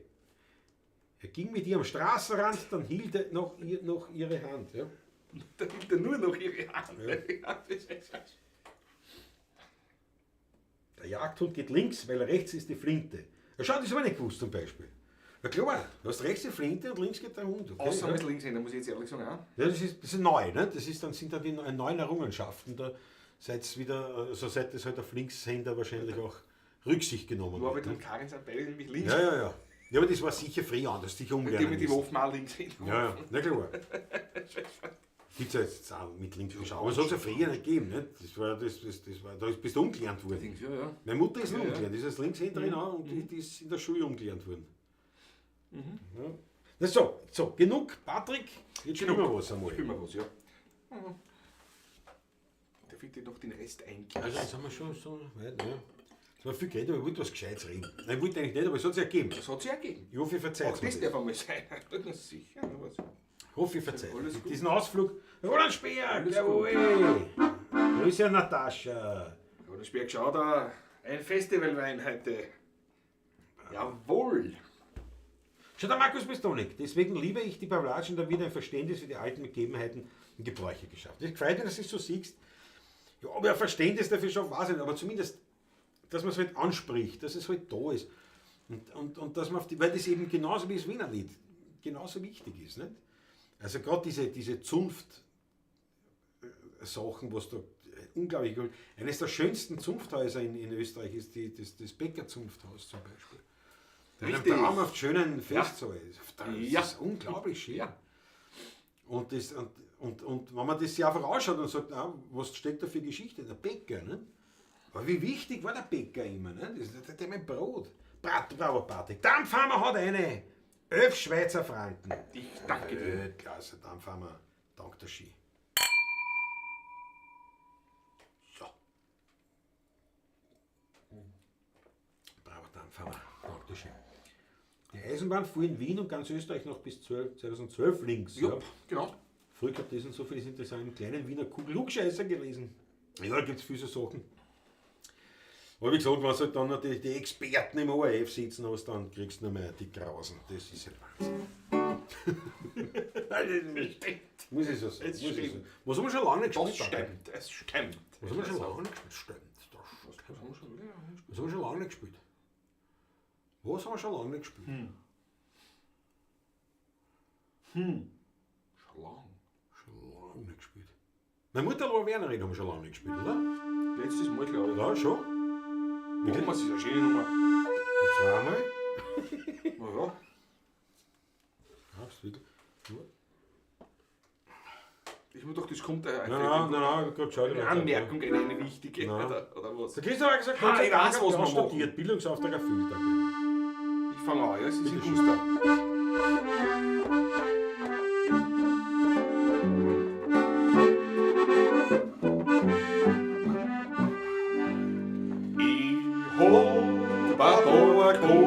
Er ging mit ihr am Straßenrand, dann hielt er noch ihre Hand. Ja. Da hielt er nur noch ihre Hand. Ja. Der Jagdhund geht links, weil rechts ist die Flinte. Ja, schau, das habe ich nicht gewusst zum Beispiel. Na klar, du hast rechts die Flinte und links geht der Hund. Okay, Außer ja. mit Linkshänder, muss ich jetzt ehrlich sagen. Auch. Ja, das ist neu, ne? Das ist, dann sind dann die neuen Errungenschaften. Da seit's wieder, also seit das halt auf Linkshänder wahrscheinlich auch Rücksicht genommen Norbert wird. und Ne? Karin sind beide nämlich links. Ja, ja, ja. Ja, aber das war sicher früher anders, sicher Die umlernen mit die müssen. Waffen auch Linkshänder. Ja, ja, na klar. Gibt es ja jetzt auch mit links. Aber es hat es ja früher nicht gegeben. Ne? Das war, da bist du umgelernt worden. Links, ja, ja. Meine Mutter ist noch Ja, ja. umgelernt, die ist als Linkshänderin auch und die ist in der Schule umgelernt worden. Ja. Na so, genug, Patrick, jetzt spielen wir was einmal. Spielen wir was, ja. Mhm. Darf ich dir noch den Rest eingeben? Also jetzt haben wir schon so weit, ja. Jetzt haben wir viel geredet, aber ich wollte was Gescheites reden. Nein, ich wollte eigentlich nicht, aber es hat sich ergeben. Das hat sich ergeben. Ich hoffe, ihr verzeiht Auch das mir darf einmal sein. Na sicher, was. Ich hoffe, ihr verzeiht. Alles gut. Diesen Ausflug. Roland Speer, jawohl. Grüße an Natascha. Roland Speer, schau da, ein Festivalwein heute. Jawohl. Schau, der Markus Pistonik. Deswegen liebe ich die Pavlatschen, da wird ein Verständnis für die alten Begebenheiten und Gebräuche geschafft. Ich freue mich, dass du es so siehst. Ja, aber ein Verständnis dafür schon, weiß ich nicht, aber zumindest, dass man es halt anspricht, dass es halt da ist. Und dass man auf die, weil das eben genauso wie das Wienerlied genauso wichtig ist. Nicht? Also gerade diese Zunft-Sachen, was da unglaublich gut. Eines der schönsten Zunfthäuser in Österreich ist das Bäckerzunfthaus zum Beispiel. In einem Richtig. traumhaft schönen Festsaal. Das Ja. ist unglaublich schön. Ja. Und, das, und wenn man das sich einfach anschaut und sagt, ah, was steckt da für Geschichte? Der Bäcker, ne? Aber wie wichtig war der Bäcker immer, ne? Das ist der mit Brot. Bravo, Patrick. Dampfhammer hat eine. 11 Schweizer Franken. Ich danke dir. Weltklasse, Dampfhammer. Dank der Ski. So. Bravo, Dampfhammer. Dank der Ski. Die Eisenbahn fuhr in Wien und ganz Österreich noch bis 12, 2012 links. Jupp, genau. Früher gehabt, das und so viel sind das auch im kleinen Wiener Kugelscheißer gelesen. Ja, da gibt es viele so Sachen. Aber wie gesagt, wenn du halt dann noch die Experten im ORF sitzen hast, dann kriegst du noch mehr die Grausen. Das ist ja Wahnsinn. Stimmt. Muss ich so sagen. Es Muss ich stimmt. so. Was haben wir schon lange nicht Das gespielt? Danke. stimmt, es stimmt. Was haben wir schon lange nicht gespielt? Stimmt. Das stimmt. Das haben wir schon wieder. Was haben wir schon lange nicht gespielt? Was haben wir schon lange nicht gespielt? Schon lang. Schon lange nicht gespielt. Meine Mutter war Wernerin, haben wir schon lange nicht gespielt, oder? Letztes Mal, glaube ich. Ja, schon. Machen wir es, ist eine schöne Nummer. Zweimal. Na ja. Ja, ist wirklich. Ich mir doch, das kommt eine, Nein, nein, nein, nein, ich hab grad geschaut. eine Anmerkung, eine wichtige. Nein. Oder was? Der Christoph hat gesagt, Ah, Gott sei ich weiß, Dank, was hat wir machen. studiert, Bildungsauftrag erfüllt. Danke. Ich fange an, ja, es ist in Bitteschön. Guster. Ich hab ein paar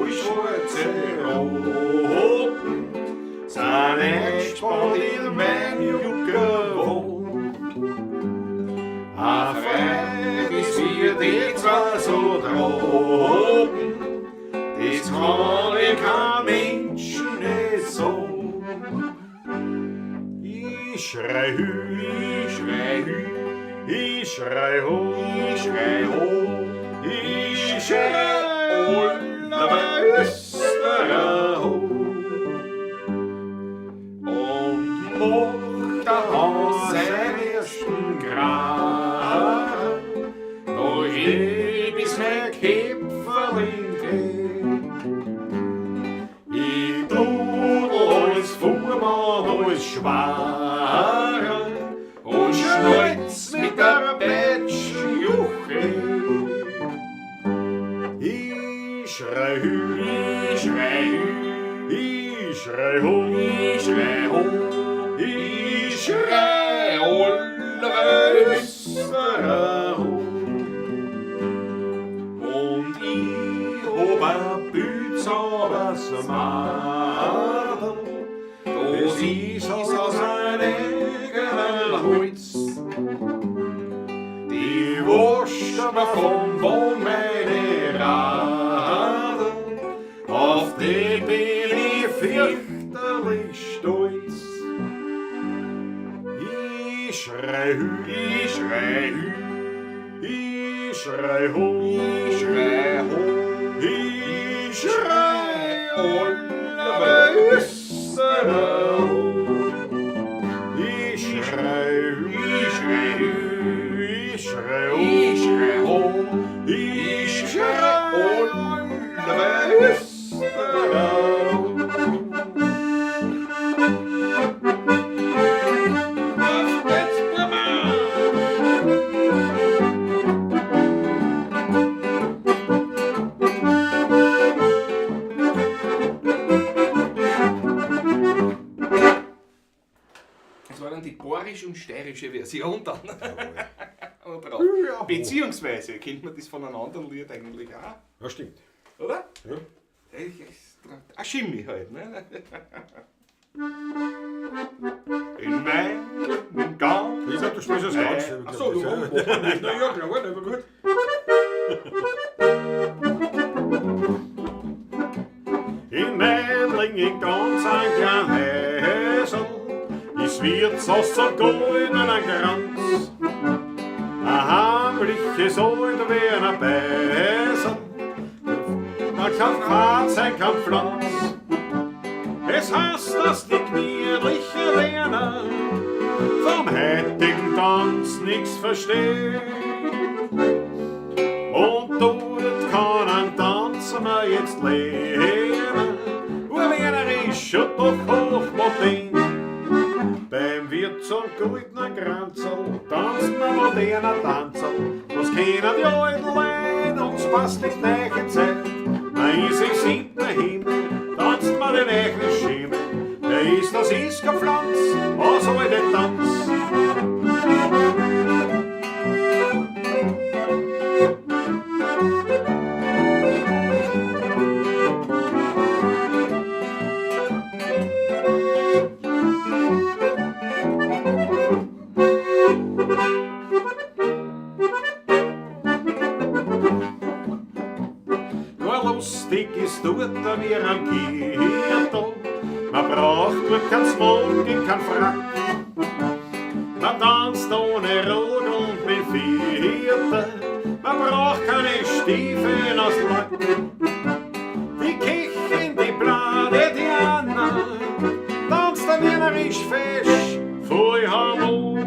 schwarze Roten, sind eingespannt in mein Juckerwohn. A Freit ist wir die zwei so droben, das kann ich kein Mensch nicht so. Ich schrei hü, Ich schrei hü, ich schrei ho, ich schrei ho, ich schrei alle Österreich ho. Und macht der Hans seinen ersten Grad, da heb ich mein Käpferl in die. Ich dudel als Fuhrmann, als Schwager Und schnalz mit der Peitschenjuche. Ich schrei hü, Ich schrei hü, ich schrei ho, ich schrei ho, ich schrei schrei alle Österreich ho. Und ich hab ein Bützaubers Madel, Das ist aus einem eigenen Holz. Die wascht mir vom Wohn meine Radl, auf die bin ich fürchterlich stolz. Ich schrei hü, Ich schrei hü, ich schrei ho, ich schrei ho, ich schrei alle Österreich ho. Ich schrei hü, Ich schrei hü, ich schrei ho, ich schrei ho, ich schrei alle Österreich ho. Auf geht's, Burma! Das war dann die bohrisch und steirische Version dann. Drauf. Ja. Beziehungsweise kennt man das von einem anderen Lied eigentlich auch, Ja, stimmt. oder? Ja. Ein Schimmi halt, ne? In meinem Garten. Ich sag, du spielst das ganz. Ach so, du Na ja, klar, aber gut. In Meidling in ganz ein klein Häsel ist Wirtshaus zum goldenen Kranz. Ein heimliches alter Werner Beisel, da kann Fahrt sein, kein Pflanz. Es heißt, dass die gemütliche Werner vom heutigen Tanz nix versteht. Und dort kann ein Tanz mir jetzt lernen, wo Werner ist schon doch hochmodern. Beim Goldner Kranzl tanzt man moderner Tanzl. Was kennen die alten Leute, uns passt die neue Zeit. Na ist im siebten Himmel, tanzt man den neuen Schimmel. Der ist, das ist kein Pflanz, was alte Tanz. Gar lustig ist dort wie am Kirchturm. Man braucht dort kein Smoking, kein Frack. Man tanzt ohne Rock und mit Vierte. Man braucht keine Stiefel aus Lack. Die Köchin, die Blade, die Anna, tanzt dann wienerisch fesch, voll Harmonie.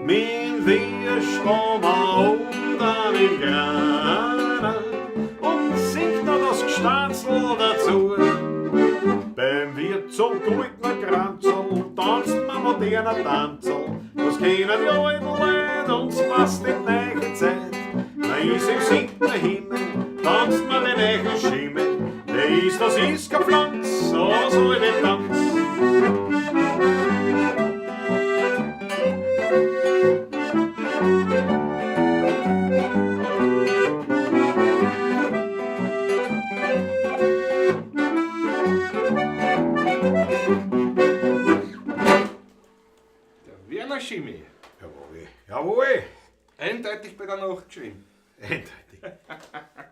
Min Wirschbaum unter dem Grana und singt noch das Gstanzl dazu. Beim Wirt zum Goldner Kranzl tanzt man moderner Tanzl. Was kennen die alten Leute, uns passt die neue Zeit. Na ist im siebten Himmel, tanzt man den neuen Schimmel. Der ist, das ist kein Pflanz, so soll der Tanz. Der Werner Schimi. Jawohl. Jawohl. Eindeutig bei der Nacht geschrieben. Eindeutig.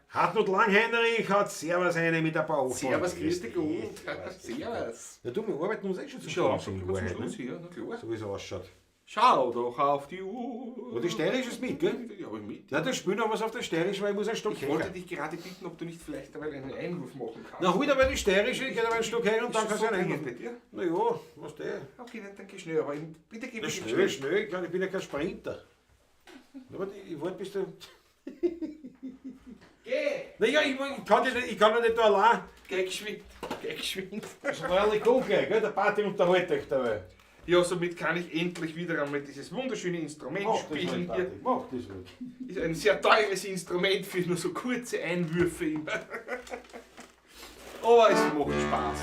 Hartmut Langheinrich hat Servus eine mit ein paar Anfragen. Servus, grüß dich gut. Servus. Ja, du, wir arbeiten uns eh schon zum Schon Schluss in langsam Wahrheit, zum Schluss ne? hier, na klar. So wie es ausschaut. Schau doch auf die Uhr. Und die Steirisch ist mit, gell? Ja, hab ich mit. Ja, dann spiel noch was auf der Steirisch, weil ich muss einen Stock Ich wollte dich gerade bitten, ob du nicht vielleicht einmal einen Einwurf machen kannst. Na, hol aber die Steirische, ich geh aber einen Schluck her und dann Ist kannst du so einen dringend einwerfen. bei dir? Na ja, was der? Okay, dann geh schnell, aber bitte geh Na, bitte schnell, schnell, ich bin ja kein Sprinter. Na, aber ich warte, bis du... Geh! Naja, ich kann ja nicht, ich kann ja nicht da allein. Geh geschwind, geh geschwind. Das war ehrlich gut gleich, gell? Der Party unterhält euch dabei. Ja, somit kann ich endlich wieder einmal dieses wunderschöne Instrument Mach das spielen ruhig, hier. Patrick, mach das ruhig. Ist ein sehr teures Instrument für nur so kurze Einwürfe immer. Aber es macht Spaß.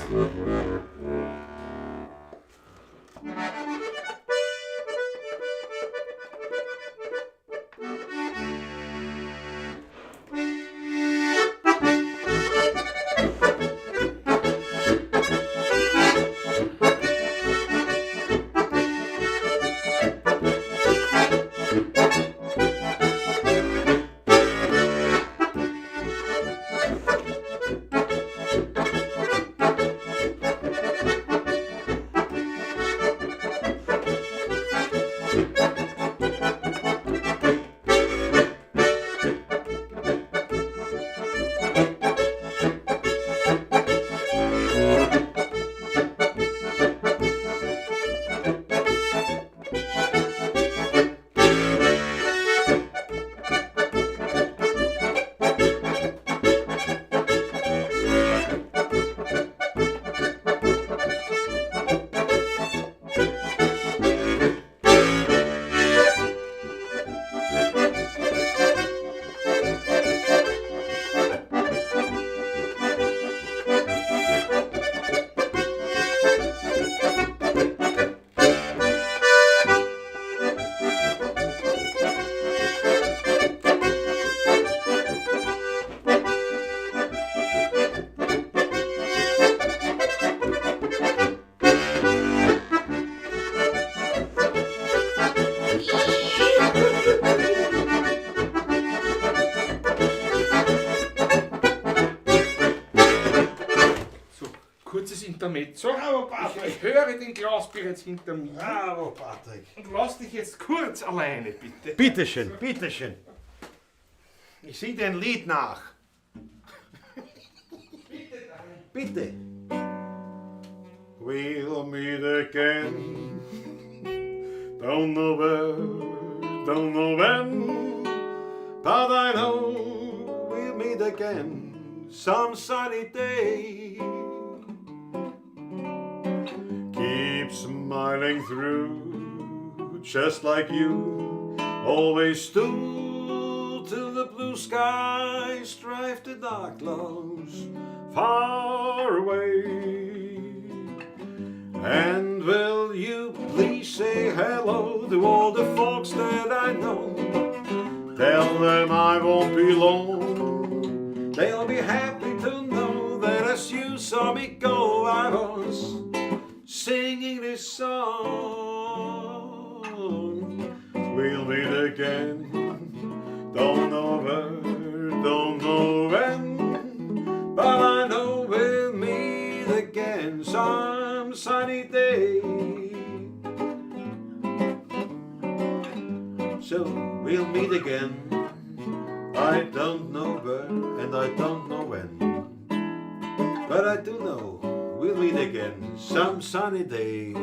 So, kurzes Intermezzo. Bravo, Patrick. Ich höre den Klaus bereits hinter mir. Bravo, Patrick. Und lass dich jetzt kurz alleine, bitte. Bitteschön, bitteschön. Ich sing dir ein Lied nach. Bitte. We'll meet again. Don't know where, don't know when, but I know we'll meet again some sunny day. Keep keep smiling through, just like you always do, till the blue skies drive the dark clouds far away. And will you please say hello to all the folks that I know? Tell them I won't be long. They'll be happy to know that as you saw me go, I was singing this song. We'll meet again. Don't know where, don't know when, but I know we'll meet again some sunny day. So we'll meet again. I don't know where and I don't know when, but I do know we'll meet again some sunny day.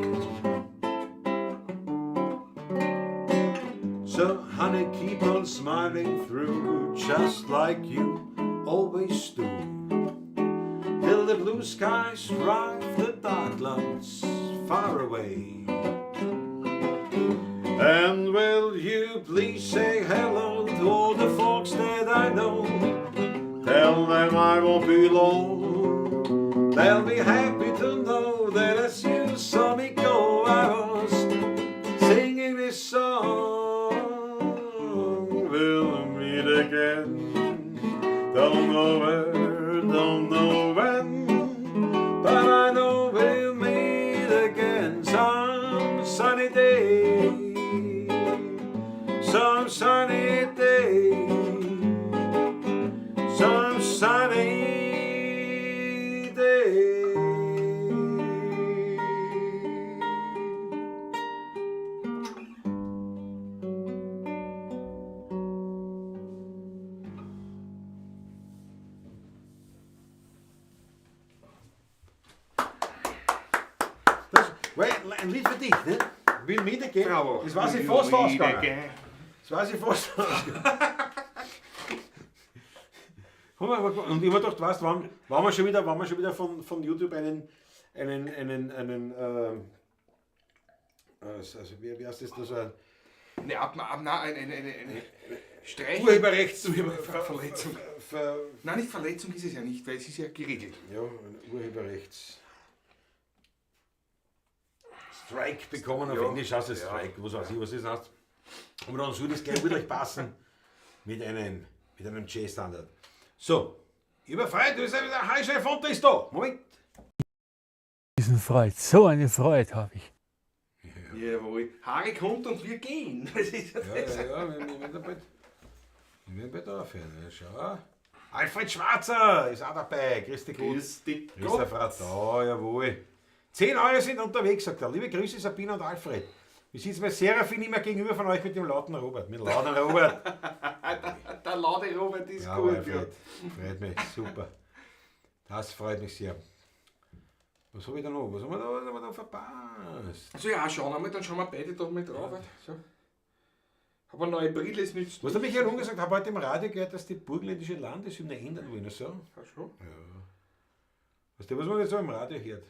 So honey, keep on smiling through, just like you always do, till the blue skies drive the dark clouds far away. And will you please say hello to all the folks that I know? Tell them I won't be long. They'll be happy to know that as you saw me go, I was singing this song. We'll meet again. Don't know where, don't know when, but I know we'll meet again some sunny day. Some sunny day. Some sunny day. Das war ein Lied für dich, ne? We'll meet again. Bravo. Das war sich We'll fast meet ausgegangen. again. Das war sich fast ausgegangen. Und ich hab mir gedacht, weißt, wann wir schon wieder, wann wir schon wieder von YouTube einen, also wie heißt das, das ein Ne, ab, ab, nein, eine Streich. Urheberrechts- Urheberverletzung. Ver, Nein, nicht Verletzung ist es ja nicht, weil es ist ja geregelt. ja, ein Urheberrechts. Strike bekommen, auf Ja. Englisch heißt es Ja. Strike, was weiß ich, was das heißt. Und dann soll das gleich wirklich passen mit einem Jazz-Standard. So, überfreit, du bist ja wieder, Harry Chef ist da. Moment. Diesen Freud, so eine Freude habe ich. Jawohl. Harry kommt und wir gehen. Das ist ja Ja, das. ja, ja, wir werden bald aufhören. Ja, schau. Alfred Schwarzer ist auch dabei. Grüß dich gut. Grüß dich Christoph Gott. da, jawohl. 10 Euro sind unterwegs, sagt er. Liebe Grüße, Sabine und Alfred. Wir sitzen bei Serafin immer gegenüber von euch mit dem lauten Robert. Mit dem lauten Robert. Der laute Robert ist Ja, gut. Alfred. Freut mich, super. Das freut mich sehr. Was habe ich da noch? Was haben wir da, was haben wir da verpasst? Also ja, schauen wir mal, dann schauen wir beide da mal drauf. So. Hab eine neue Brille, ist nichts. Was der Michael Unger gesagt hat, habe heute im Radio gehört, dass die burgenländische Landeshymne ändern wollen. So. Ja, schon. Weißt du, was man jetzt so im Radio hört?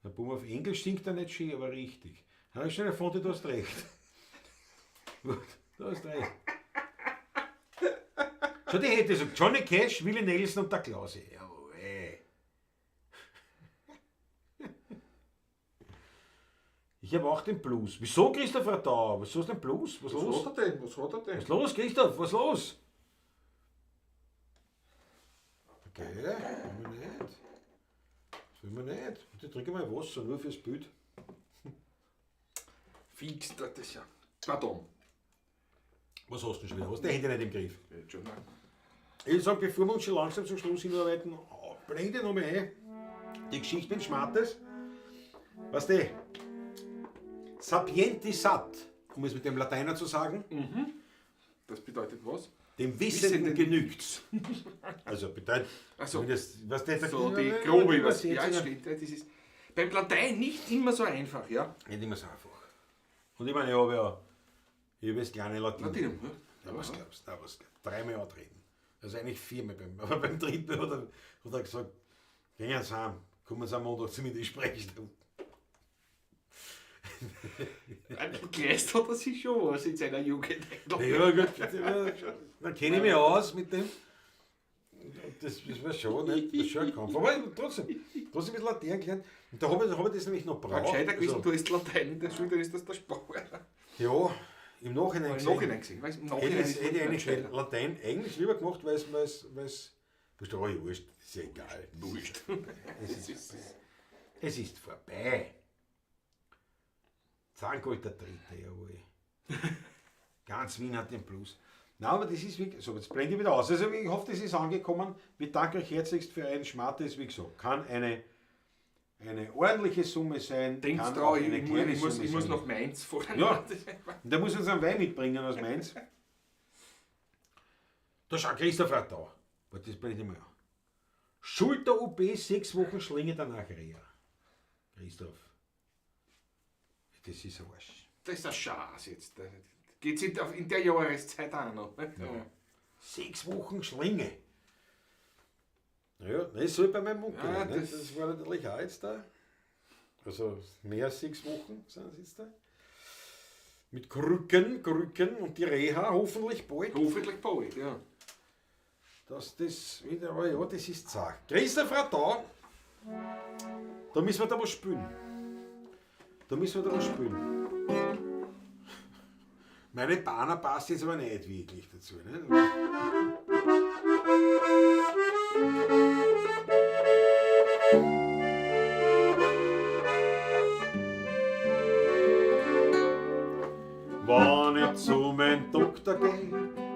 Der Bum auf Englisch singt er nicht schön, aber richtig. Habe ich schon erfunden, du hast recht. Gut, du hast recht. Schon die hätte so Johnny Cash, Willie Nelson und der Klause. Jawohl. Ich habe auch den Blues. Wieso, Christopher, da? Was ist denn Blues? Was Was los? hat er denn? Was hat er denn? Was los, Christoph? Was los? Okay, wollen wir nicht. Das wollen wir nicht. Ich trinke mal Wasser, nur fürs Bild. Fix, das ist ja. Pardon. Was hast du denn schon wieder? Hast du dein Handy nicht im Griff? Ja, schon, nein. Ich sag, bevor wir uns schon langsam zum Schluss hinarbeiten, blende noch mal ein. Die Geschichte mit Schmattes. Weißt du, sapienti sat, um es mit dem Lateiner zu sagen, Das bedeutet was? dem Wissenden Wissenden. genügt's. Also bedeutet, Ach so. zumindest, was der So die grobe Übersetzung. Ja, es stimmt. Ja, das ist beim Latein nicht immer so einfach, ja. Nicht immer so einfach. Und ich meine, ich habe das kleine Latinum. Latinum, ja. Ja, was glaubst du? Was glaubst du? Dreimal antreten. Also eigentlich viermal, aber beim dritten Mal hat er gesagt, gehen Sie heim, kommen Sie am Montag zu mir in die Sprechstunde. Geleistet hat er sich schon was in seiner Jugend. Ja, gut, dann kenne ich mich aus mit dem. Das war schon, nicht? Das ist schon ein Kampf. Aber trotzdem mit Latein gelernt. Und da habe ich das nämlich noch braucht. Gescheiter gewesen, also, du hast Latein in der Schule, dann ist das der Sport. Ja, im Nachhinein gesehen. Im Nachhinein gesehen. Weißt, im Nachhinein hätte ich eigentlich Latein eigentlich lieber gemacht, weil es. Wurscht, oh, wurscht, ist ja egal. Wurscht. Es ist vorbei. Zahngold der Dritte, jawohl. Ganz Wien hat den Plus. Nein, aber das ist wirklich, so, jetzt blende ich wieder aus. Also ich hoffe, das ist angekommen. Wir danken euch herzlichst für einen Schmattes, wie gesagt, kann eine ordentliche Summe sein. Denkt drauf, ich muss nach Mainz fahren. Ja, und der muss uns einen Wein mitbringen aus Mainz. Da schaut Christoph auch da. Warte, das blende ich mal an. Schulter-OP, 6 Wochen Schlinge, danach Reha. Christoph. Das ist ein Arsch. Das ist ein Schatz jetzt. Geht's in der Jahreszeit auch noch. Ne? Ja. 6 Wochen Schlinge. Naja, das soll bei meinem Onkel. Ja, ne? Das war natürlich auch jetzt da. Also mehr als 6 Wochen sind es jetzt da. Mit Krücken und die Reha hoffentlich bald. Hoffentlich bald, ja. Dass das wieder, aber ja, das ist zart. Christoph da, da müssen wir da was spielen. Meine Banner passt jetzt aber nicht wirklich dazu. Ne? Wenn ich zu meinem Doktor geh,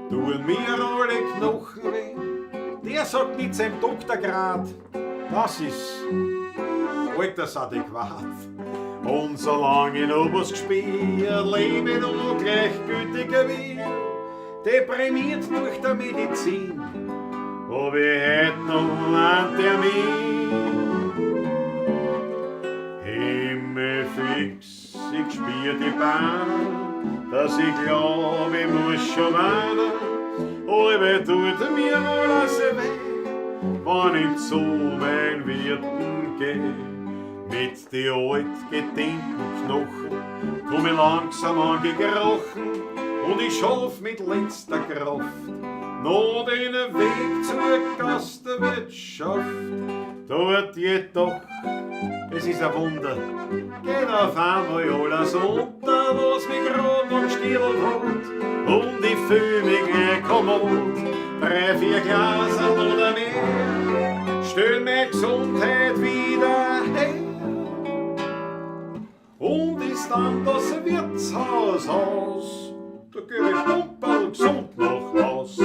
tun mir alle Knochen weh. Der sagt mit seinem Doktorgrad, das ist altersadäquat. Und solange ich noch was gespielt, lebe ich noch gleichgültiger wie deprimiert durch die Medizin, hab ich heut noch einen Termin. Himmel fix, ich spür die Bahn, dass ich glaub, ich muss schon weinen. Allweil tut mir alles weh, wenn ich zu meinen Wirten geh. Mit die altgedehnten Knochen komm ich langsam angekrochen und ich schaff mit letzter Kraft noch den Weg zur Gastwirtschaft. Dort jedoch, es ist ein Wunder, geht auf einmal alles unter, was mich grad noch gestielt hat. Und ich fühl mich gleich kommod, 3, 4 Glaser oder mehr, stell meine Gesundheit wieder her. Und ist dann das Wirtshaus aus, da geh ich pumperl gesund nach Haus.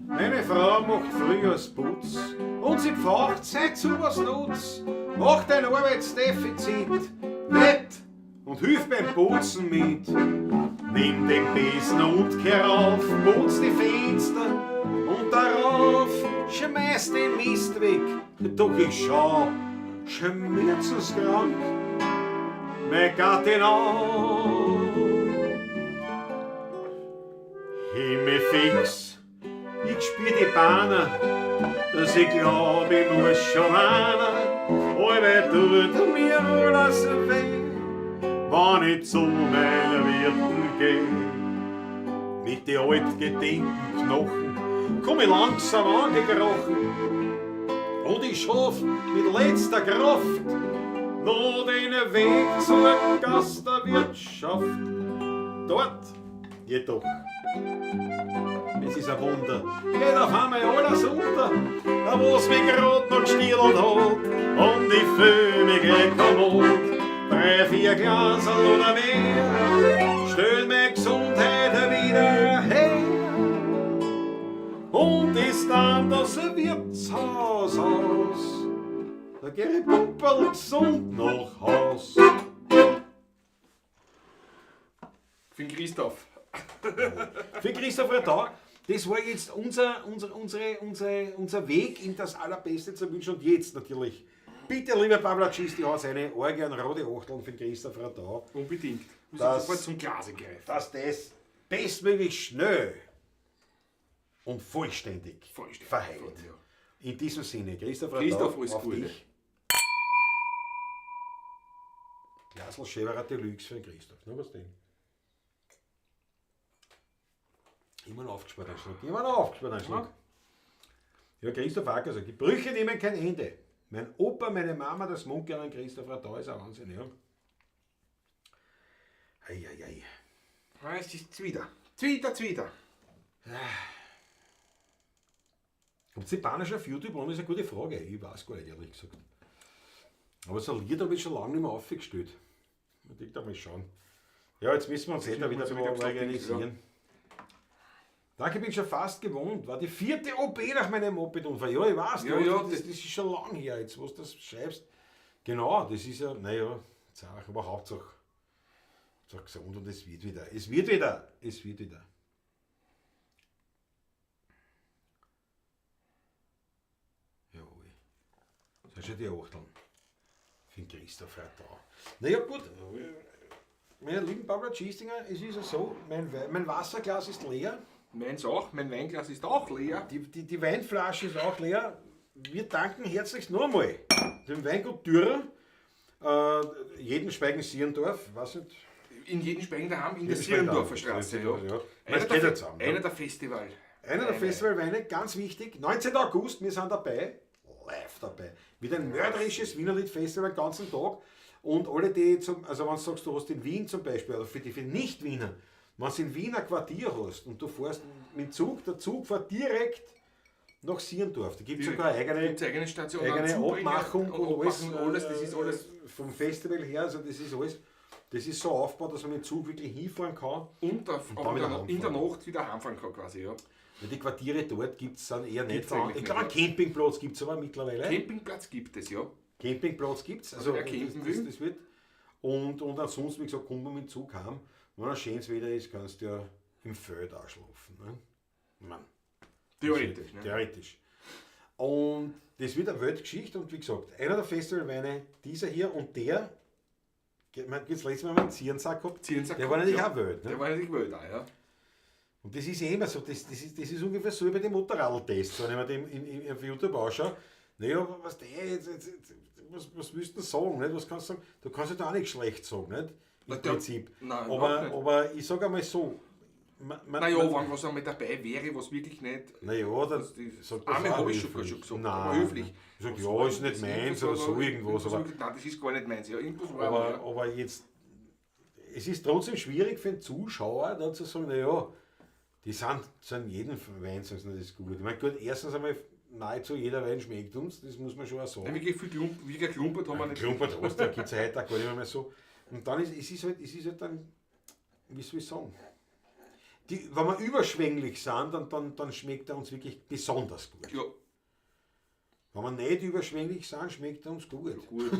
Meine Frau macht Frühjahrsputz und sie pfaucht seit zu was nutz, macht ein Arbeitsdefizit, wett und hilft beim Putzen mit. Nimm den Besen und kehr auf, putz die Fenster und darauf schmeiß den Mist weg. Doch ich schau, schmerzenskrank, mein Gattin an. Himmelfix, ich spür die Bahnen, dass ich glaub, ich muss schon weinen. Allweil tut mir alles weh, wenn ich zu meinen Wirten geh. Mit den altgedehnten Knochen komm ich langsam angekrochen und ich schaff mit letzter Kraft noch den Weg zur Gastwirtschaft. Dort jedoch, es ist ein Wunder, geht auf einmal alles unter, was mich grad noch gestielt hat, und ich fühl mich gleich kommod. 3, 4 Glaserl oder mehr, stell meine Gesundheit wieder her. Und ist dann das Wirtshaus aus, da geh ich pumperl gesund nach Haus. Für den Christoph. Für Christoph Radau. Das war jetzt unser Weg in das Allerbeste zu wünschen. Und jetzt natürlich, bitte, lieber Pavlacis, die hat eine Orgie an rote Achteln für Christoph Radau. Unbedingt. Muss sofort zum Glase greifen. Dass das bestmöglich schnell und vollständig verheilt. Ja. In diesem Sinne, Christoph Radau, Christoph, alles auf Gute. dich. Glasl Scheverer Deluxe für den Christoph. Na, was denn? Immer noch aufgespart einen Schluck. Immer noch aufgespart einen Schluck. Ja, Christoph Acker sagt, die Brüche nehmen kein Ende. Mein Opa, meine Mama, das Munkeln an Christoph Radau ist ein Wahnsinn, ja. Ei, ei, ei. Ah, es ist zwider. Zwider, zwider. Ob die Banische auf YouTube an, ist eine gute Frage. Ich weiß gar nicht, ehrlich gesagt. Aber so ein Lied habe ich schon lange nicht mehr aufgestellt. Ich denke da mal schauen. Ja, jetzt müssen wir uns eh da wieder müssen wir mal wieder ein bisschen organisieren. Danke, bin schon fast gewohnt. War die 4. OP nach meinem Moped-Unfall. Ja, ich weiß. Ja, ja, das ist schon lange her, jetzt, wo du das schreibst. Genau, das ist ja, naja, zach, aber Hauptsache gesund und es wird wieder. Es wird wieder. Es wird wieder. Jawohl. Das sind schon die Achteln. Für den Christoph Radau. Naja, gut. Meine lieben Pablo Tschistinger, es ist ja so, mein Wasserglas ist leer. Meins auch, mein Weinglas ist auch leer. Die Weinflasche ist auch leer. Wir danken herzlichst noch einmal dem Weingut Dürrer, jeden Schweigen Sierndorf, weiß nicht. In jedem Schweigen daheim, in der Jeden Schweigen Sierndorfer daheim. Straße. Ja. Ja. Einer, Das geht der, ja zusammen, einer ja. der Festival. Einer der Festivalweine, ganz wichtig, 19. August, wir sind dabei, live dabei. Wieder ein mörderisches Wienerlied-Festival den ganzen Tag. Und alle, die, also wenn du sagst, du hast in Wien zum Beispiel, oder für die für Nicht-Wiener, wenn du in Wien ein Quartier hast und du fährst mit dem Zug, der Zug fährt direkt nach Sierndorf. Da gibt es sogar eine Gibt's eigene Station, eigene Zubringer Abmachung und alles, Abmachung und alles, das ist alles. vom Festival her, also das ist alles, das ist so aufgebaut, dass man mit dem Zug wirklich hinfahren kann. Und, dann wieder in der heimfahren. Nacht wieder heimfahren kann quasi, ja. Weil die Quartiere dort gibt es dann eher nicht. Gibt's eigentlich Ich glaube, einen nicht, ja. Campingplatz gibt es aber mittlerweile. Campingplatz gibt es, ja. Campingplatz gibt es. Also wer campen will. das wird. Und ansonsten, wie gesagt, kommt man mit dem Zug heim. Wenn ein schönes Wetter ist, kannst du ja im Feld auch schlafen. Ne? Mann. Theoretisch. Ne? Theoretisch. Und das wird eine Weltgeschichte und wie gesagt, einer der Festivalweine, dieser hier und der, man hat jetzt letztes Mal einen Zierensack gehabt, Zierensack der war natürlich ja. auch wild. Ne? Der war natürlich wild auch, ja. Und das ist eh immer so, das ist ungefähr so wie bei den Motorradtests, wenn ich mir den auf YouTube anschaue. Naja, was der jetzt, was willst du denn sagen? Nicht? Was kannst du sagen? Du kannst ja da auch nicht schlecht sagen, nicht? Im Na, der- Prinzip. nein, überhaupt nicht. aber ich sage einmal so, Naja, wenn was einmal dabei wäre, was wirklich nicht. Naja, dann Das ist- sagt das Einmal auch habe ich höflich. sogar schon gesagt, Nein, aber höflich. Ich sag, Was ja, war ist nicht das? meins oder Irgendwas so war- irgendwas. Aber, Nein, das ist gar nicht meins. Ja, irgendwas war aber, aber, ja. aber jetzt, es ist trotzdem schwierig für den Zuschauer, da zu sagen, naja, die sind jeden Wein, sagen sie, das ist gut. Ich meine, gut, erstens einmal, nahezu jeder Wein schmeckt uns, das muss man schon auch sagen. Nein, wirklich viel Klump, wie geklumpert haben wir nicht. Klumpert hast, da gibt es ja heute auch gar nicht mehr so. Und dann ist es halt, es ist halt dann, wie soll ich sagen, die, wenn wir überschwänglich sind, dann schmeckt er uns wirklich besonders gut. Ja, Wenn wir nicht überschwänglich sind, schmeckt er uns gut. gut.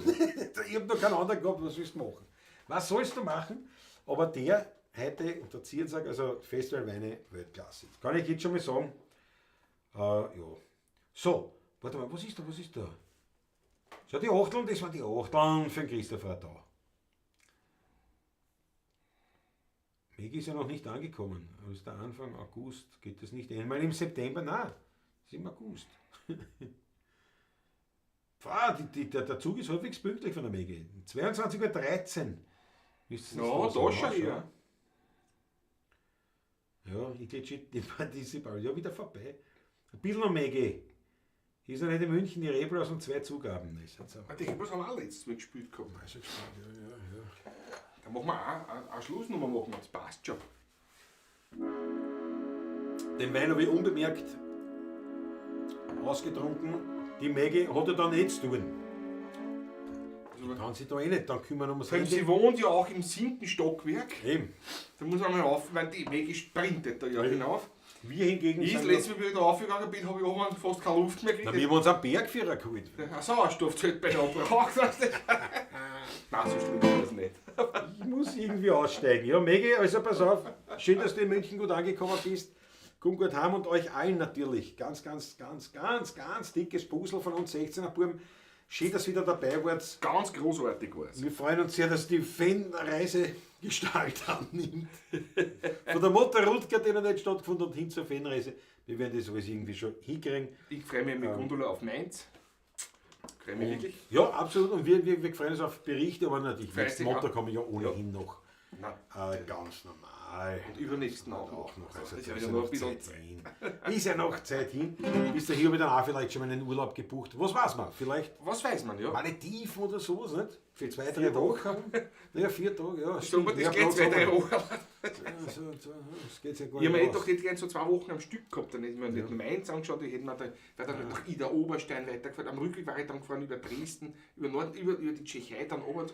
Ich habe noch keinen anderen gehabt, was willst du machen? Was sollst du machen? Aber der heute, und der Zierensack, also Festivalweine, Weltklasse. Das kann ich jetzt schon mal sagen. Ja. So, warte mal, was ist da, was ist da? So, die Achteln, das waren die Achteln für den Christopher da. Meg ist ja noch nicht angekommen. Aber ist der Anfang August, geht das nicht einmal im September? Nein, das ist im August. Pah, der Zug ist halbwegs pünktlich von der Megi. 22:13 Uhr. Müsste es Ja, da sein, da schon, ja. ja. Ja, ich glitsche die diese bald ja wieder vorbei. Ein bisschen noch Megi. Ist noch nicht in München, die Reblaus und 2 Zugaben. Das ist jetzt auch Ah, die Rebels haben auch letztes Mal gespielt gehabt. Also gespannt, ja, ja, ja. Da machen wir auch eine Schlussnummer, machen wir. Das passt schon. Den Wein habe ich unbemerkt ausgetrunken. Die Maggie hat ja dann eh zu tun. Also, Kann sie da eh nicht, dann kümmern wir uns Vor allem, sie wohnt ja auch im 7. Stockwerk. Eben. Da muss man mal rauf, weil die Maggie sprintet da ja hinauf. Wir hingegen Ich, sind das letzte Mal, wie ich da raufgegangen bin, habe ich oben fast keine Luft mehr Na, gekriegt. wir haben uns einen Bergführer geholt. Ein Sauerstoffzelt bei der braucht. Nein, so schlimm ist das nicht. Ich muss irgendwie aussteigen. Ja, Maggie, also pass auf. Schön, dass du in München gut angekommen bist. Kommt gut heim und euch allen natürlich. Ganz, ganz, ganz, ganz, ganz dickes Puzzle von uns 16er Buben. Schön, dass ihr wieder dabei wart. Ganz großartig war es. Wir freuen uns sehr, dass die Fanreise Gestalt annimmt. Von der Motor Rutger, die noch nicht stattgefunden hat, hin zur Fanreise. Wir werden das alles irgendwie schon hinkriegen. Ich freue mich mit Gundula auf Mainz. Freue mich wirklich. Ja, absolut. Und wir freuen uns auf Berichte, aber natürlich, Freut nächsten sich Montag auch. komme ich ja ohnehin noch. Nein. Ganz normal. Und übernächsten auch noch. Auch noch. Also, Das ist da ja ist ja wieder noch noch ein bisschen Zeit hin. Ist ja noch Zeit hin. Bis dahin habe ich dann auch vielleicht schon meinen Urlaub gebucht. Was weiß man? Vielleicht Was weiß man, ja. Malediven oder sowas, nicht? Für 2, 3 4 Wochen. Ja, 4 Tage, ja. So, aber Stimmt, das mehr geht Platz 2, haben 3 wir. Wochen. Ja, so, so, das geht ja gar Ich habe mir nicht eh aus. doch nicht gern so 2 Wochen am Stück gehabt. Dann hätte ich mir nicht nur Mainz angeschaut, ich hätte mir dann, wäre dann nach Ida Oberstein weitergefahren. Am Rückweg war ich dann gefahren über Dresden, über Norden, über die Tschechei, dann oben.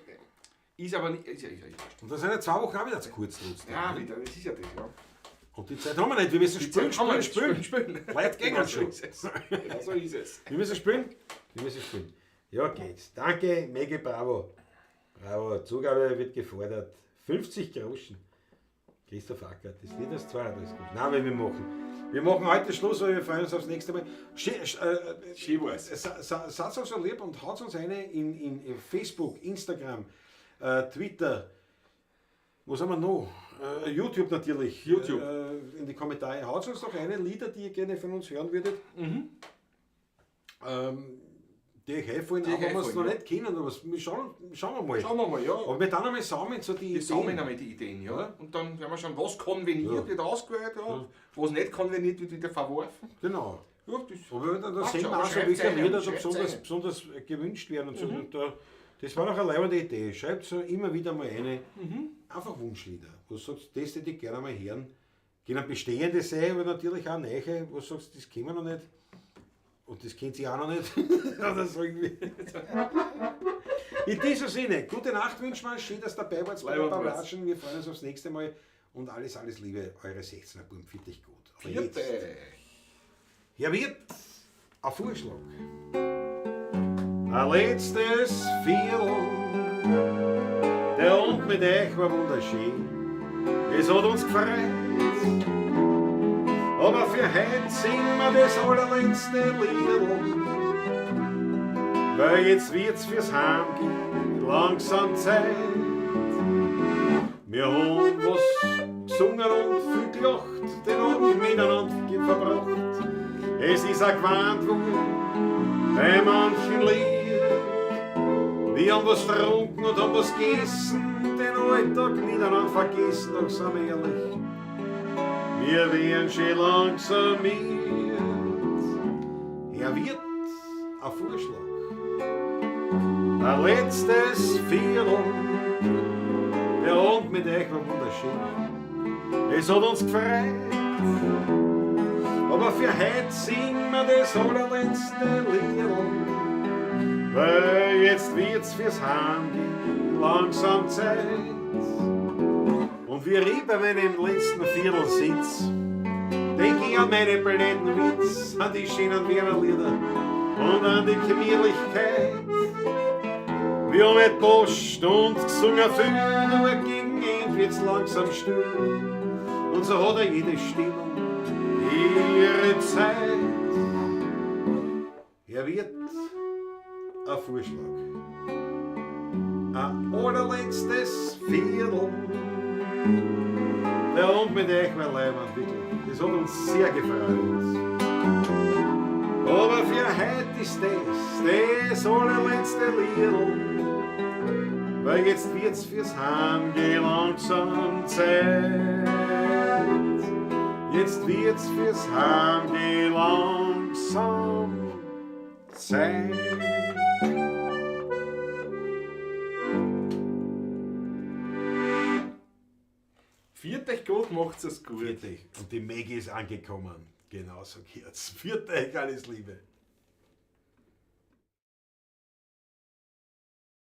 Ist aber nicht, ist ja, ist ja, ist ja. Und da sind ja 2 Wochen auch wieder zu kurz, Lutz. Ja, wieder, das ist ja das, ja. Und die Zeit haben wir nicht, wir müssen Die spielen, Zeit haben wir spielen, nicht. spielen. Spielen, spielen. Leute gehen Genau schon. so ist es. Genau so ist es. Wir müssen spielen, wir müssen spielen. Ja, geht's. Danke, Mege, bravo. Bravo, Zugabe wird gefordert. 50 Groschen. Christoph Acker, das Lied ist 32 Groschen. Nein, aber wir machen. Wir machen heute Schluss, weil wir freuen uns aufs nächste Mal. Schön war's. Seid uns so lieb und haut uns eine in Facebook, Instagram, Twitter. Was haben wir noch? YouTube natürlich. YouTube. In die Kommentare. Haut uns doch eine Lieder, die ihr gerne von uns hören würdet. Die euch einfallen, Die auch wenn euch wir es einfallen, noch ja. nicht kennen, aber schauen wir mal. Schauen wir mal, ja. Aber wir dann einmal sammeln, so die Die Ideen. sammeln einmal die Ideen, ja. Ja. Und dann werden wir schauen, was konveniert, Ja. wird ausgewählt, ja. Was nicht konveniert, wird wieder verworfen. Genau. Ja, das Aber da Passt sehen schon, wir aber auch so, schreibt's welche ein, Lieder so schreibt's ein. besonders gewünscht werden und so. Und da, das war noch eine leibende Idee. Schreibt so immer wieder mal eine. Einfach Wunschlieder, wo du sagst, das hätte ich gerne mal hören. Können bestehende sein, aber natürlich auch neue, wo du sagst, das kennen wir noch nicht. Und das kennt sie auch noch nicht. Oder so irgendwie. In diesem Sinne, gute Nacht wünschen wir. Schön, dass ihr dabei wart bei der Leibend war's. Babatschen. Wir freuen uns aufs nächste Mal. Und alles, alles Liebe, eure 16er Buben. Find dich gut. Aber jetzt, Vierte. Herr Wirt, ein Vorschlag. Ein letztes Viertel, der Abend mit euch war wunderschön. Es hat uns gefreut, aber für heute singen wir das allerletzte Liedl. Weil jetzt wird's fürs Heimgehen langsam Zeit. Wir haben was gesungen und viel gelacht, den Abend miteinander verbracht. Es ist auch gewarnt worden bei manchen Lied. Wir haben was getrunken und haben was gegessen, den Alltag miteinander vergessen, doch sind wir ehrlich, wir werden schon langsam müd. Herr Wirt, ein Vorschlag. Ein letztes Viertel, der Abend mit euch war wunderschön. Es hat uns gefreut, aber für heute singen wir das allerletzte Liedl. Weil jetzt wird's fürs Heimgehen langsam Zeit. Und wie ich bei meinem letzten Viertel sitz, denk ich an meine blöden Witz, an die schönen Wiener Lieder und an die Gemütlichkeit. Wir haben getauscht und gesungen viel, nur gegen Ende wird's langsam still. Und so hat er jede Stimmung ihre Zeit. Er wird ein Vorschlag. Ein allerletztes Viertel. Der Abend mit euch war leibend, wirklich. Das hat uns sehr gefreut. Aber für heute ist das allerletzte Liedl. Weil jetzt wird's fürs Heimgehen langsam Zeit. Jetzt wird's fürs Heimgehen langsam Zeit. Viert euch gut, macht's es gut. Viert euch. Und die Maggie ist angekommen. Genau so geht's. Viert euch, alles Liebe.